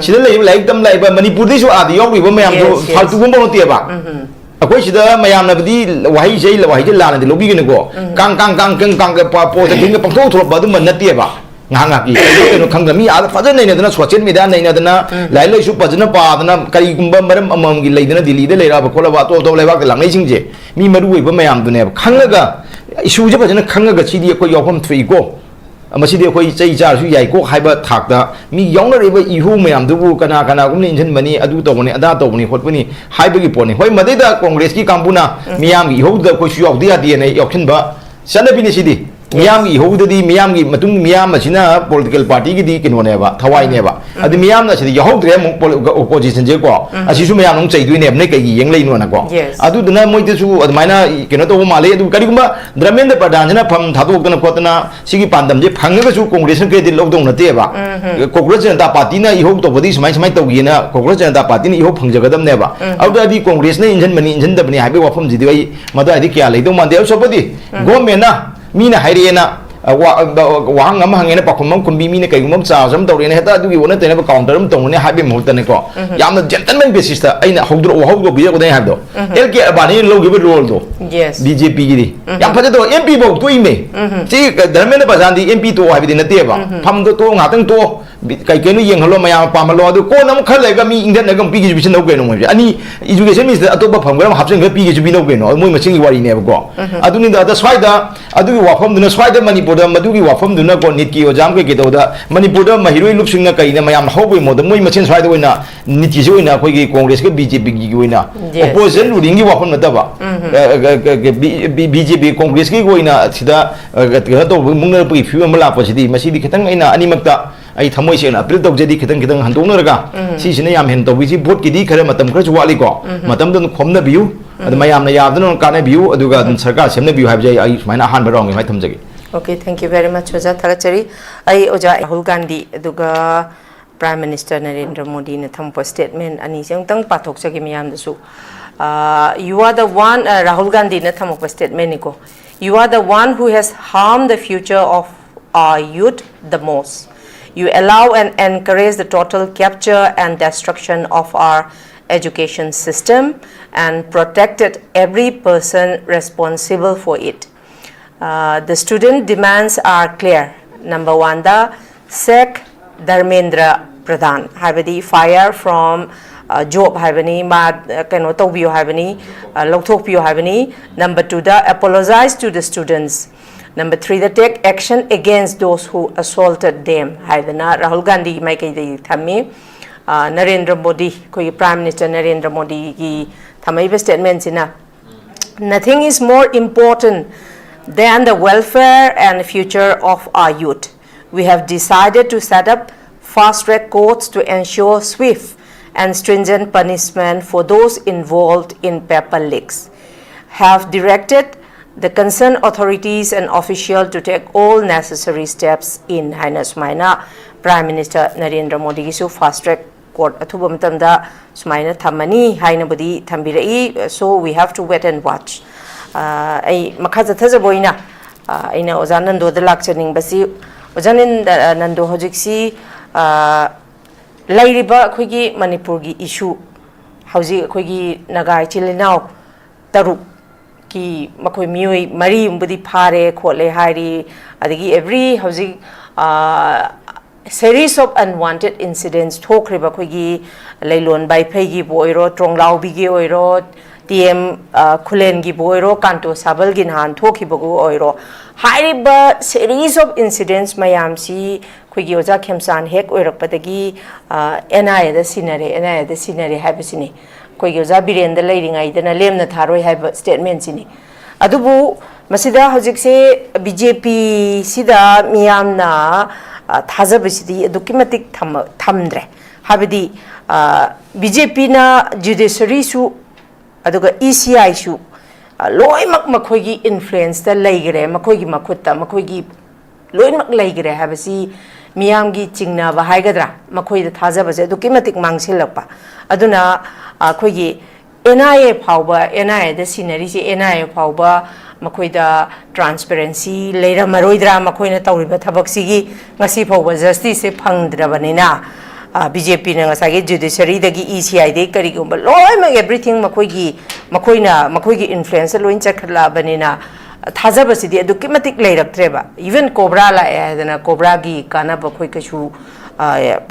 ꯁꯤꯗ ꯂꯩꯔꯤꯕ ꯂꯥꯏꯔꯤꯛ ꯇꯝ ꯂꯥꯛꯏꯕ ꯃꯅꯤꯄꯨꯔꯗꯩꯁꯨ ꯑꯥꯗ ꯌꯥꯎꯔꯤꯕ ꯃꯌꯥꯝꯗꯣ Yes, yes. ꯐꯥꯜꯇꯨꯒꯨꯝꯕ ꯅꯠꯇꯦꯕ꯫ ꯑꯩꯈꯣꯏ ꯁꯤꯗ ꯃꯌꯥꯝꯅꯕꯨꯗꯤ ꯋꯥꯍꯩꯁꯦ, ꯑꯩ ꯋꯥꯍꯩꯁꯦ ꯂꯥꯟꯅꯗꯤ ꯂꯧꯕꯤꯒꯅꯨꯀꯣ꯫ ꯀꯥꯡ ꯀꯥꯡ ꯀꯥꯡ ꯀꯥꯡ ꯀꯥꯡ ꯄꯣꯠꯇ ꯈꯤꯇꯪ ꯄꯪꯊꯣꯛ ꯊꯣꯛꯂꯛꯄ ꯑꯗꯨꯝꯕ ꯅꯠꯇꯦꯕ꯫ ꯉꯥꯏꯍꯥꯛ ꯉꯥꯏꯍꯥꯛꯀꯤ ꯀꯩꯅꯣ ꯀꯩꯅꯣ ꯈꯪꯗ ꯃꯤ ꯑꯥꯗ ꯐꯖꯅ ꯅꯩꯅꯗꯅ, ꯁꯣꯁꯤꯌꯦꯜ ꯃꯤꯗꯤꯌꯥ ꯅꯩꯅꯗꯅ, ꯂꯥꯏꯔꯤꯛ ꯂꯥꯏꯁꯨ ꯐꯖꯅ ꯄꯥꯗꯅ, ꯀꯔꯤꯒꯨꯝꯕ ꯃꯔꯝ ꯑꯃꯃꯝꯒꯤ ꯂꯩꯗꯅ, ꯗꯤꯜꯂꯤꯗ ꯂꯩꯔꯛꯑꯕ ꯈꯣꯠꯂꯕ ꯑꯇꯣꯞ ꯑꯇꯣꯞꯄ ꯂꯩꯕꯥꯛꯇ ꯂꯥꯛꯅꯩꯁꯤꯡꯁꯦ, ꯃꯤ ꯃꯔꯨ ꯑꯣꯏꯕ ꯃꯌꯥꯝꯗꯨꯅꯦꯕ꯫ ꯈꯪꯉꯒ, ꯏꯁꯨꯁꯦ ꯐꯖꯅ ꯈꯪꯉꯒ ꯁꯤꯗꯤ ꯑꯩꯈꯣꯏ ꯌꯥꯎꯐꯝ ꯊꯣꯛꯏꯀꯣ, ꯃꯁꯤꯗꯤ ꯑꯩꯈꯣꯏ ꯆꯩ ꯆꯥꯔꯁꯨ ꯌꯥꯏꯀꯣ ꯍꯥꯏꯕ ꯊꯥꯛꯇ ꯃꯤ ꯌꯥꯎꯅꯔꯤꯕ ꯏꯍꯨ ꯃꯌꯥꯝꯗꯨꯕꯨ ꯀꯅꯥ ꯀꯅꯥꯒꯨꯝꯅ ꯏꯟꯁꯤꯟꯕꯅꯤ, ꯑꯗꯨ ꯇꯧꯕꯅꯤ, ꯑꯗꯥ ꯇꯧꯕꯅꯤ, ꯈꯣꯠꯄꯅꯤ ꯍꯥꯏꯕꯒꯤ ꯄꯣꯠꯅꯤ꯫ ꯍꯣꯏ, ꯃꯗꯩꯗ ꯀꯣꯡꯒ꯭ꯔꯦꯁꯀꯤ ꯀꯥꯡꯕꯨꯅ ꯃꯤꯌꯥꯝꯒꯤ ꯏꯍꯧꯗꯨꯗ ꯑꯩꯈꯣꯏꯁꯨ ꯌꯥꯎꯗ ꯌꯥꯗꯦꯅ ꯌꯥꯎꯁꯤꯟꯕ ꯆꯠꯅꯕꯤꯅꯤ ꯁꯤꯗꯤ꯫ ꯃꯤꯌꯥꯝꯒꯤ ꯏꯍꯧꯗꯗꯤ, ꯃꯤꯌꯥꯝꯒꯤ ꯃꯇꯨꯡ, ꯃꯤꯌꯥꯝ ꯑꯁꯤꯅ ꯄꯣꯂꯤꯇꯤꯀꯦꯜ ꯄꯥꯔꯇꯤꯒꯤꯗꯤ ꯀꯩꯅꯣꯅꯦꯕ, ꯊꯋꯥꯏꯅꯦꯕ꯫ ꯑꯗꯨ ꯃꯤꯌꯥꯝꯅ ꯑꯁꯤꯗ ꯌꯥꯎꯍꯧꯗ꯭ꯔꯦ ꯑꯃꯨꯛ ꯄꯣꯂꯤ-, ꯑꯣꯄꯣꯖꯤꯁꯟꯁꯦꯀꯣ, ꯑꯁꯤꯁꯨ ꯃꯌꯥꯝ ꯑꯃꯨꯛ ꯆꯩꯗꯣꯏꯅꯦꯕ, ꯅꯣꯏ ꯀꯩꯒꯤ ꯌꯦꯡ ꯂꯩꯅꯣꯅꯀꯣ꯫ Yes. ꯑꯗꯨꯗꯨꯅ ꯃꯣꯏꯗꯁꯨ ꯑꯗꯨꯃꯥꯏꯅ ꯀꯩꯅꯣ ꯇꯧꯕ ꯃꯥꯜꯂꯦ꯫ ꯑꯗꯨ ꯀꯔꯤꯒꯨꯝꯕ ꯙꯔꯃꯦꯟꯗ꯭ꯔ ꯄ꯭ꯔꯙꯥꯟꯁꯤꯅ ꯐꯝ ꯊꯥꯗꯣꯛꯇꯅ ꯈꯣꯠꯇꯅ ꯁꯤꯒꯤ ꯄꯥꯟꯗꯝꯁꯦ ꯐꯪꯉꯒꯁꯨ ꯀꯣꯡꯒ꯭ꯔꯦꯁꯅ ꯀ꯭ꯔꯦꯗꯤꯠ ꯂꯧꯗꯧ ꯅꯠꯇꯦꯕ꯫ ꯀꯣꯀ꯭ꯔꯣꯆ ꯖꯅꯇꯥ ꯄꯥꯔꯇꯤꯅ ꯏꯍꯧ ꯇꯧꯕꯗꯤ ꯁꯨꯃꯥꯏ ꯁꯨꯃꯥꯏꯅ ꯇꯧꯒꯦꯅ ꯀꯣꯀ꯭ꯔꯣꯆ ꯖꯅꯇꯥ ꯄꯥꯔꯇꯤꯅ ꯏꯍꯧ ꯐꯪꯖꯒꯗꯕꯅꯦꯕ꯫ ꯑꯗꯨꯗꯗꯤ ꯀꯣꯡꯒ꯭ꯔꯦꯁꯅ ꯏꯟꯁꯤꯟꯕꯅꯤ, ꯏꯟꯁꯤꯟꯗꯕꯅꯤ ꯍꯥꯏꯕꯒꯤ ꯋꯥꯐꯝꯁꯤꯗꯤ ꯑꯩ ꯃꯗꯨꯋꯥꯏꯗꯤ ꯀꯌꯥ ꯂꯩꯗꯧ ꯃꯥꯟꯗꯦ꯫ ꯑꯗꯨ ꯁꯔꯨꯛꯄꯨꯗꯤ ꯒꯣꯔꯃꯦꯟꯅ ꯃꯤꯅ ꯍꯥꯏꯔꯛꯑꯦꯅ, ꯑ, ꯋꯥ-, ꯑ, ꯋꯥꯍꯪ ꯑꯃ ꯍꯪꯉꯦꯅ ꯄꯥꯎꯈꯨꯝ ꯑꯃ ꯈꯨꯝꯕꯤ, ꯃꯤꯅ ꯀꯩꯒꯨꯝꯕ ꯑꯃ ꯆꯥꯔꯖ ꯑꯃ ꯇꯧꯔꯛꯑꯦꯅ ꯍꯦꯛꯇ ꯑꯗꯨꯒꯤ ꯑꯣꯟꯅ ꯇꯩꯅꯕ ꯀꯥꯎꯟꯇꯔ ꯑꯃ ꯇꯧꯅꯅꯤ ꯍꯥꯏꯕꯒꯤ ꯃꯍꯨꯠꯇꯅꯦꯀꯣ, ꯌꯥꯝꯅ ꯖꯦꯟꯇꯜꯃꯦꯟ ꯕꯦꯁꯤꯁꯇ ꯑꯩꯅ ꯍꯧꯗꯣꯔꯛꯑꯣ, ꯍꯧꯗꯣꯛꯄꯤꯔꯛꯄꯗ ꯑꯩꯅ ꯍꯥꯏꯕꯗꯣ, ꯑꯦꯜ ꯀꯦ ꯑꯗꯕꯥꯅꯤꯅ ꯂꯧꯈꯤꯕ ꯔꯣꯜꯗꯣ, Yes. ꯕꯤ ꯖꯦ ꯄꯤꯒꯤꯗꯤ ꯌꯥꯝ ꯐꯖꯗ꯭ꯔꯣ? ꯑꯦꯝ ꯄꯤ ꯐꯥꯎ ꯇꯣꯛꯏꯃꯦ꯫ ꯁꯤ ꯀ-, ꯙꯔꯃꯦꯟꯗ꯭ꯔ ꯄ꯭ꯔꯙꯥꯟꯗꯤ ꯑꯦꯝ ꯄꯤ ꯇꯣꯛꯑꯣ ꯍꯥꯏꯕꯗꯤ ꯅꯠꯇꯦꯕ꯫ ꯐꯝꯗꯣ ꯇꯣꯛꯑꯣ, ꯉꯥꯛꯇꯪ ꯇꯣꯛꯑꯣ, ꯕꯤ-, ꯀꯩ ꯀꯩꯅꯣ ꯌꯦꯡꯍꯜꯂꯣ, ꯃꯌꯥꯝ ꯄꯥꯝꯍꯜꯂꯣ, ꯑꯗꯨ ꯀꯣꯟꯅ ꯑꯃꯨꯛ ꯈꯔ ꯂꯩꯔꯒ ꯃꯤ ꯏꯪꯊꯠꯅꯒ ꯑꯃꯨꯛ ꯄꯤꯒꯦꯁꯨ ꯄꯤꯁꯟꯅꯧ ꯀꯩꯅꯣ ꯃꯣꯏꯁꯦ꯫ ꯑꯅꯤ, ꯏꯖꯨꯀꯦꯁꯟ ꯃꯤꯅꯤꯁꯇꯔ ꯑꯇꯣꯞꯄ ꯐꯝ ꯈꯔ ꯑꯃ ꯍꯥꯞꯆꯤꯟꯈ꯭ꯔ ꯄꯤꯒꯦꯁꯨ ꯄꯤꯅꯧ ꯀꯩꯅꯣ, ꯑꯗꯨ ꯃꯣꯏ ꯃꯁꯤꯡꯒꯤ ꯋꯥꯔꯤꯅꯦꯕꯀꯣ꯫ ꯑꯗꯨꯅꯤꯗ, ꯑꯗ ꯁ꯭ꯋꯥꯏꯗ ꯑꯗꯨꯒꯤ ꯋꯥꯐꯝꯗꯨꯅ, ꯁ꯭ꯋꯥꯏꯗ ꯃꯅꯤꯄꯨꯔꯗ ꯃꯗꯨꯒꯤ ꯋꯥꯐꯝꯗꯨꯅꯀꯣ, ꯅꯤꯠꯀꯤ ꯑꯣꯖꯥ ꯀꯩ ꯀꯩ ꯇꯧꯕꯗ ꯃꯅꯤꯄꯨꯔꯗ ꯃꯍꯩꯔꯣꯏ ꯂꯨꯞꯁꯤꯡꯅ ꯀꯩꯅ ꯃꯌꯥꯝ ꯍꯧꯕꯒꯤ ꯃꯍꯨꯠꯇ ꯃꯣꯏ ꯃꯁꯦꯟ ꯁ꯭ꯋꯥꯏꯗ ꯑꯣꯏꯅ ꯅꯤꯠꯀꯤꯁꯦ ꯑꯣꯏꯅ ꯑꯩꯈꯣꯏꯒꯤ ꯀꯣꯡꯒ꯭ꯔꯦꯁꯀ ꯕꯤ ꯖꯦ ꯄꯤꯒꯤ ꯑꯣꯏꯅ Yes, opposition yes. ruling ꯒꯤ ꯋꯥꯐꯝ ꯅꯠꯇꯕ, ꯎꯝ, ꯎꯝ꯫ ꯑ, ꯑ, ꯑ, ꯕꯤ-, ꯕꯤ-, ꯕꯤ ꯖꯦ ꯄꯤ ꯀꯣꯡꯒ꯭ꯔꯦꯁꯀꯤ ꯑꯣꯏꯅ ꯁꯤꯗ, ꯑ, ꯀꯩꯅꯣ ꯇꯧꯕ, ꯃꯨꯛꯅꯔꯛꯄꯒꯤ ꯐꯤꯕꯝ ꯑꯃ ꯂꯥꯛꯄꯁꯤꯗꯤ, ꯃꯁꯤꯗꯤ ꯈꯤꯇꯪ ꯑꯩꯅ ꯑꯅꯤꯃꯛꯇ ꯑꯩ ꯊꯃꯣꯏ ꯁꯦꯡꯅ ꯑꯄꯤꯜ ꯇꯧꯖꯔꯤ, ꯈꯤꯇꯪ ꯈꯤꯇꯪ ꯍꯟꯗꯣꯛꯅꯔꯒ ꯎꯝ꯫ ꯁꯤꯁꯤꯅ ꯌꯥꯝ ꯍꯦꯟꯅ ꯇꯧꯕꯤꯁꯤ꯫ ꯚꯣꯠꯀꯤꯗꯤ ꯈꯔ ꯃꯇꯝ ꯈꯔꯁꯨ ꯋꯥꯠꯂꯤꯀꯣ, ꯎꯝ꯫ ꯃꯇꯝꯗ ꯑꯗꯨꯝ ꯈꯣꯝꯅꯕꯤꯌꯨ, ꯑꯗꯨ ꯎꯝ꯫ ꯃꯌꯥꯝꯅ ꯌꯥꯗꯅ ꯀꯥꯟꯅꯕꯤꯌꯨ, ꯑꯗꯨꯒ ꯑꯗꯨꯝ ꯎꯝ꯫ ꯁꯔꯀꯥꯔ ꯁꯦꯝꯅꯕꯤꯌꯨ ꯍꯥꯏꯕꯁꯦ ꯑꯩ, ꯑꯩ ꯁꯨꯃꯥꯏꯅ ꯑꯍꯥꯟꯕ ꯔꯥꯎꯟꯒꯤ ꯁꯨꯃꯥꯏꯅ ꯊꯝꯖꯒꯦ꯫ Okay, thank you very much, ꯑꯣꯖꯥ, ꯊꯥꯒꯠꯆꯔꯤ꯫ ꯑꯩ ꯑꯣꯖꯥ ꯔꯥꯍꯨꯜ ꯒꯥꯟꯙꯤ, ꯑꯗꯨꯒ Prime Minister ꯅꯔꯦꯟꯗ꯭ꯔ ꯃꯣꯗꯤꯅ ꯊꯝꯃꯛꯄ statement ꯑꯅꯤꯁꯦ ꯑꯃꯨꯛꯇꯪ ꯄꯥꯊꯣꯛꯆꯒꯦ ꯃꯤꯌꯥꯝꯗꯁꯨ꯫ ꯑ, "You are the one," ꯑ, ꯔꯥꯍꯨꯜ ꯒꯥꯟꯙꯤꯅ ꯊꯝꯃꯛꯄ statement ꯅꯤꯀꯣ꯫ "You are the one who has harmed the future of our youth the most. You allow and encourage the total capture and destruction of our education system and protected every person responsible for it. Uh, the student demands are clear. Number one, the sack Dharmendra Pradhan, ꯍꯥꯏꯕꯗꯤ fire from uh, job ꯍꯥꯏꯕꯅꯤ, ꯃꯥ uh, ꯀꯩꯅꯣ ꯇꯧꯕꯤꯌꯨ ꯍꯥꯏꯕꯅꯤ, uh, ꯂꯧꯊꯣꯛꯄꯤꯌꯨ ꯍꯥꯏꯕꯅꯤ. Number two, the apologize to the students. Number three, the take action against those who assaulted them ꯍꯥꯏꯗꯅ ꯔꯥꯍꯨꯜ ꯒꯥꯟꯙꯤ ꯃꯥꯏꯀꯩꯗꯒꯤ ꯊꯝꯃꯤ. Uh, ꯅꯔꯦꯟꯗ꯭ꯔ ꯃꯣꯗꯤ, ꯑꯩꯈꯣꯏꯒꯤ Prime Minister ꯅꯔꯦꯟꯗ꯭ꯔ ꯃꯣꯗꯤꯒꯤ ꯊꯝꯃꯛꯏꯕ statement ꯁꯤꯅ, "Nothing is more important than the welfare and future of our youth. We have decided to set up fast track courts to ensure swift and stringent punishment for those involved in paper leaks. Have directed the concerned authorities and official to take all necessary steps in" ꯍꯥꯏꯅ ꯁꯨꯃꯥꯏꯅ Prime Minister Narendra ꯃꯣꯗꯤꯒꯤꯁꯨ fast track court ꯑꯊꯨꯕ ꯃꯇꯝꯗ ꯁꯨꯃꯥꯏꯅ ꯊꯝꯃꯅꯤ ꯍꯥꯏꯅꯕꯨꯗꯤ ꯊꯝꯕꯤꯔꯛꯏ. So we have to wait and watch. ꯑꯥ, ꯑꯩ ꯃꯈꯥ ꯆꯠꯊꯖꯕ ꯑꯣꯏꯅ, ꯑꯥ, ꯑꯩꯅ ꯑꯣꯖꯥ ꯅꯟꯗꯣꯗ ꯂꯥꯛꯆꯅꯤꯡꯕꯁꯤ, ꯑꯣꯖꯥ ꯅꯟ-, ꯑꯥ, ꯅꯟꯗꯣ, ꯍꯧꯖꯤꯛꯁꯤ, ꯑꯥ, ꯂꯩꯔꯤꯕ ꯑꯩꯈꯣꯏꯒꯤ ꯃꯅꯤꯄꯨꯔꯒꯤ issue, ꯍꯧꯖꯤꯛ ꯑꯩꯈꯣꯏꯒꯤ ꯅꯥꯒꯥ ꯏꯆꯤꯜ ꯏꯅꯥꯎ ꯇꯔꯨꯛꯀꯤ, ꯃꯈꯣꯏ ꯃꯤꯑꯣꯏ ꯃꯔꯤꯒꯨꯝꯕꯗꯤ ꯐꯥꯔꯦ ꯈꯣꯠꯂꯦ ꯍꯥꯏꯔꯤ, ꯑꯗꯒꯤ every ꯍꯧꯖꯤꯛ, ꯑꯥ, series of unwanted incidents ꯊꯣꯛꯈ꯭ꯔꯤꯕ ꯑꯩꯈꯣꯏꯒꯤ ꯂꯩꯂꯣꯟ ꯕꯥꯏꯐꯩꯒꯤꯕꯨ ꯑꯣꯏꯔꯣ, ꯇ꯭ꯔꯣꯡꯂꯥꯎꯕꯤꯒꯤ ꯑꯣꯏꯔꯣ, ꯇꯤ ꯑꯦꯝ, ꯑ, ꯈꯨꯂꯦꯟꯒꯤꯕꯨ ꯑꯣꯏꯔꯣ, ꯀꯥꯟꯇꯣ ꯁꯥꯕꯜꯒꯤ ꯅꯍꯥꯟ ꯊꯣꯛꯈꯤꯕꯕꯨ ꯑꯣꯏꯔꯣ, ꯍꯥꯏꯔꯤꯕ series of incidents ꯃꯌꯥꯝꯁꯤ ꯑꯩꯈꯣꯏꯒꯤ ꯑꯣꯖꯥ ꯈꯦꯝꯆꯥꯟ ꯍꯦꯛ ꯑꯣꯏꯔꯛꯄꯗꯒꯤ, ꯑ, ꯑꯦꯟ ꯑꯥꯏ ꯑꯦꯗ ꯁꯤꯟꯅꯔꯦ, ꯑꯦꯟ ꯑꯥꯏ ꯑꯦꯗ ꯁꯤꯟꯅꯔꯦ ꯍꯥꯏꯕꯁꯤꯅꯤ꯫ ꯑꯩꯈꯣꯏꯒꯤ ꯑꯣꯖꯥ ꯕꯤꯔꯦꯟꯗ ꯂꯩꯔꯤꯉꯩꯗꯅ ꯂꯦꯝꯅ ꯊꯥꯔꯣꯏ ꯍꯥꯏꯕ statement ꯁꯤꯅꯤ꯫ ꯑꯗꯨꯕꯨ ꯃꯁꯤꯗ ꯍꯧꯖꯤꯛꯁꯦ ꯕꯤ ꯖꯦ ꯄꯤꯁꯤꯗ ꯃꯤꯌꯥꯝꯅ, ꯑ, ꯊꯥꯖꯕꯁꯤꯗꯤ ꯑꯗꯨꯛꯀꯤ ꯃꯇꯤꯛ ꯊꯝꯃ-, ꯊꯝꯗ꯭ꯔꯦ꯫ ꯍꯥꯏꯕꯗꯤ, ꯑ, ꯕꯤ ꯖꯦ ꯄꯤꯅ judiciary ꯁꯨ, ꯑꯗꯨꯒ ꯏ ꯁꯤ ꯑꯥꯏ ꯁꯨ, ꯑ, ꯂꯣꯏꯅꯃꯛ ꯃꯈꯣꯏꯒꯤ influence ꯇ ꯂꯩꯈ꯭ꯔꯦ, ꯃꯈꯣꯏꯒꯤ ꯃꯈꯨꯠꯇ, ꯃꯈꯣꯏꯒꯤ ꯂꯣꯏꯅꯃꯛ ꯂꯩꯈ꯭ꯔꯦ ꯍꯥꯏꯕꯁꯤ ꯃꯤꯌꯥꯝꯒꯤ ꯆꯤꯡꯅꯕ ꯍꯥꯏꯒꯗ꯭ꯔꯥ, ꯃꯈꯣꯏꯗ ꯊꯥꯖꯕꯁꯦ ꯑꯗꯨꯛꯀꯤ ꯃꯇꯤꯛ ꯃꯥꯡꯁꯤꯜꯂꯛꯄ꯫ ꯑꯗꯨꯅ ꯑꯩꯈꯣꯏꯒꯤ ꯑꯦꯟ ꯑꯥꯏ ꯑꯦ ꯐꯥꯎꯕ, and I aid ꯁꯤꯟꯅꯔꯤꯁꯦ, and I A ꯐꯥꯎꯕ ꯃꯈꯣꯏꯗ transparency ꯂꯩꯔꯝꯃꯔꯣꯏꯗ꯭ꯔꯥ, ꯃꯈꯣꯏꯅ ꯇꯧꯔꯤꯕ ꯊꯕꯛꯁꯤꯒꯤ ꯉꯁꯤ ꯐꯥꯎꯕ justice ꯁꯦ ꯐꯪꯗ꯭ꯔꯕꯅꯤꯅ, ꯕꯤ ꯖꯦ ꯄꯤꯅ ꯉꯁꯥꯏꯒꯤ ꯖꯨꯗꯤꯁꯔꯤꯗꯒꯤ ꯏ ꯁꯤ ꯑꯥꯏꯗꯒꯤ ꯀꯔꯤꯒꯨꯝꯕ ꯂꯣꯏꯅꯃꯛ everything ꯃꯈꯣꯏꯒꯤ ꯃꯈꯣꯏꯅ ꯃꯈꯣꯏꯒꯤ ꯏꯟꯐ꯭ꯂꯨꯌꯦꯟꯁꯇ ꯂꯣꯏ ꯆꯠꯈꯠꯂꯛꯑꯕꯅꯤꯅ ꯊꯥꯖꯕꯁꯤꯗꯤ ꯑꯗꯨꯛꯀꯤ ꯃꯇꯤꯛ ꯂꯩꯔꯛꯇ꯭ꯔꯦꯕ꯫ ꯏꯚꯟ ꯀꯣꯕ꯭ꯔꯥ ꯂꯥꯛꯑꯦ ꯍꯥꯏꯗꯅ ꯀꯣꯕ꯭ꯔꯥꯒꯤ ꯀꯥꯟꯅꯕ ꯑꯩꯈꯣꯏ ꯀꯩꯁꯨ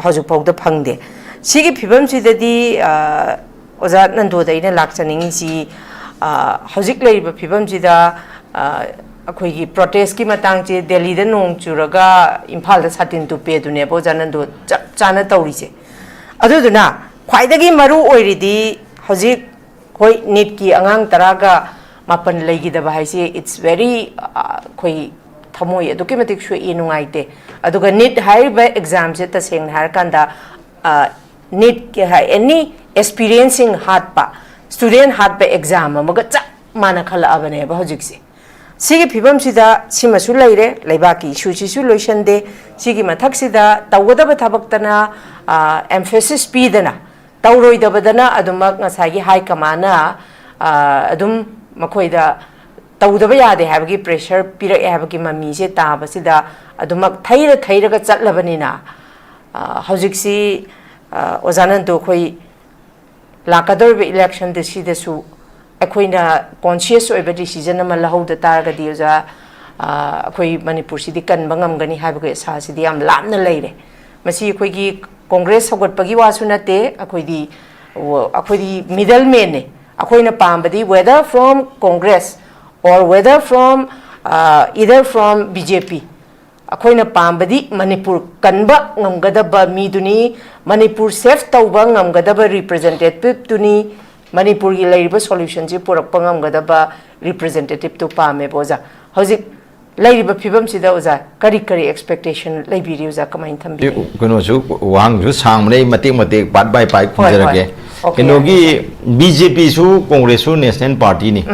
ꯍꯧꯖꯤꯛꯐꯥꯎꯗ ꯐꯪꯗꯦ꯫ ꯁꯤꯒꯤ ꯐꯤꯕꯝꯁꯤꯗꯗꯤ ꯑꯣꯖꯥ ꯅꯟꯗꯣꯗ ꯑꯩꯅ ꯂꯥꯛꯆꯅꯤꯡꯉꯤꯁꯤ ꯍꯧꯖꯤꯛ ꯂꯩꯔꯤꯕ ꯐꯤꯕꯝꯁꯤꯗ ꯑꯩꯈꯣꯏꯒꯤ ꯄ꯭ꯔꯣꯇꯦꯁꯀꯤ ꯃꯇꯥꯡꯁꯦ ꯗꯦꯜꯂꯤꯗ ꯅꯣꯡ ꯆꯨꯔꯒ ꯏꯝꯐꯥꯜꯗ ꯁꯥꯇꯤꯟ ꯇꯨꯞꯄꯦ ꯑꯗꯨꯅꯦꯕ ꯑꯣꯖꯥ ꯅꯟꯗꯣ ꯆꯞ ꯆꯥꯅ ꯇꯧꯔꯤꯁꯦ꯫ ꯑꯗꯨꯗꯨꯅ ꯈ꯭ꯋꯥꯏꯗꯒꯤ ꯃꯔꯨ ꯑꯣꯏꯔꯤꯗꯤ ꯍꯧꯖꯤꯛ ꯍꯣꯏ ꯅꯤꯠꯀꯤ ꯑꯉꯥꯡ ꯇꯔꯥꯒ ꯃꯥꯄꯟ ꯂꯩꯈꯤꯗꯕ ꯍꯥꯏꯁꯦ it's very ꯑꯩꯈꯣꯏ ꯊꯃꯣꯏ ꯑꯗꯨꯛꯀꯤ ꯃꯇꯤꯛ ꯁꯣꯛꯏ, ꯅꯨꯡꯉꯥꯏꯇꯦ꯫ ꯑꯗꯨꯒ ꯅꯤꯠ ꯍꯥꯏꯔꯤꯕ ꯑꯦꯛꯖꯥꯝꯁꯦ ꯇꯁꯦꯡꯅ ꯍꯥꯏꯔꯀꯥꯟꯗ ꯅꯤꯠꯀꯤ ꯑꯦꯅꯤ ꯑꯦꯁꯄꯤꯔꯦꯟꯁꯤꯡ ꯍꯥꯠꯄ, ꯁ꯭ꯇꯨꯗꯦꯟ ꯍꯥꯠꯄ ꯑꯦꯛꯖꯥꯝ ꯑꯃꯒ ꯆꯞ ꯃꯥꯟꯅ ꯈꯜꯂꯛꯑꯕꯅꯦꯕ ꯍꯧꯖꯤꯛꯁꯦ꯫ ꯁꯤꯒꯤ ꯐꯤꯕꯝꯁꯤꯗ ꯁꯤꯃꯁꯨ ꯂꯩꯔꯦ, ꯂꯩꯕꯥꯛꯀꯤ ꯏꯁꯨꯁꯤꯁꯨ ꯂꯣꯏꯁꯟꯗꯦ꯫ ꯁꯤꯒꯤ ꯃꯊꯛꯁꯤꯗ ꯇꯧꯒꯗꯕ ꯊꯕꯛꯇꯅ ꯑꯦꯝꯐꯦꯁꯤꯁ ꯄꯤꯗꯅ, ꯇꯧꯔꯣꯏꯗꯕꯗꯅ ꯑꯗꯨꯃꯛ ꯉꯁꯥꯏꯒꯤ ꯍꯥꯏ ꯀꯃꯥꯟꯅ ꯑꯗꯨꯝ ꯃꯈꯣꯏꯗ ꯇꯧꯗꯕ ꯌꯥꯗꯦ ꯍꯥꯏꯕꯒꯤ ꯄ꯭ꯔꯦꯁꯔ ꯄꯤꯔꯛꯑꯦ ꯍꯥꯏꯕꯒꯤ ꯃꯃꯤꯁꯦ ꯇꯥꯕꯁꯤꯗ ꯑꯗꯨꯃꯛ ꯊꯩꯔ ꯊꯩꯔꯒ ꯆꯠꯂꯕꯅꯤꯅ ꯍꯧꯖꯤꯛꯁꯤ ꯑꯣꯖꯥ ꯅꯟꯗꯣ ꯑꯩꯈꯣꯏ ꯂꯥꯛꯀꯗꯧꯔꯤꯕ ꯏꯂꯦꯛꯁꯟꯗ ꯁꯤꯗꯁꯨ ꯑꯩꯈꯣꯏꯅ ꯀꯣꯟꯁꯤꯌꯁ ꯑꯣꯏꯕ ꯗꯤꯁꯤꯖꯟ ꯑꯃ ꯂꯧꯍꯧꯗ ꯇꯥꯔꯒꯗꯤ ꯑꯣꯖꯥ ꯑꯩꯈꯣꯏ ꯃꯅꯤꯄꯨꯔꯁꯤꯗꯤ ꯀꯟꯕ ꯉꯝꯒꯅꯤ ꯍꯥꯏꯕꯒꯤ ꯑꯁꯥꯁꯤꯗꯤ ꯌꯥꯝ ꯂꯥꯞꯅ ꯂꯩꯔꯦ꯫ ꯃꯁꯤ ꯑꯩꯈꯣꯏꯒꯤ ꯀꯣꯡꯒ꯭ꯔꯦꯁ ꯁꯧꯒꯠꯄꯒꯤ ꯋꯥꯁꯨ ꯅꯠꯇꯦ, ꯑꯩꯈꯣꯏꯗꯤ ꯑꯩꯈꯣꯏꯗꯤ ꯃꯤꯗꯜ ꯃꯦꯟꯅꯦ꯫ ꯑꯩꯈꯣꯏꯅ ꯄꯥꯝꯕꯗꯤ whether from Congress or whether from either from B J P, ꯑꯩꯈꯣꯏꯅ ꯄꯥꯝꯕꯗꯤ ꯃꯅꯤꯄꯨꯔ ꯀꯟꯕ ꯉꯝꯒꯗꯕ ꯃꯤꯗꯨꯅꯤ, ꯃꯅꯤꯄꯨꯔ ꯁꯦꯐ ꯇꯧꯕ ꯉꯝꯒꯗꯕ ꯔꯤꯄ꯭ꯔꯖꯦꯟꯇꯦꯇꯤꯞꯇꯨꯅꯤ, ꯃꯅꯤꯄꯨꯔꯒꯤ ꯂꯩꯔꯤꯕ ꯁꯣꯂꯨꯁꯟꯁꯤ ꯄꯨꯔꯛꯄ ꯉꯝꯒꯗꯕ ꯔꯤꯄ꯭ꯔꯖꯦꯟꯇꯦꯇꯤꯞꯇꯨ ꯄꯥꯝꯃꯦꯕ ꯑꯣꯖꯥ꯫ ꯍꯧꯖꯤꯛ ꯂꯩꯔꯤꯕ ꯐꯤꯕꯝꯁꯤꯗ ꯑꯣꯖꯥ ꯀꯔꯤ ꯀꯔꯤ ꯑꯦꯛꯁꯄꯦꯛꯇꯦꯁꯟ ꯂꯩꯕꯤꯔꯤ ꯑꯣꯖꯥ, ꯀꯃꯥꯏꯅ ꯊꯝꯕꯤꯔꯤ? ꯀꯩꯅꯣꯁꯨ ꯋꯥꯍꯪꯁꯨ ꯁꯥꯡꯕꯅꯦ, ꯑꯩ ꯃꯇꯦꯛ ꯃꯇꯦꯛ ꯄꯥꯔꯠ ꯕꯥꯏ ꯄꯥꯔꯠ ꯍꯣꯏ, ꯍꯣꯏ꯫ ꯈꯨꯝꯖꯔꯒꯦ꯫ Okay, ꯀꯩꯅꯣꯒꯤ okay. ꯕꯤ ꯖꯦ ꯄꯤꯁꯨ ꯀꯣꯡꯒ꯭ꯔꯦꯁꯁꯨ ꯅꯦꯁꯅꯦꯜ ꯄꯥꯔꯇꯤꯅꯤ꯫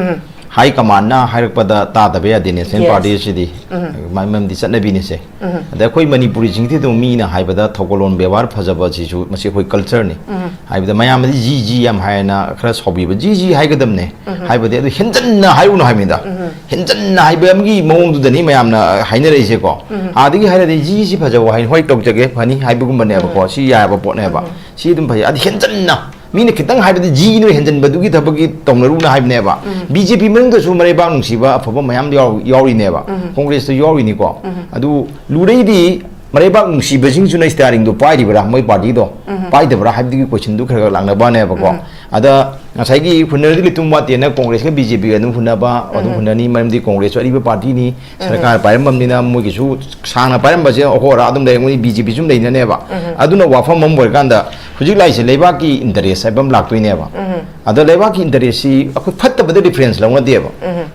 ꯍꯥꯏ ꯀꯃꯥꯟꯅ ꯍꯥꯏꯔꯛꯄꯗ ꯇꯥꯗꯕ ꯌꯥꯗꯦ, ꯅꯦꯁꯅꯦꯜ Yes. ꯄꯥꯔꯇꯤ ꯑꯁꯤꯗꯤ꯫ ꯎꯝ꯫ ꯃ-, ꯃꯔꯝꯗꯤ ꯆꯠꯅꯕꯤꯅꯤꯁꯦ꯫ ꯎꯝ꯫ ꯑꯗ ꯑꯩꯈꯣꯏ ꯃꯅꯤꯄꯨꯔꯤꯁꯤꯡꯁꯤꯗꯤ ꯑꯗꯨꯝ ꯃꯤꯅ ꯍꯥꯏꯕꯗ ꯊꯧꯒꯜꯂꯣꯟ ꯕꯦꯕꯥꯔ ꯐꯖꯕ ꯑꯁꯤꯁꯨ ꯃꯁꯤ ꯑꯩꯈꯣꯏ ꯀꯜꯆꯔꯅꯤ꯫ ꯎꯝ꯫ ꯍꯥꯏꯕꯗ ꯃꯌꯥꯝꯅꯗꯤ ꯖꯤ ꯖꯤ ꯌꯥꯝ ꯍꯥꯏꯅ ꯈꯔ ꯁꯥꯎꯕꯤꯕ, ꯖꯤ ꯖꯤ ꯍꯥꯏꯒꯗꯕꯅꯦ꯫ ꯎꯝ꯫ ꯍꯥꯏꯕꯗꯤ ꯑꯗꯨ ꯍꯦꯟꯖꯟꯅ ꯍꯥꯏꯔꯨꯅꯨ ꯍꯥꯏꯕꯅꯤꯗ꯫ ꯎꯝ꯫ ꯍꯦꯟꯖꯟꯅ ꯍꯥꯏꯕ ꯑꯃꯒꯤ ꯃꯑꯣꯡꯗꯨꯗꯅꯤ ꯃꯌꯥꯝꯅ ꯍꯥꯏꯅꯔꯛꯏꯁꯦꯀꯣ꯫ ꯎꯝ꯫ ꯑꯥꯗꯒꯤ ꯍꯥꯏꯔꯗꯤ ꯖꯤ ꯖꯤ ꯐꯖꯕ ꯍꯥꯏꯅ, "ꯍꯣꯏ, ꯇꯧꯖꯒꯦ, ꯐꯅꯤ" ꯍꯥꯏꯕꯒꯨꯝꯕꯅꯦꯕꯀꯣ꯫ ꯎꯝ꯫ ꯁꯤ ꯌꯥꯏꯕ ꯄꯣꯠꯅꯦꯕ꯫ ꯎꯝ꯫ ꯁꯤ ꯑꯗꯨꯝ ꯐꯩ꯫ ꯑꯗꯨ ꯍꯦꯟꯖꯟꯅ ꯃꯤꯅ ꯈꯤꯇꯪ ꯍꯥꯏꯕꯗ ꯖꯤ ꯅꯣꯏ ꯍꯦꯟꯖꯟꯕꯗꯨꯒꯤ ꯊꯕꯛꯀꯤ ꯇꯧꯅꯔꯨꯅ ꯍꯥꯏꯕꯅꯦꯕ꯫ ꯎꯝ꯫ ꯕꯤ ꯖꯦ ꯄꯤ ꯃꯅꯨꯡꯗꯁꯨ ꯃꯔꯩꯕꯥꯛ ꯅꯨꯡꯁꯤꯕ ꯑꯐꯕ ꯃꯌꯥꯝ ꯌꯥꯎ-, ꯌꯥꯎꯔꯤꯅꯦꯕ꯫ ꯎꯝ꯫ ꯀꯣꯡꯒ꯭ꯔꯦꯁꯇ ꯌꯥꯎꯔꯤꯅꯤꯀꯣ꯫ ꯎꯝ꯫ ꯑꯗꯨ ꯂꯨꯔꯩꯗꯤ ꯃꯔꯩꯕꯥꯛ ꯅꯨꯡꯁꯤꯕꯁꯤꯡꯁꯤꯅ ꯁ꯭ꯇꯤꯌꯥꯔꯤꯡꯗꯣ ꯄꯥꯏꯔꯤꯕ꯭ꯔꯥ, ꯃꯣꯏ ꯄꯥꯔꯇꯤꯗꯣ ꯎꯝ꯫ ꯄꯥꯏꯗꯕ꯭ꯔꯥ ꯍꯥꯏꯕꯗꯨꯒꯤ ꯀꯣꯏꯁꯟꯗꯨ ꯈꯔ ꯈꯔ ꯂꯥꯛꯅꯕꯅꯦꯕꯀꯣ꯫ ꯎꯝ꯫ ꯑꯗ ꯉꯁꯥꯏꯒꯤ ꯍꯨꯟꯅꯔꯗꯤ ꯂꯩꯇꯨꯝ ꯋꯥꯠꯇꯦꯅ ꯀꯣꯡꯒ꯭ꯔꯦꯁꯀ ꯕꯤ ꯖꯦ ꯄꯤꯒ ꯑꯗꯨꯝ ꯍꯨꯟꯅꯕ, ꯑꯗꯨꯝ ꯎꯝ꯫ ꯍꯨꯟꯅꯅꯤ, ꯃꯔꯝꯗꯤ ꯀꯣꯡꯒ꯭ꯔꯦꯁꯁꯨ ꯑꯔꯤꯕ ꯄꯥꯔꯇꯤꯅꯤ, ꯎꯝ꯫ ꯁꯔꯀꯥꯔ ꯄꯥꯏꯔꯝꯃꯕꯅꯤꯅ ꯃꯣꯏꯒꯤꯁꯨ ꯁꯥꯡꯅ ꯄꯥꯏꯔꯝꯕꯁꯦ ꯑꯍꯣ ꯑꯔꯥ ꯑꯗꯨꯝ ꯂꯩꯔꯝꯒꯅꯤ, ꯕꯤ ꯖꯦ ꯄꯤꯁꯨ ꯑꯗꯨꯝ ꯂꯩꯅꯅꯦꯕ꯫ ꯎꯝ꯫ ꯑꯗꯨꯅ ꯋꯥꯐꯝ ꯑꯃ ꯑꯣꯏꯔꯀꯥꯟꯗ ꯍꯧꯖꯤꯛ ꯂꯥꯛꯏꯁꯦ ꯂꯩꯕꯥꯛꯀꯤ ꯏꯟꯇꯔꯦꯁ ꯍꯥꯏꯕ ꯑꯃ ꯂꯥꯛꯇꯣꯏꯅꯦꯕ꯫ ꯎꯝ꯫ ꯑꯗ ꯂꯩꯕꯥꯛꯀꯤ ꯏꯟꯇꯔꯦꯁꯁꯤ ꯑꯩꯈꯣꯏ ꯐꯠꯇꯕꯗ ꯔꯤꯐꯔꯦꯟꯁ ꯂꯧꯅꯗꯦꯕ꯫ ꯎꯝ꯫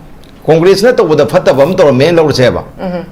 ꯀꯣꯡꯒ꯭ꯔꯦꯁꯅ ꯇꯧꯕꯗ ꯐꯠꯇꯕ ꯑꯃ ꯇꯧꯔꯝꯃꯦꯅ ꯂꯧꯔꯁꯦꯕ꯫ ꯎꯝ꯫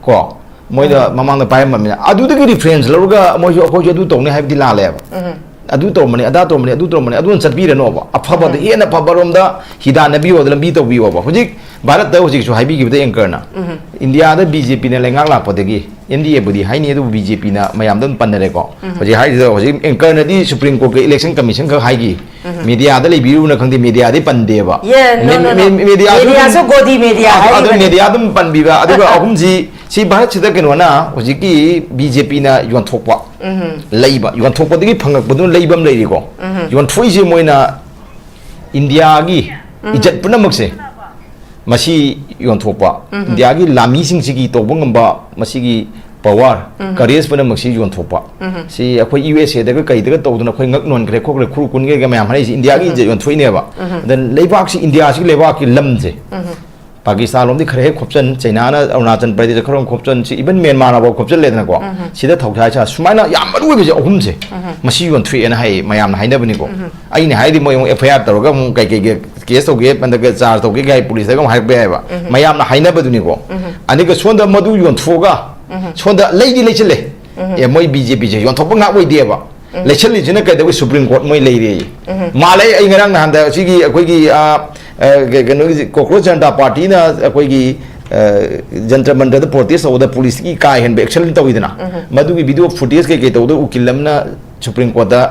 ꯀꯣ? ꯃꯣꯏꯗ ꯎꯝ꯫ ꯃꯃꯥꯡꯗ ꯄꯥꯏꯔꯝꯃꯕꯅꯤꯅ ꯑꯗꯨꯗꯒꯤ ꯔꯤꯐꯔꯦꯟꯁ ꯂꯧꯔꯒ ꯃꯣꯏꯁꯨ ꯑꯩꯈꯣꯏꯁꯨ ꯑꯗꯨ ꯇꯧꯅꯤ ꯍꯥꯏꯕꯗꯤ ꯂꯥꯜꯂꯦꯕ꯫ ꯎꯝ꯫ ꯑꯗꯨ ꯇꯧꯔꯝꯕꯅꯤ, ꯑꯗꯥ ꯇꯧꯔꯝꯕꯅꯤ, ꯑꯗꯨ ꯇꯧꯔꯝꯕꯅꯤ, ꯑꯗꯨꯅ ꯆꯠꯄꯤꯔꯅꯣꯕ꯫ ꯑꯐꯕꯗ, ꯎꯝ꯫ ꯍꯦꯟꯅ ꯐꯕꯔꯣꯝꯗ ꯍꯤꯗꯥꯟꯅꯕꯤꯌꯣꯗ ꯂꯝꯕꯤ ꯇꯧꯕꯤꯌꯣꯕ꯫ ꯍꯧꯖꯤꯛ ꯚꯥꯔꯠꯇ ꯍꯧꯖꯤꯛꯁꯨ ꯍꯥꯏꯕꯤꯈꯤꯕꯗ ꯑꯦꯡꯀꯔꯅ, ꯎꯝ꯫ ꯏꯟꯗꯤꯌꯥꯗ ꯕꯤ ꯖꯦ ꯄꯤꯅ ꯂꯩꯉꯥꯛ ꯂꯥꯛꯄꯗꯒꯤ, ꯑꯦꯟ ꯗꯤ ꯑꯦꯕꯨꯗꯤ ꯍꯥꯏꯅꯤ, ꯑꯗꯨꯕꯨ ꯕꯤ ꯖꯦ ꯄꯤꯅ ꯃꯌꯥꯝꯗ ꯑꯗꯨꯝ ꯄꯟꯅꯔꯦꯀꯣ꯫ ꯎꯝ꯫ ꯍꯧꯖꯤꯛ ꯍꯥꯏꯔꯤꯁꯤꯗ ꯍꯧꯖꯤꯛ ꯑꯦꯡꯀꯔꯅꯗꯤ ꯁꯨꯄ꯭ꯔꯤꯝ ꯀꯣꯔꯠꯀꯤ ꯏꯂꯦꯛꯁꯟ ꯀꯃꯤꯁꯟ ꯈꯛ ꯍꯥꯏꯈꯤ꯫ ꯎꯝ꯫ ꯃꯦꯗꯤꯌꯥꯗ ꯂꯩꯕꯤꯔꯨꯅ ꯈꯪꯗꯦ, ꯃꯦꯗꯤꯌꯥꯗꯤ ꯄꯟꯗꯦꯕ꯫ Yeah, no, ꯃꯦ-, no, no. ꯃꯦ-, ꯃꯦꯗꯤꯌꯥꯁꯨ ꯑꯗꯨꯝ ꯃꯦꯗꯤꯌꯥꯁꯨ ꯒꯣꯗꯤ ꯃꯦꯗꯤꯌꯥ ꯑꯗꯨ, ꯑꯗꯨ ꯍꯥꯏꯔꯤꯕꯅꯤ꯫ ꯃꯦꯗꯤꯌꯥ ꯑꯗꯨꯝ ꯄꯟꯕꯤꯕ꯫ ꯑꯗꯨꯒ ꯑꯍꯨꯝꯁꯤ, ꯁꯤ ꯚꯥꯔꯠꯁꯤꯗ ꯀꯩꯅꯣꯅ ꯍꯧꯖꯤꯛꯀꯤ ꯕꯤ ꯖꯦ ꯄꯤꯅ ꯌꯣꯟꯊꯣꯛꯄ, ꯎꯝ꯫ ꯂꯩꯕ, ꯌꯣꯟꯊꯣꯛꯄꯗꯒꯤ ꯐꯪꯉꯛꯄꯗꯨꯅ ꯂꯩꯕ ꯑꯃ ꯂꯩꯔꯤꯀꯣ꯫ ꯎꯝ꯫ ꯌꯣꯟꯊꯣꯛꯏꯁꯦ ꯃꯣꯏꯅ ꯏꯟꯗꯤꯌꯥꯒꯤ ꯎꯝ꯫ ꯏꯖꯠ ꯄꯨꯝꯅꯃꯛꯁꯦ ꯃꯁꯤ ꯌꯣꯟꯊꯣꯛꯄ, ꯎꯝ꯫ ꯏꯟꯗꯤꯌꯥꯒꯤ ꯂꯥꯟꯃꯤꯁꯤꯡꯁꯤꯒꯤ ꯇꯧꯕ ꯉꯝꯕ ꯃꯁꯤꯒꯤ ꯄꯋꯥꯔ, ꯎꯝ꯫ ꯀꯔꯦꯖ ꯄꯨꯝꯅꯃꯛꯁꯤ ꯌꯣꯟꯊꯣꯛꯄ꯫ ꯎꯝ꯫ ꯁꯤ ꯑꯩꯈꯣꯏ ꯌꯨ ꯑꯦꯁ ꯑꯦꯗꯒ ꯀꯩꯗꯒ ꯇꯧꯗꯅ ꯑꯩꯈꯣꯏ ꯉꯛ ꯅꯣꯟꯈ꯭ꯔꯦ ꯈꯣꯠꯈ꯭ꯔꯦ ꯈꯨꯔꯨ ꯀꯨꯟꯈ꯭ꯔꯦꯒ ꯃꯌꯥꯝ ꯍꯥꯏꯔꯛꯏꯁꯤ ꯏꯟꯗꯤꯌꯥꯒꯤ ꯎꯝ꯫ ꯏꯖꯠ ꯌꯣꯟꯊꯣꯛꯏꯅꯦꯕ꯫ ꯎꯝ꯫ ꯑꯗ ꯂꯩꯕꯥꯛꯁꯤ, ꯏꯟꯗꯤꯌꯥꯁꯤꯒꯤ ꯂꯩꯕꯥꯛꯀꯤ ꯂꯝꯁꯦ ꯎꯝ꯫ ꯄꯥꯀꯤꯁꯇꯥꯟ ꯂꯣꯝꯗꯤ ꯈꯔ ꯍꯦꯛ ꯈꯣꯞꯆꯟ, ꯆꯩꯅꯥꯅ ꯑꯔꯨꯅꯥꯆꯜ ꯄ꯭ꯔꯗꯦꯁꯇ ꯈꯔ ꯍꯦꯛ ꯈꯣꯞꯆꯟ, ꯁꯤ ꯏꯚꯟ ꯃ꯭ꯌꯥꯟꯃꯥꯔ ꯐꯥꯎ ꯈꯣꯞꯆꯜꯂꯦꯗꯅꯀꯣ꯫ ꯎꯝ꯫ ꯁꯤꯗ ꯊꯧꯁꯥ ꯁꯥ ꯁꯨꯃꯥꯏꯅ ꯌꯥꯝ ꯃꯔꯨ ꯑꯣꯏꯕꯁꯦ ꯑꯍꯨꯝꯁꯦ ꯎꯝ꯫ ꯃꯁꯤ ꯌꯣꯟꯊꯣꯛꯑꯦꯅ ꯍꯥꯏ, ꯃꯌꯥꯝꯅ ꯍꯥꯏꯅꯕꯅꯤꯀꯣ꯫ ꯎꯝ꯫ ꯑꯩꯅ ꯍꯥꯏꯗꯤ ꯃꯣꯏ ꯑꯃꯨꯛ ꯑꯦꯐ ꯑꯥꯏ ꯑꯥꯔ ꯇꯧꯔꯒ ꯑꯃꯨꯛ ꯀꯩ ꯀꯩꯒꯤ ꯀꯦꯁ ꯇꯧꯒꯦ, ꯍꯟꯗꯛꯀ ꯆꯥꯔꯖ ꯇꯧꯒꯦ ꯀꯥꯏ ꯄꯨꯂꯤꯁꯇꯒ ꯑꯃꯨꯛ ꯍꯥꯏꯔꯛꯄ ꯌꯥꯏꯑꯕ꯫ ꯎꯝ꯫ ꯃꯌꯥꯝꯅ ꯍꯥꯏꯅꯕꯗꯨꯅꯤꯀꯣ꯫ ꯎꯝ꯫ ꯑꯗꯨꯒ ꯁꯣꯝꯗ ꯃꯗꯨ ꯌꯣꯟꯊꯣꯛꯑꯒ ꯎꯝ꯫ ꯁꯣꯝꯗ ꯂꯩꯗꯤ ꯂꯩꯁꯤꯜꯂꯦ꯫ ꯎꯝ꯫ ꯑꯦ, ꯃꯣꯏ ꯕꯤ ꯖꯦ ꯄꯤꯁꯦ ꯌꯣꯟꯊꯣꯛꯄ ꯉꯥꯛ ꯑꯣꯏꯗꯦꯕ꯫ ꯎꯝ꯫ ꯂꯩꯁꯜꯂꯤꯁꯤꯅ ꯀꯩꯗꯧꯕ ꯁꯨꯄ꯭ꯔꯤꯝ ꯀꯣꯔꯠ ꯃꯣꯏ ꯂꯩꯔꯦ꯫ ꯎꯝ꯫ ꯃꯥꯜꯂꯦ, ꯑꯩ ꯉꯔꯥꯡ ꯅꯍꯥꯟꯗ ꯁꯤꯒꯤ ꯑꯩꯈꯣꯏꯒꯤ, ꯑ, ꯑ, ꯀ-, ꯀꯩꯅꯣꯒꯤ ꯀꯣꯀ꯭ꯔꯣꯆ ꯖꯅꯇꯥ ꯄꯥꯔꯇꯤꯅ ꯑꯩꯈꯣꯏꯒꯤ, ꯑ, ꯖꯟꯇꯔ ꯃꯟꯇꯔꯗ ꯄ꯭ꯔꯣꯇꯦꯁ ꯇꯧꯕꯗ ꯄꯨꯂꯤꯁꯀꯤ ꯀꯥ ꯍꯦꯟꯕ ꯑꯦꯛꯁꯟ ꯇꯧꯋꯤꯗꯅ, ꯎꯝ꯫ ꯃꯗꯨꯒꯤ ꯚꯤꯗꯤꯑꯣ ꯐꯨꯇꯦꯖ ꯀꯩꯀꯩ ꯇꯧꯕꯗ ꯎꯀꯤꯜ ꯑꯃꯅ ꯁꯨꯄ꯭ꯔꯤꯝ ꯀꯣꯔꯠꯇ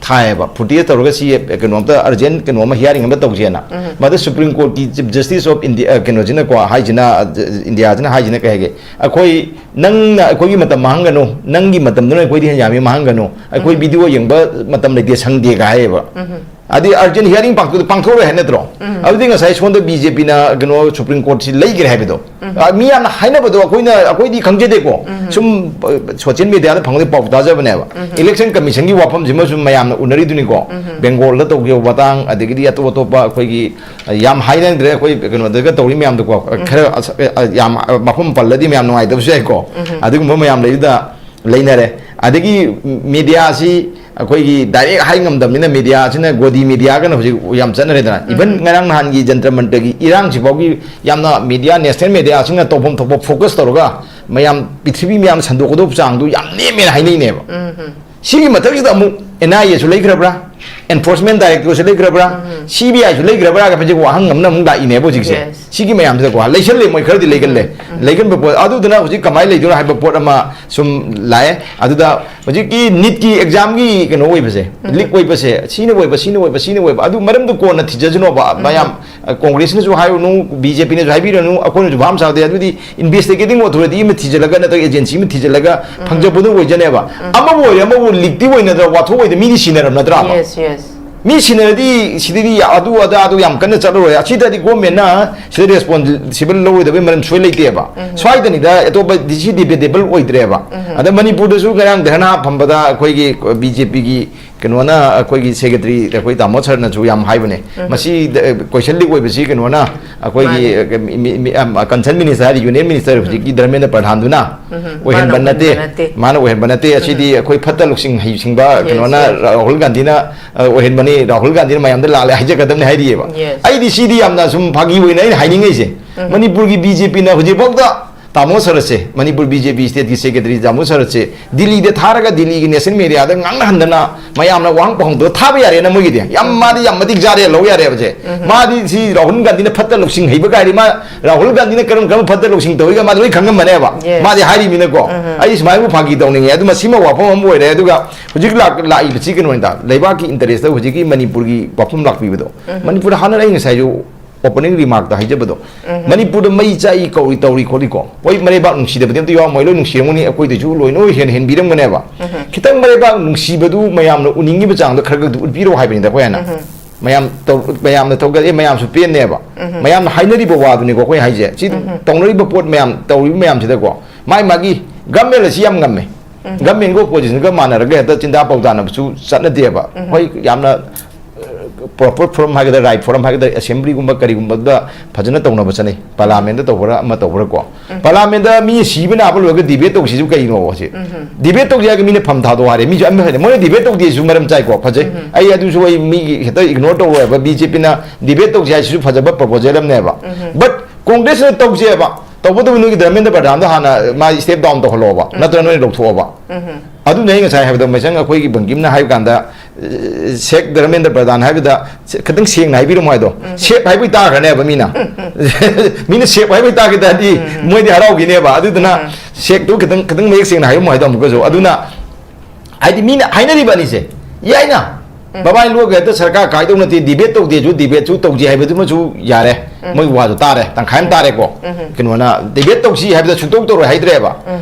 ꯊꯥꯏꯌꯦꯕ, ꯐꯨꯇꯦꯖ ꯇꯧꯔꯒ ꯁꯤ ꯀꯩꯅꯣꯝꯇ ꯑꯔꯖꯦꯟ ꯀꯩꯅꯣꯝ ꯍꯤꯌꯥꯔꯤꯡ ꯑꯃ ꯇꯧꯁꯦꯅ꯫ ꯎꯝ꯫ ꯃꯗ ꯁꯨꯄ꯭ꯔꯤꯝ ꯀꯣꯔꯠꯀꯤ ꯆꯤꯐ ꯖꯁꯇꯤꯁ ꯑꯣꯐ ꯏꯟꯗꯤꯌꯥ, ꯀꯩꯅꯣꯁꯤꯅꯀꯣ ꯍꯥꯏꯁꯤꯅ, ꯏꯟꯗꯤꯌꯥꯁꯤꯅ ꯍꯥꯏꯁꯤꯅ ꯀꯩ ꯍꯥꯏꯒꯦ? ꯑꯩꯈꯣꯏ, ꯅꯪꯅ ꯑꯩꯈꯣꯏꯒꯤ ꯃꯇꯝ ꯃꯥꯡꯍꯟꯒꯅꯨ, ꯅꯪꯒꯤ ꯃꯇꯝꯗꯨꯅ ꯑꯩꯈꯣꯏꯗꯤ ꯍꯦꯟꯅ ꯌꯥꯝꯃꯤ, ꯃꯥꯡꯍꯟꯒꯅꯨ, ꯑꯩꯈꯣꯏ ꯎꯝ꯫ ꯚꯤꯗꯤꯑꯣ ꯌꯦꯡꯕ ꯃꯇꯝ ꯂꯩꯇꯦ, ꯁꯪꯗꯦꯒ ꯍꯥꯏꯌꯦꯕ꯫ ꯎꯝ꯫ ꯑꯗꯨꯗꯤ ꯑꯔꯖꯦꯟ ꯍꯤꯌꯥꯔꯤꯡ ꯄꯥꯡꯊꯣꯛ-, ꯄꯥꯡꯊꯣꯛꯑꯔꯣꯏ ꯍꯥꯏ ꯅꯠꯇ꯭ꯔꯣ? ꯎꯝ꯫ ꯑꯗꯨꯗꯤ ꯉꯁꯥꯏ ꯁꯣꯝꯗ ꯕꯤ ꯖꯦ ꯄꯤꯅ ꯀꯩꯅꯣ ꯁꯨꯄ꯭ꯔꯤꯝ ꯀꯣꯔꯠꯁꯤ ꯂꯩꯈ꯭ꯔꯦ ꯍꯥꯏꯕꯗꯣ꯫ ꯎꯝ꯫ ꯑ, ꯃꯤ ꯌꯥꯝꯅ ꯍꯥꯏꯅꯕꯗꯣ ꯑꯩꯈꯣꯏꯅ, ꯑꯩꯈꯣꯏꯗꯤ ꯈꯪꯖꯗꯦꯀꯣ꯫ ꯎꯝ꯫ ꯁꯨꯝ, ꯑ, ꯁꯣꯁꯤꯌꯦꯜ ꯃꯦꯗꯤꯌꯥꯗ ꯐꯪꯕꯗꯤ ꯄꯥꯎ ꯇꯥꯖꯕꯅꯦꯕ꯫ ꯎꯝ꯫ ꯏꯂꯦꯛꯁꯟ ꯀꯃꯤꯁꯟꯒꯤ ꯋꯥꯐꯝꯁꯤꯃꯁꯨ ꯃꯌꯥꯝꯅ ꯎꯅꯔꯤꯗꯨꯅꯤꯀꯣ꯫ ꯎꯝ꯫ ꯕꯦꯡꯒꯣꯜꯗ ꯇꯧꯈꯤꯕ ꯃꯇꯥꯡ, ꯑꯗꯒꯤꯗꯤ ꯑꯇꯣꯞ ꯑꯇꯣꯞꯄ ꯑꯩꯈꯣꯏꯒꯤ, ꯑ, ꯌꯥꯝ ꯍꯥꯏꯅꯗ꯭ꯔꯦ ꯑꯩꯈꯣꯏ ꯀꯩꯅꯣꯗꯒ ꯇꯧꯔꯤ ꯃꯌꯥꯝꯗꯣꯀꯣ꯫ ꯎꯝ꯫ ꯈꯔ ꯑꯁ-, ꯑ, ꯌꯥꯝ, ꯑ, ꯃꯐꯝ ꯄꯜꯂꯗꯤ ꯃꯌꯥꯝ ꯅꯨꯡꯉꯥꯏꯇꯕꯁꯨ ꯌꯥꯏꯀꯣ꯫ ꯎꯝ꯫ ꯑꯗꯨꯒꯨꯝꯕ ꯃꯌꯥꯝ ꯂꯩꯕꯗ ꯂꯩꯅꯔꯦ꯫ ꯑꯗꯒꯤ ꯃꯦꯗꯤꯌꯥꯁꯤ ꯑꯩꯈꯣꯏꯒꯤ ꯗꯥꯏꯔꯦꯛ ꯍꯥꯏ ꯉꯝꯗꯕꯅꯤꯅ ꯃꯦꯗꯤꯌꯥꯁꯤꯅ ꯒꯣꯗꯤ ꯃꯦꯗꯤꯌꯥꯒꯅ ꯍꯧꯖꯤꯛ ꯌꯥꯝ ꯆꯠꯅꯔꯦꯗꯅ꯫ ꯎꯝ꯫ ꯏꯚꯟ ꯉꯔꯥꯡ ꯅꯍꯥꯟꯒꯤ ꯖꯟꯇꯔ ꯃꯟꯇꯔꯒꯤ ꯏꯔꯥꯡꯁꯤꯐꯥꯎꯒꯤ ꯌꯥꯝꯅ ꯃꯦꯗꯤꯌꯥ, ꯅꯦꯁꯅꯦꯜ ꯃꯦꯗꯤꯌꯥꯁꯤꯡꯅ ꯇꯧꯐꯝ ꯊꯣꯛꯄ ꯐꯣꯀꯁ ꯇꯧꯔꯒ ꯃꯌꯥꯝ, ꯄ꯭ꯔꯤꯊꯤꯕꯤ ꯃꯌꯥꯝ ꯁꯟꯗꯣꯛꯀꯗꯧꯕ ꯆꯥꯡꯗꯨ ꯌꯥꯝ ꯅꯦꯝꯃꯦꯅ ꯍꯥꯏꯅꯩꯅꯦꯕ꯫ ꯎꯝ, ꯎꯝ꯫ ꯁꯤꯒꯤ ꯃꯊꯛꯁꯤꯗ ꯑꯃꯨꯛ ꯑꯦꯟ ꯑꯥꯏ ꯑꯦꯁꯨ ꯂꯩꯈ꯭ꯔꯕ꯭ꯔꯥ, ꯑꯦꯟꯐꯣꯔꯁꯃꯦꯟ ꯗꯥꯏꯔꯦꯛꯇꯣꯔꯦꯠꯁꯨ ꯂꯩꯈ꯭ꯔꯕ꯭ꯔꯥ, ꯎꯝ꯫ ꯁꯤ ꯕꯤ ꯑꯥꯏꯁꯨ ꯂꯩꯈ꯭ꯔꯕ꯭ꯔꯥ ꯍꯥꯏꯕꯁꯦ ꯋꯥꯍꯪ ꯑꯃꯅ ꯑꯃꯨꯛ ꯂꯥꯛꯏꯅꯦꯕ ꯍꯧꯖꯤꯛꯁꯦ꯫ Yes꯫ ꯁꯤꯒꯤ ꯃꯌꯥꯝꯁꯤꯗꯀꯣ ꯂꯩꯁꯜꯂꯦ, ꯃꯣꯏ ꯈꯔꯗꯤ ꯂꯩꯒꯜꯂꯦ꯫ ꯎꯝ, ꯎꯝ꯫ ꯂꯩꯒꯟꯕ ꯄꯣꯠ ꯑꯗꯨꯗꯨꯅ ꯍꯧꯖꯤꯛ ꯀꯃꯥꯏꯅ ꯂꯩꯗꯣꯏꯅꯣ ꯍꯥꯏꯕ ꯄꯣꯠ ꯑꯃ ꯁꯨꯝ ꯂꯥꯛꯑꯦ꯫ ꯑꯗꯨꯗ ꯍꯧꯖꯤꯛꯀꯤ ꯅꯤꯠꯀꯤ ꯑꯦꯛꯖꯥꯝꯒꯤ ꯀꯩꯅꯣ ꯑꯣꯏꯕꯁꯦ, ꯎꯝ꯫ ꯂꯤꯛ ꯑꯣꯏꯕꯁꯦ, ꯁꯤꯅ ꯑꯣꯏꯕ, ꯁꯤꯅ ꯑꯣꯏꯕ, ꯁꯤꯅ ꯑꯣꯏꯕ, ꯑꯗꯨ ꯃꯔꯝꯗꯨ ꯀꯣꯟꯅ ꯊꯤꯖꯁꯅꯣꯕ꯫ ꯎꯝ꯫ ꯃꯌꯥꯝ, ꯑ, ꯀꯣꯡꯒ꯭ꯔꯦꯁꯅꯁꯨ ꯍꯥꯏꯔꯨꯅꯨ, ꯕꯤ ꯖꯦ ꯄꯤꯅꯁꯨ ꯍꯥꯏꯕꯤꯔꯅꯨ, ꯑꯩꯈꯣꯏꯅꯁꯨ ꯚꯥꯞ ꯁꯥꯗꯦ꯫ ꯑꯗꯨꯗꯤ ꯏꯟꯚꯦꯁꯇꯤꯒꯦꯇꯤꯡ ꯑꯣꯊꯣꯔꯤꯇꯤ ꯑꯃ ꯊꯤꯖꯤꯜꯂꯒ ꯅꯠꯇ꯭ꯔꯒ ꯑꯦꯖꯦꯟꯁꯤ ꯑꯃ ꯊꯤꯖꯤꯜꯂꯒ ꯎꯝ꯫ ꯐꯪꯖꯕꯗꯨ ꯑꯣꯏꯖꯅꯦꯕ꯫ ꯎꯝ꯫ ꯑꯃꯕꯨ ꯑꯣꯏꯔꯦ ꯑꯃꯕꯨ ꯂꯤꯛꯇꯤ ꯑꯣꯏꯅꯗ꯭ꯔ ꯋꯥꯊꯣꯛ ꯑꯣꯏꯗ ꯃꯤꯗꯤ ꯁꯤꯟꯅꯔꯕ ꯅꯠꯇ꯭ꯔꯥꯕ? Yes, yes꯫ ꯃꯤ ꯁꯤꯟꯅꯔꯗꯤ ꯁꯤꯗꯗꯤ ꯑꯗꯨ ꯑꯗꯥ ꯑꯗꯨ ꯌꯥꯝ ꯀꯟꯅ ꯆꯠꯂꯔꯣꯏ꯫ ꯑꯁꯤꯗꯗꯤ ꯒꯣꯔꯃꯦꯟꯅ ꯁꯤꯗ ꯔꯦꯁꯄꯣꯟꯁꯤꯕꯜ ꯂꯧꯔꯣꯏꯗꯕꯩ ꯃꯔꯝ ꯁꯣꯏ ꯂꯩꯇꯦꯕ꯫ ꯎꯝ꯫ ꯁ꯭ꯋꯥꯏꯗꯅꯤꯗ ꯑꯇꯣꯞꯄ ꯗꯤ ꯁꯤ ꯗꯤꯕꯦꯇꯦꯕꯜ ꯑꯣꯏꯗ꯭ꯔꯦꯕ꯫ ꯎꯝ꯫ ꯑꯗ ꯃꯅꯤꯄꯨꯔꯗꯁꯨ ꯉꯔꯥꯡ ꯙꯔꯅꯥ ꯐꯝꯕꯗ ꯑꯩꯈꯣꯏꯒꯤ ꯕꯤ ꯖꯦ ꯄꯤꯒꯤ ꯀꯩꯅꯣꯅ, ꯑꯩꯈꯣꯏꯒꯤ ꯁꯦꯀ꯭ꯔꯦꯇꯔꯤ ꯑꯩꯈꯣꯏ ꯇꯥꯃꯣ ꯁꯔꯅꯁꯨ ꯌꯥꯝ ꯍꯥꯏꯕꯅꯦ꯫ ꯎꯝ꯫ ꯃꯁꯤ, ꯑ, ꯀꯣꯏꯁꯟ ꯂꯤꯛ ꯑꯣꯏꯕꯁꯤ ꯀꯩꯅꯣꯅ ꯑꯩꯈꯣꯏꯒꯤ, ꯃꯥꯅꯦ꯫ ꯑ, ꯃꯤ-, ꯃꯤ-, ꯃꯤ-, ꯑꯝ, ꯀꯟꯁꯔꯟ ꯃꯤꯅꯤꯁꯇꯔ ꯍꯥꯏꯗꯤ ꯌꯨꯅꯤꯌꯟ ꯃꯤꯅꯤꯁꯇꯔ ꯎꯝ꯫ ꯍꯧꯖꯤꯛꯀꯤ ꯙꯔꯃꯦꯟꯗ꯭ꯔ ꯄ꯭ꯔꯙꯥꯟꯗꯨꯅ ꯎꯝ꯫ ꯑꯣꯏꯍꯟꯕ ꯃꯥꯅ ꯅꯠꯇꯦ, ꯑꯣꯏꯍꯟꯕ ꯅꯠꯇꯦ꯫ ꯃꯥꯅ ꯑꯣꯏꯍꯟꯕ ꯅꯠꯇꯦ꯫ ꯎꯝ꯫ ꯑꯁꯤꯗꯤ ꯑꯩꯈꯣꯏ ꯐꯠꯇ ꯂꯧꯁꯤꯡ ꯍꯩꯁꯤꯡꯕ Yes, ꯀꯩꯅꯣꯅ yes꯫ ꯔꯥꯍꯨꯜ ꯒꯥꯟꯙꯤꯅ, ꯑ, ꯑꯣꯏꯍꯟꯕꯅꯤ, ꯔꯥꯍꯨꯜ ꯒꯥꯟꯙꯤꯅ ꯃꯌꯥꯝꯗ ꯂꯥꯜꯂꯦ ꯍꯥꯏꯖꯒꯗꯕꯅꯤ ꯍꯥꯏꯔꯤꯑꯕ꯫ Yes꯫ ꯑꯩꯗꯤ ꯁꯤꯗꯤ ꯌꯥꯝꯅ ꯁꯨꯝ ꯐꯥꯒꯤ ꯑꯣꯏꯅ ꯑꯩꯅ ꯍꯥꯏꯅꯤꯡꯉꯤꯁꯦ, ꯎꯝ꯫ ꯃꯅꯤꯄꯨꯔꯒꯤ ꯕꯤ ꯖꯦ ꯄꯤꯅ ꯍꯧꯖꯤꯛꯐꯥꯎꯗ ꯑꯃꯣ ꯁꯔꯠꯁꯦ, ꯃꯅꯤꯄꯨꯔ ꯕꯤ ꯖꯦ ꯄꯤ ꯁ꯭ꯇꯦꯠꯀꯤ ꯁꯦꯀ꯭ꯔꯦꯇꯔꯤ ꯑꯃꯣ ꯁꯔꯠꯁꯦ ꯗꯤꯜꯂꯤꯗ ꯊꯥꯔꯒ ꯗꯤꯜꯂꯤꯒꯤ ꯅꯦꯁꯅꯦꯜ ꯃꯦꯗꯤꯌꯥꯗ ꯉꯥꯡꯅꯍꯟꯗꯅ ꯃꯌꯥꯝꯅ ꯋꯥꯍꯪ ꯄꯥꯎꯍꯪꯗꯣ ꯊꯥꯕ ꯌꯥꯔꯦꯅ ꯃꯣꯏꯒꯤꯗꯤ꯫ ꯌꯥꯝ, ꯃꯥꯗꯤ ꯌꯥꯝ ꯃꯇꯤꯛ ꯆꯥꯔꯦ, ꯂꯧ ꯌꯥꯔꯦꯕꯁꯦ꯫ ꯃꯥꯗꯤ ꯁꯤ ꯔꯥꯍꯨꯜ ꯒꯥꯟꯙꯤꯅ ꯐꯠꯇ ꯂꯧꯁꯤꯡ ꯍꯩꯕ ꯀꯥꯏꯗꯤ, ꯃꯥ ꯔꯥꯍꯨꯜ ꯒꯥꯟꯙꯤꯅ ꯀꯔꯝ ꯀꯔꯝꯕ ꯐꯠꯇ ꯂꯧꯁꯤꯡ ꯇꯧꯔꯤꯒ ꯃꯥꯗꯤ ꯂꯣꯏ ꯈꯪꯉꯝꯃꯅꯦꯕ꯫ Yes. ꯃꯥꯗꯤ ꯍꯥꯏꯔꯤꯃꯤꯅꯀꯣ꯫ ꯑꯩ ꯁꯨꯃꯥꯏꯅꯕꯨ ꯐꯥꯒꯤ ꯇꯧꯅꯤꯡꯉꯦ꯫ ꯑꯗꯨ ꯃꯁꯤꯃ ꯋꯥꯐꯝ ꯑꯃ ꯑꯣꯏꯔꯦ꯫ ꯑꯗꯨꯒ ꯍꯧꯖꯤꯛ ꯂꯥꯛ-, ꯂꯥꯛꯏꯕꯁꯤ ꯀꯩꯅꯣꯅꯤꯗ, ꯂꯩꯕꯥꯛꯀꯤ ꯏꯟꯇꯔꯦꯁꯇ ꯍꯧꯖꯤꯛꯀꯤ ꯃꯅꯤꯄꯨꯔꯒꯤ ꯋꯥꯐꯝ ꯂꯥꯛꯄꯤꯕꯗꯣ꯫ ꯃꯅꯤꯄꯨꯔꯗ ꯍꯥꯟꯅ ꯑꯩ ꯉꯁꯥꯏꯁꯨ opening remarkꯇ ꯍꯥꯏꯖꯕꯗꯣ, ꯃꯅꯤꯄꯨꯔꯗ ꯃꯩ ꯆꯥꯛꯏ ꯀꯧꯔꯤ ꯇꯧꯔꯤ ꯈꯣꯠꯂꯤꯀꯣ꯫ ꯍꯣꯏ, ꯃꯔꯩꯕꯥꯛ ꯅꯨꯡꯁꯤꯗꯕꯗꯤ ꯑꯝꯇ ꯌꯥꯎꯔꯝꯃꯣꯏ, ꯂꯣꯏ ꯅꯨꯡꯁꯤꯔꯝꯒꯅꯤ, ꯑꯩꯈꯣꯏꯗꯩꯁꯨ ꯂꯣꯏꯅ ꯍꯦꯟꯅ ꯍꯦꯟꯕꯤꯔꯝꯒꯅꯦꯕ꯫ ꯈꯤꯇꯪ ꯃꯔꯩꯕꯥꯛ ꯅꯨꯡꯁꯤꯕꯗꯨ ꯃꯌꯥꯝꯅ ꯎꯅꯤꯡꯉꯤꯕ ꯆꯥꯡꯗ ꯈꯔ ꯈꯔ ꯎꯠꯄꯤꯔꯛꯑꯣ ꯍꯥꯏꯕꯅꯤꯗ ꯑꯩꯈꯣꯏ ꯍꯥꯏꯅ꯫ ꯃꯌꯥꯝ ꯇꯧ-, ꯃꯌꯥꯝꯅ ꯇꯧꯒ-, ꯑꯦ, ꯃꯌꯥꯝꯁꯨ ꯄꯦꯟꯅꯦꯕ꯫ ꯃꯌꯥꯝꯅ ꯍꯥꯏꯅꯔꯤꯕ ꯋꯥꯗꯨꯅꯤꯀꯣ ꯑꯩꯈꯣꯏ ꯍꯥꯏꯁꯦ꯫ ꯁꯤ ꯇꯧꯅꯔꯤꯕ ꯄꯣꯠ ꯃꯌꯥꯝ, ꯇꯧꯔꯤꯕ ꯃꯌꯥꯝꯁꯤꯗꯀꯣ, ꯃꯥꯏ ꯃꯥꯒꯤ government ꯑꯁꯤ ꯌꯥꯝ ꯉꯝꯃꯦ꯫ Governmentꯒ oppositionꯒ ꯃꯥꯟꯅꯔꯒ ꯍꯦꯛꯇ ꯆꯤꯟꯗꯥ ꯄꯥꯎꯗꯥꯅꯕꯁꯨ ꯆꯠꯅꯗꯦꯕ꯫ ꯍꯣꯏ, ꯌꯥꯝꯅ, ꯑ, proper forum ꯍꯥꯏꯒꯗ꯭ꯔꯥ, right forum ꯍꯥꯏꯒꯗ꯭ꯔꯥ, assemblyꯒꯨꯝꯕ ꯀꯔꯤꯒꯨꯝꯕꯗ ꯐꯖꯅ ꯇꯧꯅꯕ ꯆꯠꯅꯩ꯫ Parliamentꯇ ꯇꯧꯕ꯭ꯔꯥ, ꯑꯃ ꯇꯧꯕ꯭ꯔꯥ ꯀꯣ꯫ Parliamentꯇ ꯃꯤ ꯁꯤꯕ ꯅꯥꯕ ꯂꯣꯏꯔꯒ debate ꯇꯧꯁꯤꯁꯨ ꯀꯩꯅꯣ ꯁꯤ? Debate ꯇꯧꯁꯤ ꯍꯥꯏꯔꯒ ꯃꯤꯅ ꯐꯝ ꯊꯥꯗꯣꯛꯑꯣ ꯍꯥꯏꯔꯦ꯫ ꯃꯤꯁꯨ ꯑꯝꯇ ꯍꯥꯏꯗꯦ꯫ ꯃꯣꯏꯅ debate ꯇꯧꯗꯦꯁꯨ ꯃꯔꯝ ꯆꯥꯏꯀꯣ, ꯐꯖꯩ꯫ ꯑꯩ ꯑꯗꯨꯁꯨ ꯑꯩ ꯃꯤꯒꯤ ꯍꯦꯛꯇ ignore ꯇꯧꯔꯣꯏꯕ꯫ BJPꯅ debate ꯇꯧꯁꯤ ꯍꯥꯏꯁꯤꯁꯨ ꯐꯖꯕ proposal ꯑꯃꯅꯦꯕ꯫ But Congressꯅ ꯇꯧꯁꯦꯕ꯫ ꯇꯧꯕꯇꯕꯨ ꯅꯣꯏꯒꯤ ꯙꯔꯃꯦꯟꯗ꯭ꯔ ꯄ꯭ꯔꯙꯥꯟꯗꯣ ꯍꯥꯟꯅ ꯃꯥ step down ꯇꯧꯍꯜꯂꯣꯕ, ꯅꯠꯇ꯭ꯔꯒ ꯅꯣꯏ ꯂꯧꯊꯣꯛꯑꯣꯕ꯫ ꯑꯗꯨꯅ ꯑꯩ ꯉꯁꯥꯏ ꯍꯥꯏꯕꯗꯣ, ꯃꯩꯁꯪ ꯑꯩꯈꯣꯏꯒꯤ ꯕꯪꯀꯤꯝꯅ ꯍꯥꯏꯕ ꯀꯥꯟꯗ, ꯑ, ꯁꯦꯛ ꯙꯔꯃꯦꯟꯗ꯭ꯔ ꯄ꯭ꯔꯙꯥꯟ ꯍꯥꯏꯕꯗ ꯁꯦ-, ꯈꯤꯇꯪ ꯁꯦꯡꯅ ꯍꯥꯏꯕꯤꯔꯝꯃꯣ ꯍꯥꯏꯗꯣ꯫ ꯁꯦꯞ ꯍꯥꯏꯕꯒꯤ ꯇꯥꯈ꯭ꯔꯅꯦꯕ ꯃꯤꯅ꯫ ꯃꯤꯅ ꯁꯦꯞ ꯍꯥꯏꯕꯒꯤ ꯇꯥꯈꯤ ꯇꯥꯔꯗꯤ ꯃꯣꯏꯗꯤ ꯍꯔꯥꯎꯈꯤꯅꯦꯕ꯫ ꯑꯗꯨꯗꯨꯅ ꯁꯦꯛꯇꯨ ꯈꯤꯇꯪ, ꯈꯤꯇꯪ ꯃꯌꯦꯛ ꯁꯦꯡꯅ ꯍꯥꯏꯔꯝꯃꯣ ꯍꯥꯏꯗꯣ ꯑꯃꯨꯛꯀꯁꯨ꯫ ꯑꯗꯨꯅ ꯍꯥꯏꯗꯤ ꯃꯤꯅ ꯍꯥꯏꯅꯔꯤꯕ ꯑꯅꯤꯁꯦ ꯌꯥꯏꯅ꯫ ꯃꯕꯥꯅꯤ ꯂꯣꯏꯒ꯭ꯔꯦ, ꯍꯦꯛꯇ ꯁꯔꯀꯥꯔ ꯀꯥꯏꯗꯧ ꯅꯠꯇꯦ, debate ꯇꯧꯗꯦꯁꯨ, debateꯁꯨ ꯇꯧꯁꯤ ꯍꯥꯏꯕꯗꯨꯃꯁꯨ ꯌꯥꯔꯦ꯫ ꯃꯣꯏ ꯋꯥꯗꯨ ꯇꯥꯔꯦ, ꯇꯪꯈꯥꯏ ꯑꯃ ꯇꯥꯔꯦꯀꯣ꯫ ꯀꯩꯅꯣꯅ debate ꯇꯧꯁꯤ ꯍꯥꯏꯕꯗ ꯁꯨꯡꯇꯧ ꯇꯧꯔꯣꯏ ꯍꯥꯏꯗ꯭ꯔꯦꯕ꯫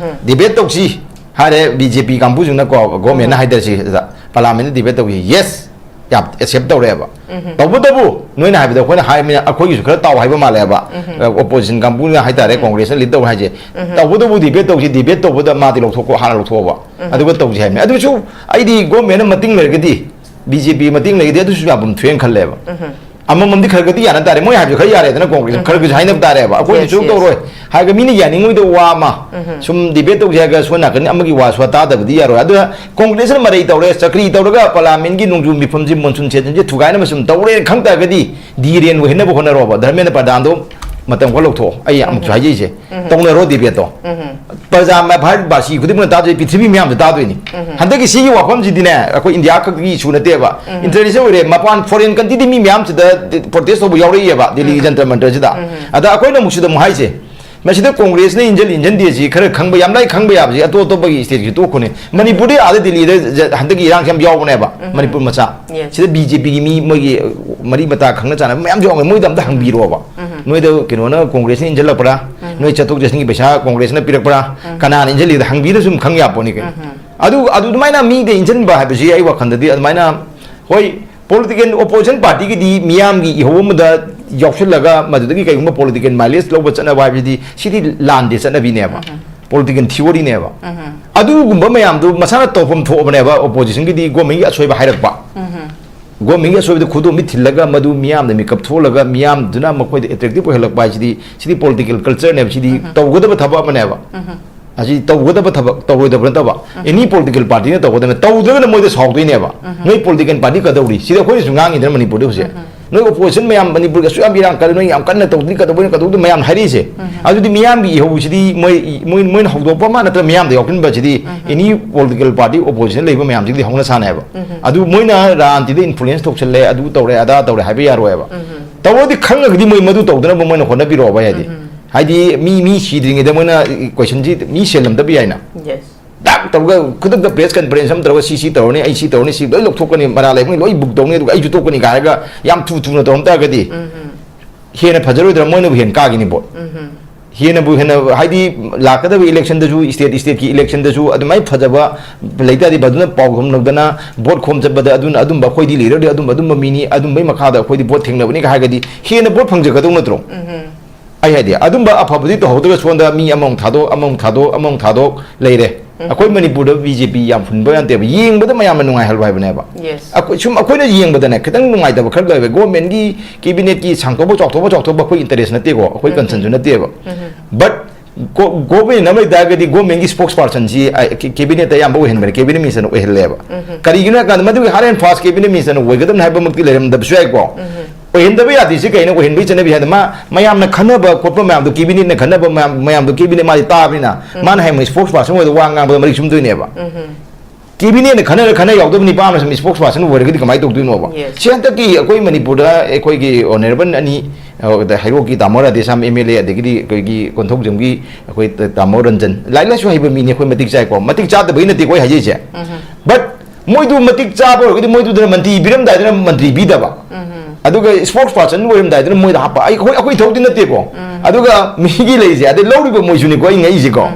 Debate ꯇꯧꯁꯤ ꯍꯥꯏꯔꯦ BJP ꯀꯥꯡꯕꯨꯁꯤꯡꯅꯀꯣ, governmentꯅ ꯍꯥꯏꯗꯔꯁꯤ ꯁꯤꯗ, Parliamentꯇ debate ꯇꯧꯁꯤ, yes, ꯌꯥꯝ accept ꯇꯧꯔꯦꯕ꯫ ꯇꯧꯕꯇꯕꯨ ꯅꯣꯏꯅ ꯍꯥꯏꯕꯗ ꯑꯩꯈꯣꯏꯅ ꯍꯥꯏꯔꯕꯅꯤꯅ ꯑꯩꯈꯣꯏꯒꯤꯁꯨ ꯈꯔ ꯇꯥꯎ ꯍꯥꯏꯕ ꯃꯥꯜꯂꯦꯕ꯫ Opposition ꯀꯥꯡꯕꯨꯅ ꯍꯥꯏꯇꯥꯔꯦ, Congressꯅ lead ꯇꯧ ꯍꯥꯏꯁꯦ꯫ ꯇꯧꯕꯇꯕꯨ debate ꯇꯧꯁꯤ, debate ꯇꯧꯕꯗ ꯃꯥꯗꯤ ꯂꯧꯊꯣꯛꯀꯣ, ꯍꯥꯟꯅ ꯂꯧꯊꯣꯛꯑꯣꯕ꯫ ꯑꯗꯨꯒ ꯇꯧꯁꯤ ꯍꯥꯏꯕꯅꯤ꯫ ꯑꯗꯨꯁꯨ ꯑꯩꯗꯤ governmentꯅ ꯃꯇꯤꯡ ꯂꯩꯔꯒꯗꯤ, BJP ꯃꯇꯤꯡ ꯂꯩꯔꯒꯗꯤ ꯑꯗꯨꯁꯨ ꯌꯥꯐꯝ ꯊꯣꯛꯑꯦꯅ ꯈꯜꯂꯦꯕ꯫ ꯑꯃꯃꯝꯗꯤ ꯈꯔ ꯈꯔꯗꯤ ꯌꯥꯅ ꯇꯥꯔꯦ꯫ ꯃꯣꯏ ꯍꯥꯏꯕꯁꯨ ꯈꯔ ꯌꯥꯔꯦꯗꯅ, Congress ꯈꯔ ꯈꯔꯁꯨ ꯍꯥꯏꯅꯕ ꯇꯥꯔꯦꯕ꯫ ꯑꯩꯈꯣꯏꯅ Yes, ꯁꯨꯝ yes. ꯇꯧꯔꯣꯏ ꯍꯥꯏꯔꯒ ꯃꯤꯅ ꯌꯥꯅꯤꯡꯉꯣꯏꯗꯕ ꯋꯥ ꯑꯃ, ꯁꯨꯝ debate ꯇꯧꯁꯦ ꯍꯥꯏꯔꯒ ꯁꯣꯝ ꯅꯥꯀꯟ ꯑꯃꯒꯤ ꯋꯥꯁꯨ ꯇꯥꯗꯕꯗꯤ ꯌꯥꯔꯣꯏ꯫ ꯑꯗꯨꯅ Congressꯅ ꯃꯔꯩ ꯇꯧꯔꯦ, ꯆꯀ꯭ꯔꯤ ꯇꯧꯔꯒ Parliamentꯀꯤ ꯅꯣꯡꯖꯨ ꯃꯤꯐꯝꯁꯤ, monsoon sessionꯁꯤ ꯊꯨꯒꯥꯏꯅꯕ ꯁꯨꯝ ꯇꯧꯔꯦꯅ ꯈꯪ ꯇꯥꯔꯒꯗꯤ, ꯙꯤꯔꯦꯟ ꯑꯣꯏꯍꯟꯅꯕ ꯍꯣꯠꯅꯔꯣꯕ꯫ ꯙꯔꯃꯦꯟꯗ꯭ꯔ ꯄ꯭ꯔꯙꯥꯟꯗꯣ ꯃꯇꯝ ꯈꯔ ꯂꯧꯊꯣꯛꯑꯣ, ꯑꯩ ꯑꯃꯨꯛꯁꯨ ꯍꯥꯏꯖꯩꯁꯦ, ꯇꯧꯅꯔꯣ ꯗꯤꯕꯦꯠꯇꯣ꯫ ꯄ꯭ꯔꯖꯥ ꯃ-, ꯚꯥꯔꯠ ꯕꯥꯁꯤ ꯈꯨꯗꯤꯡꯃꯛꯅ ꯇꯥꯗꯣꯏ, ꯄ꯭ꯔꯤꯊꯤꯕꯤ ꯃꯌꯥꯝꯗ ꯇꯥꯗꯣꯏꯅꯤ꯫ ꯍꯟꯗꯛꯀꯤ ꯁꯤꯒꯤ ꯋꯥꯐꯝꯁꯤꯗꯤꯅꯦ, ꯑꯩꯈꯣꯏ ꯏꯟꯗꯤꯌꯥ ꯈꯛꯀꯤ ꯏꯁꯨ ꯅꯠꯇꯦꯕ, ꯏꯟꯇꯔꯅꯦꯁꯅꯦꯜ ꯑꯣꯏꯔꯦ꯫ ꯃꯄꯥꯟ ꯐꯣꯔꯦꯟ ꯀꯟꯇ꯭ꯔꯤꯗꯤ ꯃꯤ ꯃꯌꯥꯝꯁꯤꯗ ꯄ꯭ꯔꯣꯇꯦꯁ ꯇꯧꯕ ꯌꯥꯎꯔꯛꯏꯑꯕ ꯗꯦꯜꯂꯤꯒꯤ ꯖꯟꯇꯔ ꯃꯟꯇꯔꯁꯤꯗ꯫ ꯑꯗ ꯑꯩꯈꯣꯏꯅ ꯑꯃꯨꯛ ꯁꯤꯗ ꯑꯃꯨꯛ ꯍꯥꯏꯁꯦ, ꯃꯁꯤꯗ ꯀꯣꯡꯒ꯭ꯔꯦꯁꯅ ꯏꯟꯖꯜ ꯏꯟꯖꯟꯗꯦ ꯁꯤ ꯈꯔ ꯈꯪꯕ, ꯌꯥꯝ ꯂꯥꯏ ꯈꯪꯕ ꯌꯥꯕꯁꯤ ꯑꯇꯣꯞ ꯑꯇꯣꯞꯄꯒꯤ ꯁ꯭ꯇꯦꯠꯀꯤ ꯇꯣꯛꯈꯣꯅꯦ꯫ ꯃꯅꯤꯄꯨꯔꯗꯤ ꯑꯥꯗ ꯗꯦꯜꯂꯤꯗ ꯖ-, ꯍꯟꯗꯛꯀꯤ ꯏꯔꯥꯡꯁꯤ ꯌꯥꯝ ꯌꯥꯎꯕꯅꯦꯕ, ꯃꯅꯤꯄꯨꯔ ꯃꯆꯥ꯫ Yes. ꯁꯤꯗ ꯕꯤ ꯖꯦ ꯄꯤꯒꯤ ꯃꯤ, ꯃꯣꯏꯒꯤ ꯃꯔꯤ ꯃꯇꯥ ꯈꯪꯅ ꯆꯥꯟꯅꯕ ꯃꯌꯥꯝꯁꯨ ꯌꯥꯎꯕꯅꯦ, ꯃꯣꯏꯗ ꯑꯝꯇ ꯍꯪꯕꯤꯔꯣꯕ꯫ ꯅꯣꯏꯗ ꯀꯩꯅꯣꯅ, ꯀꯣꯡꯒ꯭ꯔꯦꯁꯅ ꯏꯟꯖꯜꯂꯛꯄ꯭ꯔꯥ? ꯅꯣꯏ ꯆꯠꯊꯣꯛ ꯆꯠꯁꯤꯟꯒꯤ ꯄꯩꯁꯥ ꯀꯣꯡꯒ꯭ꯔꯦꯁꯅ ꯄꯤꯔꯛꯄ꯭ꯔꯥ? ꯀꯅꯥꯅ ꯏꯟꯖꯜꯂꯤꯗ ꯍꯪꯕꯤꯗ ꯁꯨꯝ ꯈꯪ ꯌꯥꯄꯣꯠꯅꯤ ꯀꯩꯅꯣ꯫ ꯑꯗꯨ, ꯑꯗꯨ ꯑꯗꯨꯃꯥꯏꯅ ꯃꯤꯗ ꯏꯟꯖꯟꯕ ꯍꯥꯏꯕꯁꯤ ꯑꯩ ꯋꯥꯈꯜꯗꯗꯤ ꯑꯗꯨꯃꯥꯏꯅ, ꯍꯣꯏ, ꯄꯣꯂꯤꯇꯤꯀꯦꯜ ꯑꯣꯄꯣꯖꯤꯁꯟ ꯄꯥꯔꯇꯤꯒꯤꯗꯤ ꯃꯤꯌꯥꯝꯒꯤ ꯏꯍꯧ ꯑꯃꯗ ꯌꯥꯎꯁꯤꯜꯂꯒ ꯃꯗꯨꯗꯒꯤ ꯀꯩꯒꯨꯝꯕ ꯄꯣꯂꯤꯇꯤꯀꯦꯜ ꯃꯥꯏꯂꯦꯖ ꯂꯧꯕ ꯆꯠꯅꯕ ꯍꯥꯏꯕꯁꯤꯗꯤ, ꯁꯤꯗꯤ ꯂꯥꯟꯗꯦ ꯆꯠꯅꯕꯤꯅꯦꯕ, ꯄꯣꯂꯤꯇꯤꯀꯦꯜ ꯊꯤꯑꯣꯔꯤꯅꯦꯕ꯫ ꯑꯗꯨꯒꯨꯝꯕ ꯃꯌꯥꯝꯗꯨ ꯃꯁꯥꯅ ꯇꯧꯐꯝ ꯊꯣꯛꯑꯕꯅꯦꯕ, ꯑꯣꯄꯣꯖꯤꯁꯟꯒꯤꯗꯤ ꯒꯣꯔꯃꯦꯟꯒꯤ ꯑꯁꯣꯏꯕ ꯍꯥꯏꯔꯛꯄ꯫ ꯒꯣꯔꯃꯦꯟꯒꯤ ꯑꯁꯣꯏꯕꯗ ꯈꯨꯗꯣꯝꯕꯤ ꯊꯤꯜꯂꯒ ꯃꯗꯨ ꯃꯤꯌꯥꯝꯗ ꯃꯤꯀꯞ ꯊꯣꯛꯍꯜꯂꯒ ꯃꯤꯌꯥꯝꯗꯨꯅ ꯃꯈꯣꯏꯗ ꯑꯦꯇ꯭ꯔꯦꯛꯇꯤꯞ ꯑꯣꯏꯍꯜꯂꯛꯄ ꯍꯥꯏꯁꯤꯗꯤ, ꯁꯤꯗꯤ ꯄꯣꯂꯤꯇꯤꯀꯦꯜ ꯀꯜꯆꯔꯅꯦꯕ, ꯁꯤꯗꯤ ꯇꯧꯒꯗꯕ ꯊꯕꯛ ꯑꯃꯅꯦꯕ꯫ ꯑꯁꯤ ꯇꯧꯒꯗꯕ ꯊꯕꯛ, ꯇꯧꯔꯣꯏꯗꯕ ꯅꯠꯇꯕ, ꯑꯦꯅꯤ ꯄꯣꯂꯤꯇꯤꯀꯦꯜ ꯄꯥꯔꯇꯤꯅ ꯇꯧꯒꯗꯕꯅꯤ꯫ ꯇꯧꯗ꯭ꯔꯒꯅ ꯃꯣꯏꯗ ꯁꯥꯎꯗꯣꯏꯅꯦꯕ, "ꯅꯣꯏ ꯄꯣꯂꯤꯇꯤꯀꯦꯜ ꯄꯥꯔꯇꯤ ꯀꯗꯧꯔꯤ?" ꯁꯤꯗꯤ ꯑꯩꯈꯣꯏꯅꯁꯨ ꯉꯥꯡꯉꯤꯗꯅ ꯃꯅꯤꯄꯨꯔꯗ ꯍꯧꯖꯤꯛ꯫ "ꯅꯣꯏ ꯑꯣꯄꯣꯖꯤꯁꯟ ꯃꯌꯥꯝ ꯃꯅꯤꯄꯨꯔꯒꯤ ꯑꯁꯨꯛ ꯌꯥꯝ ꯏꯔꯥꯡ ꯀꯜꯂꯤ, ꯅꯣꯏ ꯌꯥꯝ ꯀꯟꯅ ꯇꯧꯗ꯭ꯔꯤ, ꯀꯩꯗꯧꯕꯩꯅꯣ, ꯀꯩꯗꯧꯗꯣꯏ ꯃꯌꯥꯝ ꯍꯥꯏꯔꯛꯏꯁꯦ?" ꯑꯗꯨꯗꯤ ꯃꯤꯌꯥꯝꯒꯤ ꯏꯍꯧꯁꯤꯗꯤ ꯃꯣꯏ, ꯃꯣꯏ, ꯃꯣꯏꯅ ꯍꯧꯗꯣꯛꯄ ꯑꯃ ꯅꯠꯇ꯭ꯔꯒ ꯃꯤꯌꯥꯝꯗ ꯌꯥꯎꯁꯤꯟꯕꯁꯤꯗꯤ ꯑꯦꯅꯤ ꯄꯣꯂꯤꯇꯤꯀꯦꯜ ꯄꯥꯔꯇꯤ ꯑꯣꯄꯣꯖꯤꯁꯟ ꯂꯩꯕ ꯃꯌꯥꯝꯁꯤꯒꯤꯗꯤ ꯍꯧꯅ ꯁꯥꯅꯦꯕ꯫ ꯑꯗꯨ ꯃꯣꯏꯅ ꯔꯥꯖꯅꯤꯇꯤꯗ ꯏꯟꯐ꯭ꯂꯨꯌꯦꯟꯁ ꯇꯧꯁꯜꯂꯦ, ꯑꯗꯨ ꯇꯧꯔꯦ, ꯑꯗꯥ ꯇꯧꯔꯦ ꯍꯥꯏꯕ ꯌꯥꯔꯣꯏꯕ꯫ ꯇꯧꯔꯗꯤ ꯈꯪꯉꯒꯗꯤ ꯃꯣꯏ ꯃꯗꯨ ꯇꯧꯗꯅꯕ ꯃꯣꯏꯅ ꯍꯣꯠꯅꯕꯤꯔꯛꯑꯣꯕ ꯍꯥꯏꯗꯤ꯫ ꯍꯥꯏꯗꯤ ꯃꯤ, ꯃꯤ ꯁꯤꯗ꯭ꯔꯤꯉꯩꯗ ꯃꯣꯏꯅ ꯀꯣꯏꯁꯟꯁꯤ ꯃꯤ ꯁꯤꯍꯜꯂꯝꯗꯕ ꯌꯥꯏꯅ꯫ ꯗꯥꯛ ꯇꯧꯔꯒ ꯈꯨꯗꯛꯇ ꯄ꯭ꯔꯦꯁ ꯀꯟꯐꯔꯦꯟꯁ ꯑꯃ ꯇꯧꯔꯒ ꯁꯤ, ꯁꯤ ꯇꯧꯔꯅꯤ, ꯑꯩ ꯁꯤ ꯇꯧꯔꯅꯤ, ꯁꯤ ꯂꯣꯏ ꯂꯧꯊꯣꯛꯀꯅꯤ, ꯃꯔꯥ ꯂꯩꯕꯉꯩ ꯂꯣꯏ ꯕꯨꯛ ꯇꯧꯅꯤ, ꯑꯗꯨꯒ ꯑꯩꯁꯨ ꯇꯣꯛꯀꯅꯤ ꯀꯥꯏꯔꯒ ꯌꯥꯝ ꯊꯨ ꯊꯨꯅ ꯇꯧꯔꯝ ꯇꯥꯔꯒꯗꯤ ꯍꯦꯟꯅ ꯐꯖꯔꯣꯏꯗ꯭ꯔꯥ? ꯃꯣꯏꯅꯕꯨ ꯍꯦꯟꯅ ꯀꯥꯈꯤꯅꯤ ꯚꯣꯠ꯫ ꯍꯦꯟꯅꯕꯨ ꯍꯦꯟꯅ, ꯍꯥꯏꯗꯤ ꯂꯥꯛꯀꯗꯕ ꯏꯂꯦꯛꯁꯟꯗꯁꯨ, ꯁ꯭ꯇꯦꯠ, ꯁ꯭ꯇꯦꯠꯀꯤ ꯏꯂꯦꯛꯁꯟꯗꯁꯨ ꯑꯗꯨꯃꯥꯏꯅ ꯐꯖꯕ ꯂꯩꯇꯥꯔꯗꯤ, ꯃꯗꯨꯅ ꯄꯥꯎ ꯈꯣꯝꯂꯛꯇꯅ ꯚꯣꯠ ꯈꯣꯝ ꯆꯠꯄꯗ ꯑꯗꯨꯅ ꯑꯗꯨꯝꯕ ꯑꯩꯈꯣꯏꯗꯤ ꯂꯤꯗꯔꯗꯤ ꯑꯗꯨꯝꯕ, ꯑꯗꯨꯝꯕ ꯃꯤꯅꯤ, ꯑꯗꯨꯝꯕꯩ ꯃꯈꯥꯗ ꯑꯩꯈꯣꯏꯗꯤ ꯚꯣꯠ ꯊꯦꯡꯅꯕꯅꯤ ꯀꯥꯏ ꯍꯥꯏꯔꯒꯗꯤ ꯍꯦꯟꯅ ꯚꯣꯠ ꯐꯪꯖꯒꯗꯧ ꯅꯠꯇ꯭ꯔꯣ? ꯑꯩ ꯍꯥꯏꯗꯤ ꯑꯗꯨꯝꯕ ꯑꯐꯕꯗꯤ ꯇꯧꯍꯧꯗ꯭ꯔꯒ ꯁꯣꯝꯗ ꯃꯤ ꯑꯃꯃꯨꯛ ꯊꯥꯗꯣꯛ, ꯑꯃꯃꯨꯛ ꯊꯥꯗꯣꯛ, ꯑꯃꯃꯨꯛ ꯊꯥꯗꯣꯛ ꯂꯩꯔꯦ꯫ ꯑꯩꯈꯣꯏ ꯃꯅꯤꯄꯨꯔꯗ ꯕꯤ ꯖꯦ ꯄꯤ ꯌꯥꯝ ꯍꯨꯟꯕ ꯌꯥꯗꯦꯕ, ꯌꯦꯡꯕꯗ ꯃꯌꯥꯝꯅ ꯅꯨꯡꯉꯥꯏꯍꯜꯂꯣ ꯍꯥꯏꯕꯅꯦꯕ꯫ Yes. ꯑꯩꯈꯣꯏ, ꯁꯨꯝ ꯑꯩꯈꯣꯏꯅ ꯌꯦꯡꯕꯗꯅꯦ ꯈꯤꯇꯪ ꯅꯨꯡꯉꯥꯏꯇꯕ ꯈꯔ ꯂꯩꯕ, ꯒꯣꯔꯃꯦꯟꯒꯤ ꯀꯦꯕꯤꯅꯦꯠꯀꯤ ꯁꯥꯡꯗꯣꯛꯄ ꯆꯥꯎꯊꯣꯛꯄ ꯆꯥꯎꯊꯣꯛꯄ ꯑꯩꯈꯣꯏ ꯏꯟꯇꯔꯦꯁ ꯅꯠꯇꯦꯀꯣ, ꯑꯩꯈꯣꯏ ꯀꯟꯁꯔꯟꯁꯨ ꯅꯠꯇꯦꯕ꯫ But ꯒꯣ-, ꯒꯣꯔꯃꯦꯟ ꯑꯃ ꯂꯩꯇꯥꯔꯒꯗꯤ ꯒꯣꯔꯃꯦꯟꯒꯤ ꯁ꯭ꯄꯣꯛꯁ ꯄꯥꯔꯁꯟꯁꯤ, ꯑ, ꯀꯦ-, ꯀꯦꯕꯤꯅꯦꯠꯇ ꯑꯌꯥꯝꯕ ꯑꯣꯏꯍꯟꯕꯅꯦ, ꯀꯦꯕꯤꯅꯦꯠ ꯃꯤꯅꯤꯁꯇꯔꯅ ꯑꯣꯏꯍꯜꯂꯦꯕ꯫ ꯀꯔꯤꯒꯤꯅꯣ ꯍꯥꯏ ꯀꯥꯟꯗ ꯃꯗꯨꯒꯤ ꯍꯥꯔꯠ ꯑꯦꯟ ꯐꯥꯁ ꯀꯦꯕꯤꯅꯦꯠ ꯃꯤꯅꯤꯁꯇꯔꯅ ꯑꯣꯏꯒꯗꯕꯅꯤ ꯍꯥꯏꯕꯃꯛꯇꯤ ꯂꯩꯔꯝꯗꯕꯁꯨ ꯌꯥꯏꯀꯣ꯫ ꯑꯣꯏꯍꯟꯗꯕ ꯌꯥꯗꯦ꯫ ꯁꯤ ꯀꯩꯅꯣ ꯑꯣꯏꯍꯟꯕꯒꯤ ꯆꯠꯅꯕꯤ ꯍꯥꯏꯗꯤ ꯃꯥ ꯃꯌꯥꯝꯅ ꯈꯟꯅꯕ ꯈꯣꯠꯄ ꯃꯌꯥꯝꯗꯣ, ꯀꯦꯕꯤꯅꯦꯠꯅ ꯈꯟꯅꯕ ꯃꯌꯥꯝ, ꯃꯌꯥꯝꯗꯣ ꯀꯦꯕꯤꯅꯦꯠ ꯃꯥꯗꯤ ꯇꯥꯕꯅꯤꯅ, ꯃꯥꯅ ꯍꯌꯦꯡ ꯁ꯭ꯄꯣꯛꯁ ꯄꯥꯔꯁꯟ ꯑꯣꯏꯗ ꯋꯥ ꯉꯥꯡꯕꯗ ꯃꯔꯤꯛ ꯆꯨꯝꯗꯣꯏꯅꯦꯕ꯫ ꯀꯦꯕꯤꯅꯦꯠꯅ ꯈꯟꯅꯔ ꯈꯟꯅ ꯌꯥꯎꯗꯕ ꯅꯤꯄꯥ ꯑꯃꯅ ꯁꯨꯝ ꯁ꯭ꯄꯣꯛꯁ ꯄꯥꯔꯁꯟ ꯑꯣꯏꯔꯒꯗꯤ ꯀꯃꯥꯏꯅ ꯇꯧꯗꯣꯏꯅꯣꯕ? Yes. ꯁꯤ ꯍꯟꯗꯛꯀꯤ ꯑꯩꯈꯣꯏ ꯃꯅꯤꯄꯨꯔꯗ ꯑꯩꯈꯣꯏꯒꯤ ꯑꯣꯅꯔꯦꯕꯜ ꯑꯅꯤ, ꯑ, ꯍꯩꯔꯣꯛꯀꯤ ꯇꯥꯃꯣ ꯔꯥꯙꯦꯁ꯭ꯌꯥꯝ ꯑꯦꯝ ꯑꯦꯜ ꯑꯦ, ꯑꯗꯒꯤꯗꯤ ꯑꯩꯈꯣꯏꯒꯤ ꯀꯣꯟꯊꯧꯖꯝꯒꯤ ꯑꯩꯈꯣꯏ ꯇꯥꯃꯣ ꯔꯟꯖꯟ, ꯂꯥꯏꯔꯤꯛ ꯂꯥꯏꯁꯨ ꯍꯩꯕ ꯃꯤꯅꯤ, ꯑꯩꯈꯣꯏ ꯃꯇꯤꯛ ꯆꯥꯏꯀꯣ, ꯃꯇꯤꯛ ꯆꯥꯗꯕꯒꯤ ꯅꯠꯇꯦ ꯑꯩꯈꯣꯏ ꯍꯥꯏꯖꯩꯁꯦ꯫ But ꯃꯣꯏꯗꯨ ꯃꯇꯤꯛ ꯆꯥꯕ ꯑꯣꯏꯔꯒꯗꯤ ꯃꯣꯏꯗꯨꯗꯅ ꯃꯟꯇ꯭ꯔꯤ ꯄꯤꯔꯝꯗꯥꯏꯗꯅ ꯃꯟꯇ꯭ꯔꯤ ꯄꯤꯗꯕ, ꯑꯗꯨꯒ ꯁ꯭ꯄꯣꯛꯁ ꯄꯥꯔꯁꯟ ꯑꯣꯏꯔꯝꯗꯥꯏꯗꯅ ꯃꯣꯏꯗ ꯍꯥꯞꯄ꯫ ꯑꯩ, ꯑꯩꯈꯣꯏ, ꯑꯩꯈꯣꯏ ꯊꯕꯛꯇꯤ ꯅꯠꯇꯦꯀꯣ꯫ ꯑꯗꯨꯒ ꯃꯤꯒꯤ ꯂꯩꯔꯤꯁꯦ, ꯑꯗꯩ ꯂꯧꯔꯤꯕ ꯃꯣꯏꯁꯨꯅꯤꯀꯣ ꯑꯩ ꯉꯛꯏꯁꯦꯀꯣ꯫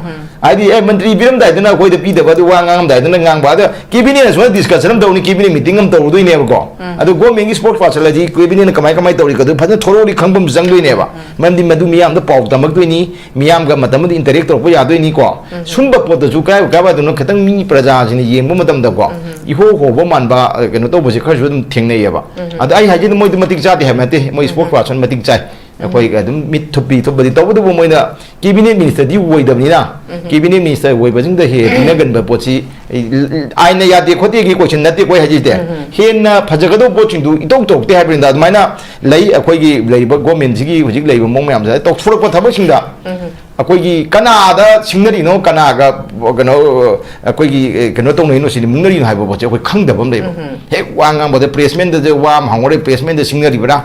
ꯍꯥꯏꯗꯤ, ꯑꯦ, ꯃꯟꯇ꯭ꯔꯤ ꯄꯤꯔꯝꯗꯥꯏꯗꯅ ꯑꯩꯈꯣꯏꯗ ꯄꯤꯗꯕ, ꯑꯗꯨ ꯋꯥ ꯉꯥꯡꯉꯝꯗꯥꯏꯗꯅ ꯉꯥꯡꯕ꯫ ꯑꯗ ꯀꯦꯕꯤꯅꯦꯠꯅ ꯁꯨꯃꯥꯏꯅ ꯗꯤꯁꯀꯁꯟ ꯑꯃ ꯇꯧꯅꯤ, ꯀꯦꯕꯤꯅꯦꯠ ꯃꯤꯇꯤꯡ ꯑꯃ ꯇꯧꯔꯨꯗꯣꯏꯅꯦꯕꯀꯣ꯫ ꯑꯗꯨ ꯒꯣꯔꯃꯦꯟꯒꯤ ꯁ꯭ꯄꯣꯛꯁ ꯄꯥꯔꯁꯟ ꯍꯥꯏꯗꯤ ꯀꯦꯕꯤꯅꯦꯠꯅ ꯀꯃꯥꯏ, ꯀꯃꯥꯏꯅ ꯇꯧꯔꯤ, ꯑꯗꯨ ꯐꯖꯅ ꯊꯣꯔꯣꯂꯤ ꯈꯪꯕ ꯑꯃ ꯆꯪꯗꯣꯏꯅꯦꯕ꯫ ꯃꯔꯝꯗꯤ ꯃꯗꯨ ꯃꯤꯌꯥꯝꯗ ꯄꯥꯎ ꯇꯝꯃꯛꯇꯣꯏꯅꯤ, ꯃꯤꯌꯥꯝꯒ ꯃꯇꯝ ꯑꯃꯗ ꯏꯟꯇꯔꯦꯛ ꯇꯧꯔꯛꯄ ꯌꯥꯗꯣꯏꯅꯤꯀꯣ꯫ ꯁꯨꯝꯕ ꯄꯣꯠꯇꯁꯨ ꯀꯥꯏ ꯀꯥꯏꯋꯥꯏꯗꯅꯣ ꯈꯤꯇꯪ ꯃꯤ ꯄ꯭ꯔꯖꯥꯁꯤꯡꯅ ꯌꯦꯡꯕ ꯃꯇꯝꯗꯀꯣ, ꯏꯍꯣ ꯍꯣꯕ ꯃꯥꯟꯕ, ꯑ, ꯀꯩꯅꯣ ꯇꯧꯕꯁꯦ ꯈꯔꯁꯨ ꯑꯗꯨꯝ ꯊꯦꯡꯅꯩꯌꯦꯕ꯫ ꯑꯗ ꯑꯩ ꯍꯥꯏꯁꯤꯅ ꯃꯣꯏꯗ ꯃꯇꯤꯛ ꯆꯥꯗꯦ ꯍꯥꯏꯕ ꯅꯠꯇꯦ, ꯃꯣꯏ ꯁ꯭ꯄꯣꯛꯁ ꯄꯥꯔꯁꯟ ꯃꯇꯤꯛ ꯆꯥꯏ꯫ ꯑꯩꯈꯣꯏ ꯑꯗꯨꯝ ꯃꯤꯠ ꯊꯨꯞꯄꯤ ꯊꯨꯞꯄꯗꯤ, ꯇꯧꯕꯇꯕꯨ ꯃꯣꯏꯅ ꯀꯦꯕꯤꯅꯦꯠ ꯃꯤꯅꯤꯁꯇꯔꯗꯤ ꯑꯣꯏꯗꯕꯅꯤꯅ, ꯀꯦꯕꯤꯅꯦꯠ ꯃꯤꯅꯤꯁꯇꯔ ꯑꯣꯏꯕꯁꯤꯡꯗ ꯍꯦꯛ ꯍꯦꯛ ꯄꯤꯅꯒꯟꯕ ꯄꯣꯠꯁꯤ, ꯑꯩ, ꯑꯥꯏꯟꯅ ꯌꯥꯗꯦ ꯈꯣꯠꯇꯦꯒꯤ ꯀꯣꯏꯁꯟ ꯅꯠꯇꯦ ꯑꯩꯈꯣꯏ ꯍꯥꯏꯖꯩꯁꯦ꯫ ꯍꯦꯟꯅ ꯐꯖꯒꯗꯧꯕ ꯄꯣꯠꯁꯤꯡꯗꯨ ꯏꯇꯧ ꯇꯧꯔꯛꯇꯦ ꯍꯥꯏꯕꯅꯤꯗ꯫ ꯑꯗꯨꯃꯥꯏꯅ ꯂꯩ ꯑꯩꯈꯣꯏꯒꯤ ꯂꯩꯔꯤꯕ ꯒꯣꯔꯃꯦꯟꯁꯤꯒꯤ ꯍꯧꯖꯤꯛ ꯂꯩꯔꯤꯕ ꯃꯑꯣꯡ ꯃꯌꯥꯝꯁꯦ, ꯇꯧꯊꯣꯔꯛꯄ ꯊꯕꯛꯁꯤꯡꯗ ꯑꯩꯈꯣꯏꯒꯤ ꯀꯅꯥꯗ ꯁꯤꯡꯅꯔꯤꯅꯣ, ꯀꯅꯥꯒ ꯀꯩꯅꯣ, ꯑꯩꯈꯣꯏꯒꯤ, ꯑꯦ, ꯀꯩꯅꯣ ꯇꯧꯅꯔꯤꯅꯣ, ꯁꯤꯗꯤ ꯃꯨꯟꯅꯔꯤꯅꯣ ꯍꯥꯏꯕ ꯄꯣꯠꯁꯦ ꯑꯩꯈꯣꯏ ꯈꯪꯗꯕ ꯑꯃ ꯂꯩꯕ꯫ ꯍꯦꯛ ꯋꯥ ꯉꯥꯡꯕꯗ ꯄ꯭ꯔꯦꯁꯃꯦꯟꯗꯁꯨ ꯋꯥ ꯑꯃ ꯍꯪꯉꯨꯔꯦ, ꯄ꯭ꯔꯦꯁꯃꯦꯟꯗ ꯁꯤꯡꯅꯔꯤꯕ꯭ꯔꯥ?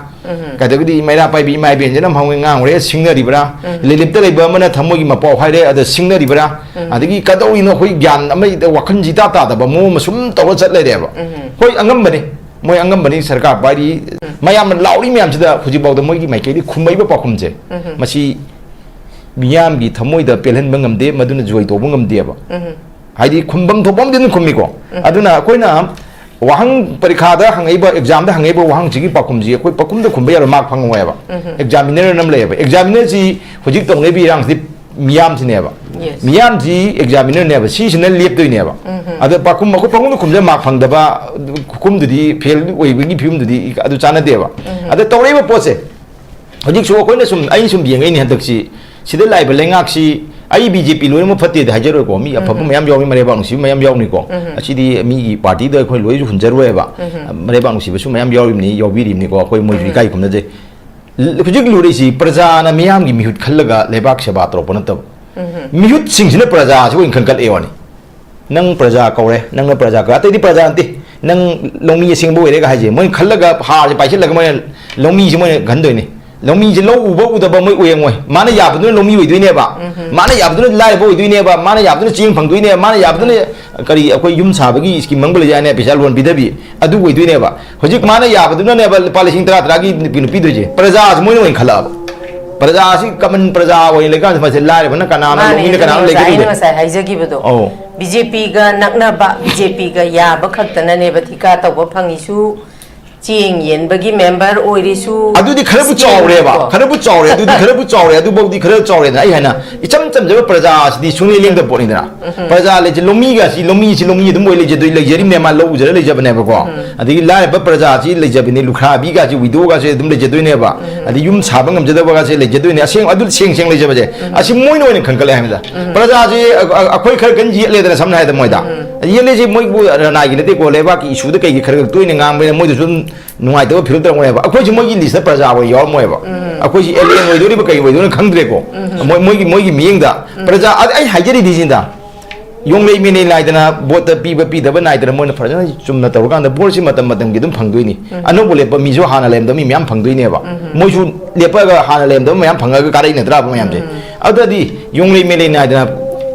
ꯀꯗꯒꯤꯗꯤ ꯃꯩꯔꯥ ꯄꯥꯏꯕꯤ ꯏꯃꯥ ꯏꯕꯦꯟꯁꯤꯅ ꯑꯃ ꯍꯪꯉꯨꯔꯦ, ꯉꯥꯡꯉꯨꯔꯦ, ꯁꯤꯡꯅꯔꯤꯕ꯭ꯔꯥ? ꯔꯤꯂꯤꯞꯇ ꯂꯩꯕ ꯑꯃꯅ ꯊꯃꯣꯏꯒꯤ ꯃꯄꯥꯎ ꯍꯥꯏꯔꯦ, ꯑꯗ ꯁꯤꯡꯅꯔꯤꯕ꯭ꯔꯥ? ꯑꯗꯒꯤ ꯀꯗꯧꯔꯤꯅꯣ ꯑꯩꯈꯣꯏ ꯒ꯭ꯌꯥꯟ ꯑꯃ ꯋꯥꯈꯜꯁꯤ ꯏꯇꯥ ꯇꯥꯗꯕ ꯃꯑꯣꯡ ꯑꯃ ꯁꯨꯝ ꯇꯧꯔ ꯆꯠ ꯂꯩꯔꯦꯕ꯫ ꯍꯣꯏ, ꯑꯉꯝꯕꯅꯤ, ꯃꯣꯏ ꯑꯉꯝꯕꯅꯤ, ꯁꯔꯀꯥꯔ ꯄꯥꯏꯔꯤ꯫ ꯃꯌꯥꯝꯅ ꯂꯥꯎꯔꯤ ꯃꯌꯥꯝꯁꯤꯗ ꯍꯧꯖꯤꯛꯐꯥꯎꯗ ꯃꯣꯏꯒꯤ ꯃꯥꯏꯀꯩꯗꯤ ꯈꯨꯝꯃꯛꯏꯕ ꯄꯥꯎꯈꯨꯝꯁꯦ, ꯃꯁꯤ ꯃꯤꯌꯥꯝꯒꯤ ꯊꯃꯣꯏꯗ ꯄꯦꯜꯍꯟꯕ ꯉꯝꯗꯦ, ꯃꯗꯨꯅ ꯖꯣꯏ ꯇꯧꯕ ꯉꯝꯗꯦꯕ꯫ ꯍꯥꯏꯗꯤ ꯈꯨꯝꯐꯝ ꯊꯣꯛꯄ ꯑꯃꯗꯤ ꯑꯗꯨꯝ ꯈꯨꯝꯃꯤꯀꯣ꯫ ꯑꯗꯨꯅ ꯑꯩꯈꯣꯏꯅ ꯋꯥꯍꯪ ꯄꯔꯤꯈꯥꯗ ꯍꯪꯉꯛꯏꯕ, ꯑꯦꯛꯖꯥꯝꯗ ꯍꯪꯉꯛꯏꯕ ꯋꯥꯍꯪꯁꯤꯒꯤ ꯄꯥꯎꯈꯨꯝꯁꯤ ꯑꯩꯈꯣꯏ ꯄꯥꯎꯈꯨꯝꯗ ꯈꯨꯝꯕ ꯌꯥꯔꯣꯏ, ꯃꯥꯔꯛ ꯐꯪꯉꯣꯏꯕ꯫ ꯑꯦꯛꯖꯥꯃꯤꯅꯔ ꯑꯃ ꯂꯩꯌꯦꯕ꯫ ꯑꯦꯛꯖꯥꯃꯤꯅꯔꯁꯤ ꯍꯧꯖꯤꯛ ꯇꯧꯅꯔꯤꯕ ꯏꯔꯥꯡꯁꯤꯗꯤ ꯃꯤꯌꯥꯝꯁꯤꯅꯦꯕ꯫ Yes. ꯃꯤꯌꯥꯝꯁꯤ ꯑꯦꯛꯖꯥꯃꯤꯅꯔꯅꯦꯕ, ꯁꯤꯁꯤꯅ ꯂꯦꯞꯇꯣꯏꯅꯦꯕ꯫ ꯑꯗ ꯄꯥꯎꯈꯨꯝ, ꯑꯩꯈꯣꯏ ꯄꯥꯎꯈꯨꯝꯗ ꯈꯨꯝꯕꯁꯦ ꯃꯥꯔꯛ ꯐꯪꯗꯕ ꯈꯨꯈꯨꯝꯗꯨꯗꯤ, ꯐꯦꯜ ꯑꯣꯏꯕꯒꯤ ꯐꯤꯕꯝꯗꯨꯗꯤ ꯑꯗꯨ ꯆꯥꯟꯅꯗꯦꯕ꯫ ꯑꯗ ꯇꯧꯔꯛꯏꯕ ꯄꯣꯠꯁꯦ ꯍꯧꯖꯤꯛꯁꯨ ꯑꯩꯈꯣꯏꯅ ꯁꯨꯝ, ꯑꯩꯅ ꯁꯨꯝ ꯌꯦꯡꯉꯛꯏꯅꯦ ꯍꯟꯗꯛꯁꯤ, ꯁꯤꯗ ꯂꯥꯛꯏꯕ ꯂꯩꯉꯥꯛꯁꯤ ꯑꯩ ꯕꯤ ꯖꯦ ꯄꯤ ꯂꯣꯏꯅꯃꯛ ꯐꯠꯇꯦꯗꯤ ꯍꯥꯏꯖꯔꯣꯏꯀꯣ, ꯃꯤ ꯑꯐꯕ ꯃꯌꯥꯝ ꯌꯥꯎꯏ, ꯃꯔꯩꯕꯥꯛ ꯅꯨꯡꯁꯤꯕ ꯃꯌꯥꯝ ꯌꯥꯎꯅꯤꯀꯣ꯫ ꯎꯝ꯫ ꯑꯁꯤꯗꯤ ꯃꯤꯒꯤ ꯄꯥꯔꯇꯤꯗ ꯑꯩꯈꯣꯏ ꯂꯣꯏꯁꯨ ꯍꯨꯟꯖꯔꯣꯏꯕ꯫ ꯎꯝ꯫ ꯃꯔꯩꯕꯥꯛ ꯅꯨꯡꯁꯤꯕꯁꯨ ꯃꯌꯥꯝ ꯌꯥꯎꯔꯤꯕꯅꯤ, ꯌꯥꯎꯕꯤꯔꯤꯕꯅꯤꯀꯣ, ꯑꯩꯈꯣꯏ ꯃꯣꯏꯁꯨ ꯎꯝ꯫ ꯏꯀꯥꯏ ꯈꯨꯝꯅꯖꯩ꯫ ꯍꯧꯖꯤꯛ ꯂꯨꯔꯤꯁꯤ ꯄ꯭ꯔꯖꯥꯅ ꯃꯤꯌꯥꯝꯒꯤ ꯃꯤꯍꯨꯠ ꯈꯜꯂꯒ ꯂꯩꯕꯥꯛ ꯁꯦꯕꯥ ꯇꯧꯔꯛꯄ ꯅꯠꯇꯕ꯫ ꯎꯝ꯫ ꯃꯤꯍꯨꯠꯁꯤꯡꯁꯤꯅ ꯄ꯭ꯔꯖꯥꯁꯤ ꯑꯣꯏꯅ ꯈꯟꯒꯠꯂꯛꯑꯦ ꯋꯥꯅꯤ꯫ ꯅꯪ ꯄ꯭ꯔꯖꯥ ꯀꯧꯔꯦ, ꯅꯪꯅ ꯄ꯭ꯔꯖꯥ ꯀꯧꯔꯦ, ꯑꯇꯩꯗꯤ ꯄ꯭ꯔꯖꯥ ꯅꯠꯇꯦ꯫ ꯅꯪ ꯂꯧꯃꯤ ꯑꯁꯦꯡꯕ ꯑꯣꯏꯔꯦꯒ ꯍꯥꯏꯁꯦ ꯃꯣꯏꯅ ꯈꯜꯂꯒ ꯍꯥꯔꯁꯦ ꯄꯥꯏꯁꯤꯜꯂꯒ ꯃꯣꯏꯅ ꯂꯧꯃꯤꯁꯦ ꯃꯣꯏꯅ ꯈꯟꯗꯣꯏꯅꯤ꯫ ꯂꯧꯃꯤꯁꯦ ꯂꯧ ꯎꯕ ꯎꯗꯕ ꯃꯣꯏ ꯎꯌꯦꯡꯉꯣꯏ꯫ ꯃꯥꯅ ꯌꯥꯕꯗꯨꯅ ꯂꯧꯃꯤ ꯑꯣꯏꯗꯣꯏꯅꯦꯕ꯫ ꯎꯝ꯫ ꯃꯥꯅ ꯌꯥꯕꯗꯨꯅ ꯂꯥꯏꯔꯕ ꯑꯣꯏꯗꯣꯏꯅꯦꯕ꯫ ꯃꯥꯅ ꯌꯥꯕꯗꯨꯅ ꯆꯦꯡ ꯐꯪꯗꯣꯏꯅꯦꯕ꯫ ꯃꯥꯅ ꯌꯥꯕꯗꯨꯅ ꯀꯔꯤ ꯑꯩꯈꯣꯏ ꯌꯨꯝ ꯁꯥꯕꯒꯤ ꯁ꯭ꯀꯤꯝ ꯑꯃꯒ ꯂꯩꯖꯥꯏꯅꯦ, ꯄꯩꯁꯥ ꯂꯣꯟ ꯄꯤꯗꯕꯤ, ꯑꯗꯨ ꯑꯣꯏꯗꯣꯏꯅꯦꯕ꯫ ꯍꯧꯖꯤꯛ ꯃꯥꯅ ꯌꯥꯕꯗꯨꯅꯅꯦꯕ ꯂꯨꯄꯥ ꯂꯤꯁꯤꯡ ꯇꯔꯥ ꯇꯔꯥꯒꯤ ꯅꯨꯄꯤ ꯅꯨꯄꯤꯗꯣꯏꯁꯦ ꯄ꯭ꯔꯖꯥꯁꯤ ꯃꯣꯏꯅ ꯑꯣꯏꯅ ꯈꯜꯂꯛꯑꯕ꯫ ꯄ꯭ꯔꯖꯥꯁꯤ ꯀꯃꯟ ꯄ꯭ꯔꯖꯥ ꯑꯣꯏꯅ ꯂꯩꯀꯥꯟꯁꯤ ꯃꯁꯤ ꯂꯥꯏꯔꯕꯅ ꯀꯅꯥꯅ ꯃꯥꯅꯦ, ꯂꯧꯃꯤꯅ ꯑꯗꯨꯅꯦ ꯀꯅꯥꯅ ꯑꯣꯖꯥ, ꯑꯩꯅ ꯂꯩꯒꯗꯣꯏꯅꯣ? ꯉꯁꯥꯏ ꯍꯥꯏꯖꯈꯤꯕꯗꯣ꯫ ꯑꯧ꯫ ꯕꯤ ꯖꯦ ꯄꯤꯒ ꯅꯛꯅꯕ, ꯕꯤ ꯖꯦ ꯄꯤꯒ ꯌꯥꯕ ꯈꯛꯇꯅꯅꯦꯕ ꯊꯤꯀꯥ ꯇꯧꯕ ꯐꯪꯉꯤꯁꯨ, ꯆꯦꯡ ꯌꯦꯟꯕꯒꯤ ꯃꯦꯝꯕꯔ ꯑꯣꯏꯔꯤꯁꯨ, ꯑꯗꯨꯗꯤ ꯈꯔꯕꯨ ꯆꯦꯡ ꯆꯥꯎꯔꯦꯕ, ꯀꯣ꯫ ꯈꯔꯕꯨ ꯆꯥꯎꯔꯦ, ꯑꯗꯨꯗꯤ ꯈꯔꯕꯨ ꯆꯥꯎꯔꯦ, ꯑꯗꯨꯐꯥꯎꯗꯤ ꯈꯔ ꯆꯥꯎꯔꯦꯅ ꯑꯩ ꯍꯥꯏꯅ ꯏꯆꯝ ꯆꯝꯖꯕ ꯄ꯭ꯔꯖꯥꯁꯤꯗꯤ ꯁꯨꯡꯂꯦꯡ ꯂꯦꯡꯗꯕ ꯄꯣꯠꯅꯤꯗꯅ꯫ ꯎꯝ꯫ ꯄ꯭ꯔꯖꯥ ꯂꯩꯖ-, ꯂꯧꯃꯤꯒꯁꯤ, ꯂꯧꯃꯤꯁꯤ ꯂꯧꯃꯤ ꯑꯗꯨꯝ ꯑꯣꯏ ꯂꯩꯖꯗꯣꯏ, ꯂꯩꯖꯔꯤꯕꯅꯦ, ꯃꯥ ꯂꯧ ꯎꯖꯔ ꯂꯩꯖꯕꯅꯦꯕꯀꯣ꯫ ꯎꯝ꯫ ꯑꯗꯒꯤ ꯂꯥꯏꯔꯕ ꯄ꯭ꯔꯖꯥꯁꯤ ꯂꯩꯖꯕꯅꯤ, ꯂꯨꯈ꯭ꯔꯥꯕꯤꯒꯁꯤ, ꯋꯤꯗꯣꯒꯁꯤ ꯑꯗꯨꯝ ꯂꯩꯖꯗꯣꯏꯅꯦꯕ꯫ ꯎꯝ꯫ ꯑꯗꯩ ꯌꯨꯝ ꯁꯥꯕ ꯉꯝꯖꯗꯕꯒꯁꯦ ꯂꯩꯖꯗꯣꯏꯅꯦ, ꯑꯁꯦꯡ-, ꯑꯗꯨ ꯁꯦꯡ ꯁꯦꯡ ꯂꯩꯖꯕꯁꯦ꯫ ꯎꯝ꯫ ꯑꯁꯤ ꯃꯣꯏꯅ ꯑꯣꯏꯅ ꯈꯟꯒꯠꯂꯦ ꯍꯥꯏꯕꯗ꯫ ꯎꯝ꯫ ꯄ꯭ꯔꯖꯥꯁꯤ ꯑ-, ꯑ-, ꯑꯩꯈꯣꯏ ꯈꯔ ꯀꯟꯅ ꯌꯦꯠꯂꯦꯗꯅ, ꯁꯝꯅ ꯍꯥꯏꯔꯕꯗ ꯃꯣꯏꯗ꯫ ꯎꯝ꯫ ꯌꯦꯠꯂꯤꯁꯤ ꯃꯣꯏꯕꯨ ꯔꯅꯥꯏꯒꯤ ꯅꯠꯇꯦꯀꯣ, ꯂꯩꯕꯥꯛꯀꯤ ꯏꯁꯨꯗ ꯀꯩꯒꯤ ꯈꯔ ꯈꯔ ꯇꯣꯏꯅ ꯉꯥꯡꯕꯅꯤꯅ ꯃꯣꯏꯗꯁꯨ ꯑꯗꯨꯝ ꯅꯨꯡꯉꯥꯏꯇꯕ ꯐꯤꯔꯦꯞ ꯇꯧꯔꯝꯒꯅꯦꯕ꯫ ꯑꯩꯈꯣꯏꯁꯤ ꯃꯣꯏꯒꯤ ꯂꯤꯁꯇ ꯄ꯭ꯔꯖꯥ ꯑꯣꯏꯅ ꯌꯥꯎꯔꯝꯃꯣꯏꯕ꯫ ꯎꯝ꯫ ꯑꯩꯈꯣꯏꯁꯤ ꯑꯦꯂꯤꯌꯟ ꯑꯣꯏꯗꯣꯔꯤꯕ ꯀꯔꯤ ꯑꯣꯏꯗꯣꯏꯅꯣ ꯈꯪꯗ꯭ꯔꯦꯀꯣ꯫ ꯎꯝ꯫ ꯃꯣꯏ, ꯃꯣꯏꯒꯤ, ꯃꯣꯏꯒꯤ ꯃꯤꯠꯌꯦꯡꯗ ꯎꯝ꯫ ꯄ꯭ꯔꯖꯥ, ꯑ-, ꯑꯩ ꯍꯥꯏꯖꯔꯤꯗꯤꯁꯤꯗ ꯌꯣꯡꯂꯩ ꯃꯦꯂꯩ ꯅꯥꯏꯗꯅ ꯚꯣꯠꯇ ꯄꯤꯕ ꯄꯤꯗꯕ ꯅꯥꯏꯗꯅ ꯃꯣꯏꯅ ꯐꯖꯅ ꯆꯨꯝꯅ ꯇꯧꯔꯀꯥꯟꯗ ꯚꯣꯠꯁꯤ ꯃꯇꯝ ꯃꯇꯝꯒꯤ ꯑꯗꯨꯝ ꯐꯪꯗꯣꯏꯅꯤ꯫ ꯎꯝ꯫ ꯑꯅꯧꯕ ꯂꯦꯞꯄ ꯃꯤꯁꯨ ꯍꯥꯟꯅ ꯂꯩꯔꯝꯗꯕ ꯃꯤ ꯃꯌꯥꯝ ꯐꯪꯗꯣꯏꯅꯦꯕ꯫ ꯎꯝ꯫ ꯃꯣꯏꯁꯨ ꯂꯦꯞꯄꯒ ꯍꯥꯟꯅ ꯂꯩꯔꯝꯗꯕ ꯃꯌꯥꯝ ꯐꯪꯉꯒ ꯀꯥꯔꯛꯏ ꯅꯠꯇ꯭ꯔꯥ ꯃꯌꯥꯝꯁꯦ? ꯎꯝ꯫ ꯑꯗꯨꯗꯤ ꯌꯣꯡꯂꯩ ꯃꯦꯂꯩ ꯅꯥꯏꯗꯅ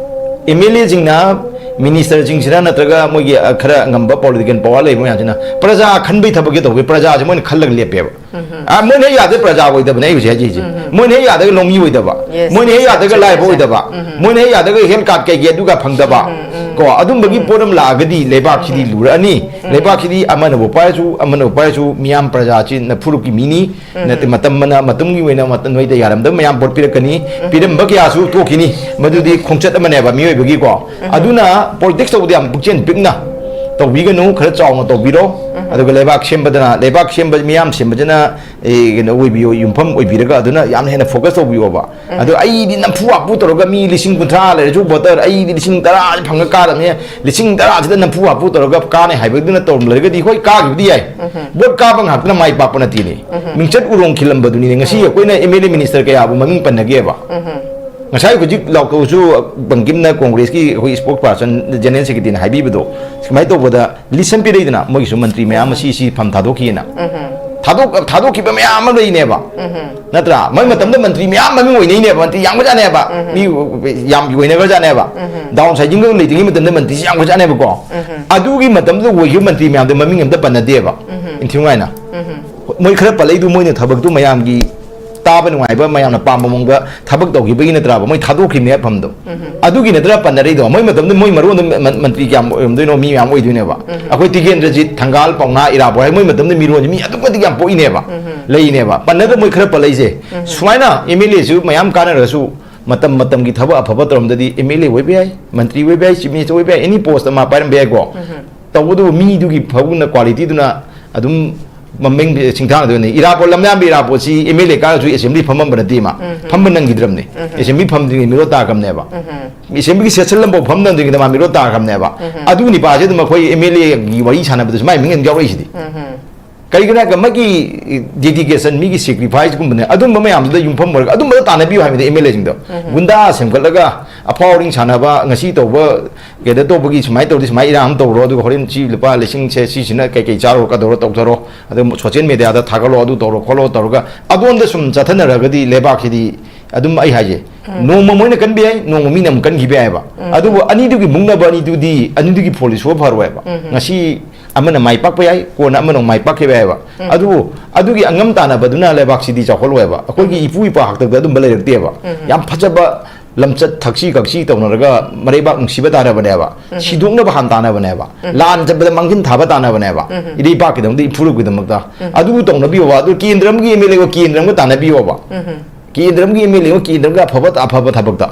ꯑꯦꯝ ꯑꯦꯜ ꯑꯦꯁꯤꯡꯅ ꯃꯤꯅꯤꯁꯇꯔꯁꯤꯡꯁꯤꯅ ꯅꯠꯇ꯭ꯔꯒ ꯃꯣꯏꯒꯤ, ꯑ, ꯈꯔ ꯉꯝꯕ ꯄꯣꯂꯤꯇꯤꯀꯦꯜ ꯄꯋꯥꯔ ꯂꯩꯕ ꯃꯌꯥꯝꯁꯤꯅ ꯄ꯭ꯔꯖꯥ ꯈꯟꯕꯩ ꯊꯕꯛꯁꯦ ꯇꯧꯕꯤ, ꯄ꯭ꯔꯖꯥꯁꯦ ꯃꯣꯏꯅ ꯈꯜꯂꯒ ꯂꯦꯞꯄꯦꯕ꯫ ꯎꯝ꯫ ꯑ, ꯃꯣꯏꯅ ꯍꯦꯛ ꯌꯥꯗ꯭ꯔꯦ ꯄ꯭ꯔꯖꯥ ꯑꯣꯏꯗꯕꯅꯦ ꯑꯩ ꯍꯧꯖꯤꯛ ꯍꯥꯏꯖꯩꯁꯦ꯫ ꯎꯝ꯫ ꯃꯣꯏꯅ ꯍꯦꯛ ꯌꯥꯗ꯭ꯔꯒ ꯂꯧꯃꯤ ꯑꯣꯏꯗꯕ, ꯌꯦꯁ, ꯃꯣꯏꯅ ꯍꯦꯛ ꯌꯦꯁ, ꯌꯥꯗ꯭ꯔꯒ ꯆꯨꯝꯃꯦ, ꯂꯥꯏꯔꯕ ꯆꯨꯝꯃꯦ꯫ ꯑꯣꯏꯗꯕ, ꯎꯝ꯫ ꯃꯣꯏꯅ ꯍꯦꯛ ꯌꯥꯗ꯭ꯔꯒ ꯍꯦꯜꯊ ꯀꯥꯔꯗ ꯀꯩꯒꯤ ꯑꯗꯨꯒ ꯐꯪꯗꯕ, ꯎꯝ, ꯎꯝ꯫ ꯀꯣ, ꯑꯗꯨꯝꯕꯒꯤ ꯎꯝ꯫ ꯄꯣꯠ ꯑꯃ ꯂꯥꯛꯑꯒꯗꯤ ꯂꯩꯕꯥꯛꯁꯤꯗꯤ ꯎꯝ꯫ ꯂꯨꯔꯛꯑꯅꯤ꯫ ꯎꯝ꯫ ꯂꯩꯕꯥꯛꯁꯤꯗꯤ ꯑꯃꯅꯕꯨ ꯄꯥꯏꯔꯁꯨ, ꯑꯃꯅꯕꯨ ꯄꯥꯏꯔꯁꯨ, ꯃꯤꯌꯥꯝ ꯄ꯭ꯔꯖꯥꯁꯤꯅ ꯐꯨꯔꯨꯞꯀꯤ ꯃꯤꯅꯤ, ꯎꯝ꯫ ꯅꯠꯇꯦ, ꯃꯇꯝ ꯑꯃꯅ, ꯃꯇꯝꯒꯤ ꯑꯣꯏꯅ ꯃꯇꯝ ꯅꯣꯏꯗ ꯌꯥꯔꯝꯗꯕ ꯃꯌꯥꯝ ꯄꯣꯠ ꯄꯤꯔꯛꯀꯅꯤ, ꯎꯝ꯫ ꯄꯤꯔꯝꯕ ꯀꯌꯥꯁꯨ ꯇꯣꯛꯈꯤꯅꯤ꯫ ꯃꯗꯨꯗꯤ ꯈꯣꯡꯆꯠ ꯑꯃꯅꯦꯕ ꯃꯤꯑꯣꯏꯕꯒꯤꯀꯣ꯫ ꯎꯝ꯫ ꯑꯗꯨꯅ ꯄꯣꯂꯤꯇꯤꯛꯁ ꯇꯧꯕꯗ ꯌꯥꯝ ꯄꯨꯛꯆꯦꯜ ꯄꯤꯛꯅ ꯇꯧꯕꯤꯒꯅꯨ, ꯈꯔ ꯆꯥꯎꯅ ꯇꯧꯕꯤꯔꯣ꯫ ꯑꯗꯨꯒ ꯂꯩꯕꯥꯛ ꯁꯦꯝꯕꯗꯅ, ꯂꯩꯕꯥꯛ ꯁꯦꯝꯕ, ꯃꯤꯌꯥꯝ ꯁꯦꯝꯕꯁꯤꯅ, ꯑꯦ, ꯀꯩꯅꯣ ꯑꯣꯏꯕꯤꯌꯣ, ꯌꯨꯝꯐꯝ ꯑꯣꯏꯕꯤꯔꯒ ꯑꯗꯨꯅ ꯌꯥꯝꯅ ꯍꯦꯟꯅ ꯐꯣꯀꯁ ꯇꯧꯕꯤꯌꯣꯕ꯫ ꯑꯗꯣ ꯑꯩꯗꯤ ꯅꯝꯐꯨ ꯍꯥꯐꯨ ꯇꯧꯔꯒ ꯃꯤ ꯂꯤꯁꯤꯡ ꯀꯨꯟꯊ꯭ꯔꯥ ꯂꯩꯔꯁꯨ ꯚꯣꯇꯔ ꯑꯩꯗꯤ ꯂꯤꯁꯤꯡ ꯇꯔꯥ ꯐꯪꯉ ꯀꯥꯔꯕꯅꯦ, ꯂꯤꯁꯤꯡ ꯇꯔꯥꯁꯤꯗ ꯅꯝꯐꯨ ꯍꯥꯐꯨ ꯇꯧꯔꯒ ꯀꯥꯅꯤ ꯍꯥꯏꯕꯗꯨꯅ ꯇꯧꯔꯝꯂꯒꯗꯤ ꯍꯣꯏ ꯀꯥꯈꯤꯕꯗꯤ ꯌꯥꯏ꯫ ꯚꯣꯠ ꯀꯥꯕ ꯉꯥꯛꯇꯅ ꯃꯥꯏ ꯄꯥꯛꯄ ꯅꯠꯇꯦꯅꯦ꯫ ꯃꯤꯡꯆꯠ ꯎꯔꯣꯡ ꯈꯤꯜꯂꯝꯕꯗꯨꯅꯤꯅꯦ꯫ ꯉꯁꯤ ꯑꯩꯈꯣꯏꯅ ꯑꯦꯝ ꯑꯦꯜ ꯑꯦ ꯃꯤꯅꯤꯁꯇꯔ ꯀꯌꯥꯕꯨ ꯃꯃꯤꯡ ꯄꯟꯅꯒꯦꯕ꯫ ꯉꯁꯥꯏ ꯍꯧꯖꯤꯛ ꯂꯥꯎꯊꯣꯛꯑꯁꯨ ꯕꯪꯀꯤꯝꯅ ꯀꯣꯡꯒ꯭ꯔꯦꯁꯀꯤ ꯑꯩꯈꯣꯏ ꯁ꯭ꯄꯣꯛꯁ ꯄꯥꯔꯁꯟ ꯖꯦꯅꯔꯦꯜ ꯁꯦꯀ꯭ꯔꯦꯇꯔꯤꯅ ꯍꯥꯏꯕꯤꯕꯗꯣ ꯁꯨꯃꯥꯏꯅ ꯇꯧꯕꯗ ꯂꯤꯁꯟ ꯄꯤꯔꯛꯏꯗꯅ ꯃꯣꯏꯒꯤꯁꯨ ꯃꯟꯇ꯭ꯔꯤ ꯃꯌꯥꯝ ꯑꯃ ꯁꯤ ꯁꯤ ꯐꯝ ꯊꯥꯗꯣꯛꯈꯤꯑꯅ꯫ ꯊꯥꯗꯣꯛ-, ꯊꯥꯗꯣꯛꯈꯤꯕ ꯃꯌꯥꯝ ꯑꯃ ꯂꯩꯅꯦꯕ꯫ ꯅꯠꯇ꯭ꯔꯥ? ꯃꯣꯏ ꯃꯇꯝꯗ ꯃꯟꯇ꯭ꯔꯤ ꯃꯌꯥꯝ ꯃꯃꯤꯡ ꯑꯣꯏꯅꯩꯅꯦꯕ, ꯃꯟꯇ꯭ꯔꯤ ꯌꯥꯝꯈ꯭ꯔꯖꯥꯠꯅꯦꯕ꯫ ꯃꯤ ꯌꯥꯝ ꯑꯣꯏꯅꯈ꯭ꯔꯖꯥꯠꯅꯦꯕ꯫ ꯗꯥꯎꯟ ꯁꯥꯏꯖꯤꯡꯒ ꯂꯩꯇ꯭ꯔꯤꯉꯩ ꯃꯇꯝꯗ ꯃꯟꯇ꯭ꯔꯤꯁꯤ ꯌꯥꯝꯈ꯭ꯔꯖꯥꯠꯅꯦꯕꯀꯣ꯫ ꯑꯗꯨꯒꯤ ꯃꯇꯝꯗꯨꯗ ꯑꯣꯏꯈꯤꯕ ꯃꯟꯇ꯭ꯔꯤ ꯃꯌꯥꯝꯗꯣ ꯃꯃꯤꯡ ꯑꯝꯇ ꯄꯟꯅꯗꯦꯕ꯫ ꯏꯟꯊꯤ ꯅꯨꯡꯉꯥꯏꯅ꯫ ꯃꯣꯏ ꯈꯔ ꯄꯜꯂꯛꯏꯗꯨ ꯃꯣꯏꯅ ꯊꯕꯛꯇꯨ ꯃꯌꯥꯝꯒꯤ ꯇꯥꯕ ꯅꯨꯡꯉꯥꯏꯕ, ꯃꯌꯥꯝꯅ ꯄꯥꯝꯕ ꯃꯑꯣꯡꯗ ꯊꯕꯛ ꯇꯧꯈꯤꯕꯒꯤ ꯅꯠꯇ꯭ꯔꯕ ꯃꯣꯏ ꯊꯥꯗꯣꯛꯈꯤꯕꯅꯦ ꯐꯝꯗꯣ? ꯑꯗꯨꯒꯤ ꯅꯠꯇ꯭ꯔꯥ ꯄꯟꯅꯔꯤꯗꯣ? ꯃꯣꯏ ꯃꯇꯝꯗ ꯃꯣꯏ ꯃꯔꯣꯟꯗ ꯃ-, ꯃꯟꯇ꯭ꯔꯤ ꯀꯌꯥꯝ ꯑꯣꯏꯔꯝꯗꯣꯏꯅꯣ, ꯃꯤ ꯃꯌꯥꯝ ꯑꯣꯏꯗꯣꯏꯅꯦꯕ꯫ ꯑꯩꯈꯣꯏ ꯇꯤꯀꯦꯟꯗ꯭ꯔꯖꯤꯠ, ꯊꯪꯒꯥꯜ, ꯄꯥꯎꯅꯥ, ꯏꯔꯥꯕꯣꯠ ꯍꯥꯏ ꯃꯣꯏ ꯃꯇꯝꯗ ꯃꯤꯔꯣꯟꯁꯦ ꯃꯤ ꯑꯗꯨꯛꯀꯤ ꯃꯇꯤꯛ ꯌꯥꯝ ꯄꯣꯛꯏꯅꯦꯕ꯫ ꯂꯩꯅꯦꯕ꯫ ꯄꯟꯅꯗ ꯃꯣꯏ ꯈꯔ ꯄꯜꯂꯛꯏꯁꯦ꯫ ꯁꯨꯃꯥꯏꯅ ꯑꯦꯝ ꯑꯦꯜ ꯑꯦꯁꯨ ꯃꯌꯥꯝ ꯀꯥꯟꯅꯔꯁꯨ ꯃꯇꯝ ꯃꯇꯝꯒꯤ ꯊꯕꯛ ꯑꯐꯕ ꯇꯧꯔꯝꯗꯗꯤ ꯑꯦꯝ ꯑꯦꯜ ꯑꯦ ꯑꯣꯏꯕ ꯌꯥꯏ, ꯃꯟꯇ꯭ꯔꯤ ꯑꯣꯏꯕ ꯌꯥꯏ, ꯆꯤꯐ ꯃꯤꯅꯤꯁꯇꯔ ꯑꯣꯏꯕ ꯌꯥꯏ, ꯑꯦꯅꯤ ꯄꯣꯁ ꯑꯃ ꯄꯥꯏꯔꯝꯕ ꯌꯥꯏꯀꯣ꯫ ꯇꯧꯕꯇꯕꯨ ꯃꯤꯗꯨꯒꯤ ꯐꯕꯨꯅ ꯀ꯭ꯋꯥꯂꯤꯇꯤꯗꯨꯅ ꯑꯗꯨꯝ ꯃꯃꯤꯡ ꯁꯤꯡꯊꯥꯅꯗꯣꯏꯅꯤ꯫ ꯏꯔꯥꯕꯣꯠ, ꯂꯝꯌꯥꯟꯕ ꯏꯔꯥꯕꯣꯠꯁꯤ ꯑꯦꯝ ꯑꯦꯜ ꯑꯦ ꯀꯥꯔꯁꯨ ꯑꯦꯁꯦꯝꯕ꯭ꯂꯤ ꯐꯝꯃꯝꯕ ꯅꯠꯇꯦ ꯃꯥ꯫ ꯐꯝꯕ ꯅꯪꯈꯤꯗ꯭ꯔꯕꯅꯤ꯫ ꯑꯦꯁꯦꯝꯕ꯭ꯂꯤ ꯐꯝꯗ꯭ꯔꯤꯉꯩ ꯃꯤꯔꯣ ꯇꯥꯈ꯭ꯔꯕꯅꯦꯕ꯫ ꯑꯦꯁꯦꯝꯕ꯭ꯂꯤꯒꯤ ꯁꯦꯁꯟ ꯑꯃꯐꯥꯎ ꯐꯝꯅꯗ꯭ꯔꯤꯉꯩꯗ ꯃꯥ ꯃꯤꯔꯣ ꯇꯥꯈ꯭ꯔꯕꯅꯦꯕ꯫ ꯑꯗꯨ ꯅꯤꯄꯥꯁꯦ ꯑꯗꯨꯝ ꯑꯩꯈꯣꯏ ꯑꯦꯝ ꯑꯦꯜ ꯑꯦꯒꯤ ꯋꯥꯔꯤ ꯁꯥꯟꯅꯕꯗꯁꯨ ꯃꯥꯏ ꯃꯤꯡ ꯑꯗꯨꯝ ꯌꯥꯎꯔꯛꯏꯁꯤꯗꯤ꯫ ꯀꯩꯒꯤꯅꯣ ꯍꯥꯏꯔꯒ ꯃꯥꯒꯤ dedication, ꯃꯤꯒꯤ sacrifice ꯀꯨꯝꯕꯅꯦ, ꯑꯗꯨꯝꯕ ꯃꯌꯥꯝꯗꯨꯗ ꯌꯨꯝꯐꯝ ꯑꯣꯏꯔꯒ ꯑꯗꯨꯝꯕꯗ ꯇꯥꯟꯅꯕꯤꯌꯨ ꯍꯥꯏꯕꯅꯤ ꯑꯦꯝ ꯑꯦꯜ ꯑꯦꯁꯤꯡꯗꯣ꯫ ꯒꯨꯟꯗꯥ ꯁꯦꯝꯒꯠꯂꯒ ꯑꯐꯥꯎ ꯑꯔꯤꯡ ꯁꯥꯟꯅꯕ, ꯉꯁꯤ ꯇꯧꯕ, ꯀꯩꯗ ꯇꯧꯕꯒꯤ ꯁꯨꯃꯥꯏꯅ ꯇꯧꯔꯗꯤ ꯁꯨꯃꯥꯏꯅ ꯏꯔꯥꯡ ꯑꯃ ꯇꯧꯔꯣ, ꯑꯗꯨꯒ ꯍꯣꯔꯦꯟ ꯁꯤ ꯂꯨꯄꯥ ꯂꯤꯁꯤꯡꯁꯦ ꯁꯤꯁꯤꯅ ꯀꯩ ꯀꯩ ꯆꯥꯔꯣ, ꯀꯗꯧꯔꯣ, ꯇꯧꯊꯔꯣ, ꯑꯗꯨꯝ social media ꯗ ꯊꯥꯒꯠꯂꯣ, ꯑꯗꯨ ꯇꯧꯔꯣ ꯈꯣꯠꯂꯣ ꯇꯧꯔꯒ ꯑꯗꯣꯝꯗ ꯁꯨꯝ ꯆꯠꯊꯅꯔꯒꯗꯤ ꯂꯩꯕꯥꯛꯁꯤꯗꯤ ꯑꯗꯨꯝ ꯑꯩ ꯍꯥꯏꯁꯦ, ꯅꯣꯡꯃ ꯃꯣꯏꯅ ꯀꯟꯕ ꯌꯥꯏ, ꯅꯣꯡꯃ ꯃꯤꯅ ꯑꯃꯨꯛ ꯀꯟꯈꯤꯕ ꯌꯥꯏꯑꯕ꯫ ꯑꯗꯨꯕꯨ ꯑꯅꯤꯗꯨꯒꯤ ꯃꯨꯛꯅꯕ ꯑꯅꯤꯗꯨꯗꯤ, ꯑꯅꯤꯗꯨꯒꯤ ꯐꯣꯜꯗꯤ ꯁꯨꯡꯐ ꯐꯔꯣꯏꯕ꯫ ꯉꯁꯤ ꯑꯃꯅ ꯃꯥꯏ ꯄꯥꯛꯄ ꯌꯥꯏ, ꯀꯣꯟꯅ ꯑꯃꯅ ꯑꯃꯨꯛ ꯃꯥꯏ ꯄꯥꯛꯈꯤꯕ ꯌꯥꯏꯑꯕ꯫ ꯑꯗꯨꯕꯨ ꯑꯗꯨꯒꯤ ꯑꯉꯝ ꯇꯥꯟꯅꯕꯗꯨꯅ ꯂꯩꯕꯥꯛꯁꯤꯗꯤ ꯆꯥꯎꯈꯠꯂꯣꯏꯕ꯫ ꯑꯩꯈꯣꯏꯒꯤ ꯏꯄꯨ ꯏꯄꯥ ꯍꯥꯛꯇꯛꯇ ꯑꯗꯨꯝꯕ ꯂꯩꯔꯛꯇꯦꯕ꯫ ꯌꯥꯝ ꯐꯖꯕ ꯂꯝꯆꯠ ꯊꯛꯁꯤ ꯈꯛꯁꯤ ꯇꯧꯅꯔꯒ ꯃꯔꯩꯕꯥꯛ ꯅꯨꯡꯁꯤꯕ ꯇꯥꯟꯅꯕꯅꯦꯕ꯫ ꯁꯤꯗꯣꯛꯅꯕ ꯍꯥꯟ ꯇꯥꯟꯅꯕꯅꯦꯕ꯫ ꯂꯥꯟ ꯆꯠꯄꯗ ꯃꯥꯡꯖꯤꯟ ꯊꯥꯕ ꯇꯥꯟꯅꯕꯅꯦꯕ꯫ ꯏꯔꯩꯄꯥꯛꯀꯤꯗꯃꯛꯇ, ꯏꯐꯨꯔꯨꯞꯀꯤꯗꯃꯛꯇ꯫ ꯑꯗꯨꯕꯨ ꯇꯧꯅꯕꯤꯌꯣꯕ꯫ ꯑꯗꯨ ꯀꯦꯟꯗ꯭ꯔ ꯑꯃꯒꯤ ꯑꯦꯝ ꯑꯦꯜ ꯑꯦꯒ ꯀꯦꯟꯗ꯭ꯔ ꯑꯃꯒ ꯇꯥꯟꯅꯕꯤꯌꯣꯕ꯫ ꯀꯦꯟꯗ꯭ꯔ ꯑꯃꯒꯤ ꯑꯦꯝ ꯑꯦꯜ ꯑꯦꯒ ꯀꯦꯟꯗ꯭ꯔ ꯑꯃꯒ ꯑꯐꯕ, ꯑꯐꯕ ꯊꯕꯛꯇ꯫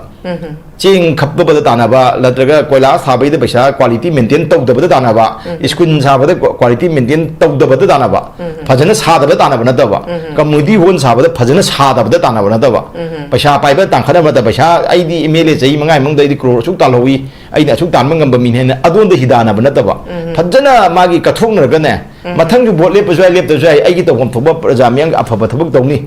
ꯆꯦꯡ ꯈꯞꯇꯕꯗ ꯇꯥꯟꯅꯕ, ꯅꯠꯇ꯭ꯔꯒ ꯀꯣꯏꯂꯥ ꯁꯥꯕꯩꯗ ꯄꯩꯁꯥ quality maintain ꯇꯧꯗꯕꯗ ꯇꯥꯟꯅꯕ, ꯁ꯭ꯀꯨꯜ ꯁꯥꯕꯗ quality maintain ꯇꯧꯗꯕꯗ ꯇꯥꯟꯅꯕ, ꯐꯖꯅ ꯁꯥꯗꯕ ꯇꯥꯟꯅꯕ ꯅꯠꯇꯕ, community hall ꯁꯥꯕꯗ ꯐꯖꯅ ꯁꯥꯗꯕꯗ ꯇꯥꯟꯅꯕ ꯅꯠꯇꯕ, ꯄꯩꯁꯥ ꯄꯥꯏꯕ ꯇꯥꯟꯈꯠꯅꯕ ꯅꯠꯇꯕ, ꯄꯩꯁꯥ ꯑꯩꯗꯤ M L A ꯆꯍꯤ ꯃꯉꯥ ꯃꯅꯨꯡꯗ ꯑꯩꯗꯤ ꯀ꯭ꯔꯣꯔ ꯑꯁꯨꯛ ꯇꯥꯜꯍꯧꯋꯤ, ꯑꯩꯅ ꯑꯁꯨꯛ ꯇꯥꯟꯕ ꯉꯝꯕ ꯃꯤꯅꯦꯅ ꯑꯗꯣꯝꯗ ꯍꯤꯗꯥꯟꯅꯕ ꯅꯠꯇꯕ, ꯐꯖꯅ ꯃꯥꯒꯤ ꯀꯠꯊꯣꯛꯅꯔꯒꯅꯦ, ꯃꯊꯪꯁꯨ ꯚꯣꯠ ꯂꯦꯞꯄꯁꯨ ꯌꯥꯏ, ꯂꯦꯞꯇꯁꯨ ꯌꯥꯏ, ꯑꯩꯒꯤ ꯇꯧꯐꯝ ꯊꯣꯛꯄ ꯄ꯭ꯔꯖꯥ ꯃꯤꯌꯥꯝꯒꯤ ꯑꯐꯕ ꯊꯕꯛ ꯇꯧꯅꯤ꯫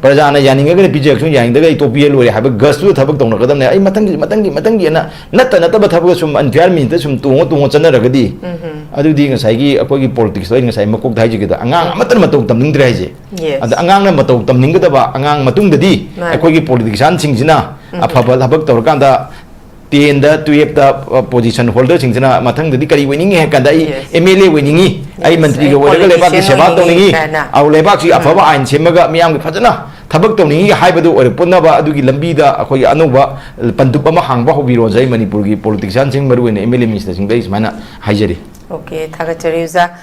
ꯄ꯭ꯔꯖꯥꯅ ꯌꯥꯅꯤꯡꯉꯒꯅ ꯄꯤꯖꯔꯛꯁꯨ, ꯌꯥꯅꯤꯡꯗ꯭ꯔꯒ ꯑꯩ ꯇꯣꯛꯄꯤꯔ ꯂꯣꯏꯔꯦ ꯍꯥꯏꯕ ꯒꯁꯇꯨꯗ ꯊꯕꯛ ꯇꯧꯅꯒꯗꯕꯅꯦ꯫ ꯑꯩ ꯃꯊꯪꯒꯤ, ꯃꯊꯪꯒꯤ, ꯃꯊꯪꯒꯤ ꯑꯅ ꯅꯠꯇ ꯅꯠꯇꯕ ꯊꯕꯛꯇ ꯁꯨꯝ unfair meaningꯇ ꯁꯨꯝ ꯇꯣꯡꯉ ꯇꯣꯡꯉ ꯆꯠꯅꯔꯒꯗꯤ, ꯑꯗꯨꯗꯤ ꯉꯁꯥꯏꯒꯤ ꯑꯩꯈꯣꯏꯒꯤ politicsꯇꯣ ꯑꯩ ꯉꯁꯥꯏ ꯃꯀꯣꯛꯇ ꯍꯥꯏꯖꯈꯤꯗ ꯑꯉꯥꯡ ꯑꯃꯠꯇꯅ ꯃꯇꯧ ꯇꯝꯅꯤꯡꯗ꯭ꯔꯦ ꯍꯥꯏꯁꯦ꯫ Yes. ꯑꯗ ꯑꯉꯥꯡꯅ ꯃꯇꯧ ꯇꯝꯅꯤꯡꯒꯗꯕ ꯑꯉꯥꯡ ꯃꯇꯨꯡꯗꯗꯤ ꯃꯥꯅꯦ꯫ ꯑꯩꯈꯣꯏꯒꯤ politicianꯁꯤꯡꯁꯤꯅ ꯑꯐꯕ ꯊꯕꯛ ꯇꯧꯔꯀꯥꯟꯗ tenꯗ, twelveꯇ position holderꯁꯤꯡꯁꯤꯅ ꯃꯊꯪꯗꯗꯤ ꯀꯔꯤ ꯑꯣꯏꯅꯤꯡꯉꯤ ꯍꯥꯏ ꯀꯥꯟꯗ, "ꯑꯩ Yes. M L A ꯑꯣꯏꯅꯤꯡꯉꯤ, ꯑꯩ Yes, ꯃꯟꯇ꯭ꯔꯤꯒ ꯑꯩ ꯑꯣꯏꯔꯒ ꯂꯩꯕꯥꯛꯀꯤ politician ꯁꯦꯕꯥ ꯑꯣꯏꯅꯤꯡꯉꯤ" ꯇꯧꯅꯤꯡꯉꯤ, ꯀꯥꯏꯅ꯫ ꯑꯧ, ꯂꯩꯕꯥꯛꯁꯤ ꯑꯐꯕ ꯑꯥꯏꯟ ꯁꯦꯝꯃꯒ ꯃꯤꯌꯥꯝꯒꯤ ꯐꯖꯅ ꯊꯕꯛ ꯇꯧꯅꯤꯡꯉꯤ ꯍꯥꯏꯕꯗꯨ ꯑꯣꯏꯔꯛꯄꯅꯕ ꯑꯗꯨꯒꯤ ꯂꯝꯕꯤꯗ ꯑꯩꯈꯣꯏꯒꯤ ꯑꯅꯧꯕ ꯄꯟꯗꯨꯞ ꯑꯃ ꯍꯥꯡꯕ ꯍꯧꯕꯤꯔꯣꯁꯦ꯫ ꯑꯩ ꯃꯅꯤꯄꯨꯔꯒꯤ politicianꯁꯤꯡ, ꯃꯔꯨꯑꯣꯏꯅ M L A ministerꯁꯤꯡꯗ ꯑꯩ ꯁꯨꯃꯥꯏꯅ ꯍꯥꯏꯖꯔꯤ꯫ Okay, ꯊꯥꯒꯠꯆꯔꯤ ꯑꯣꯖꯥ꯫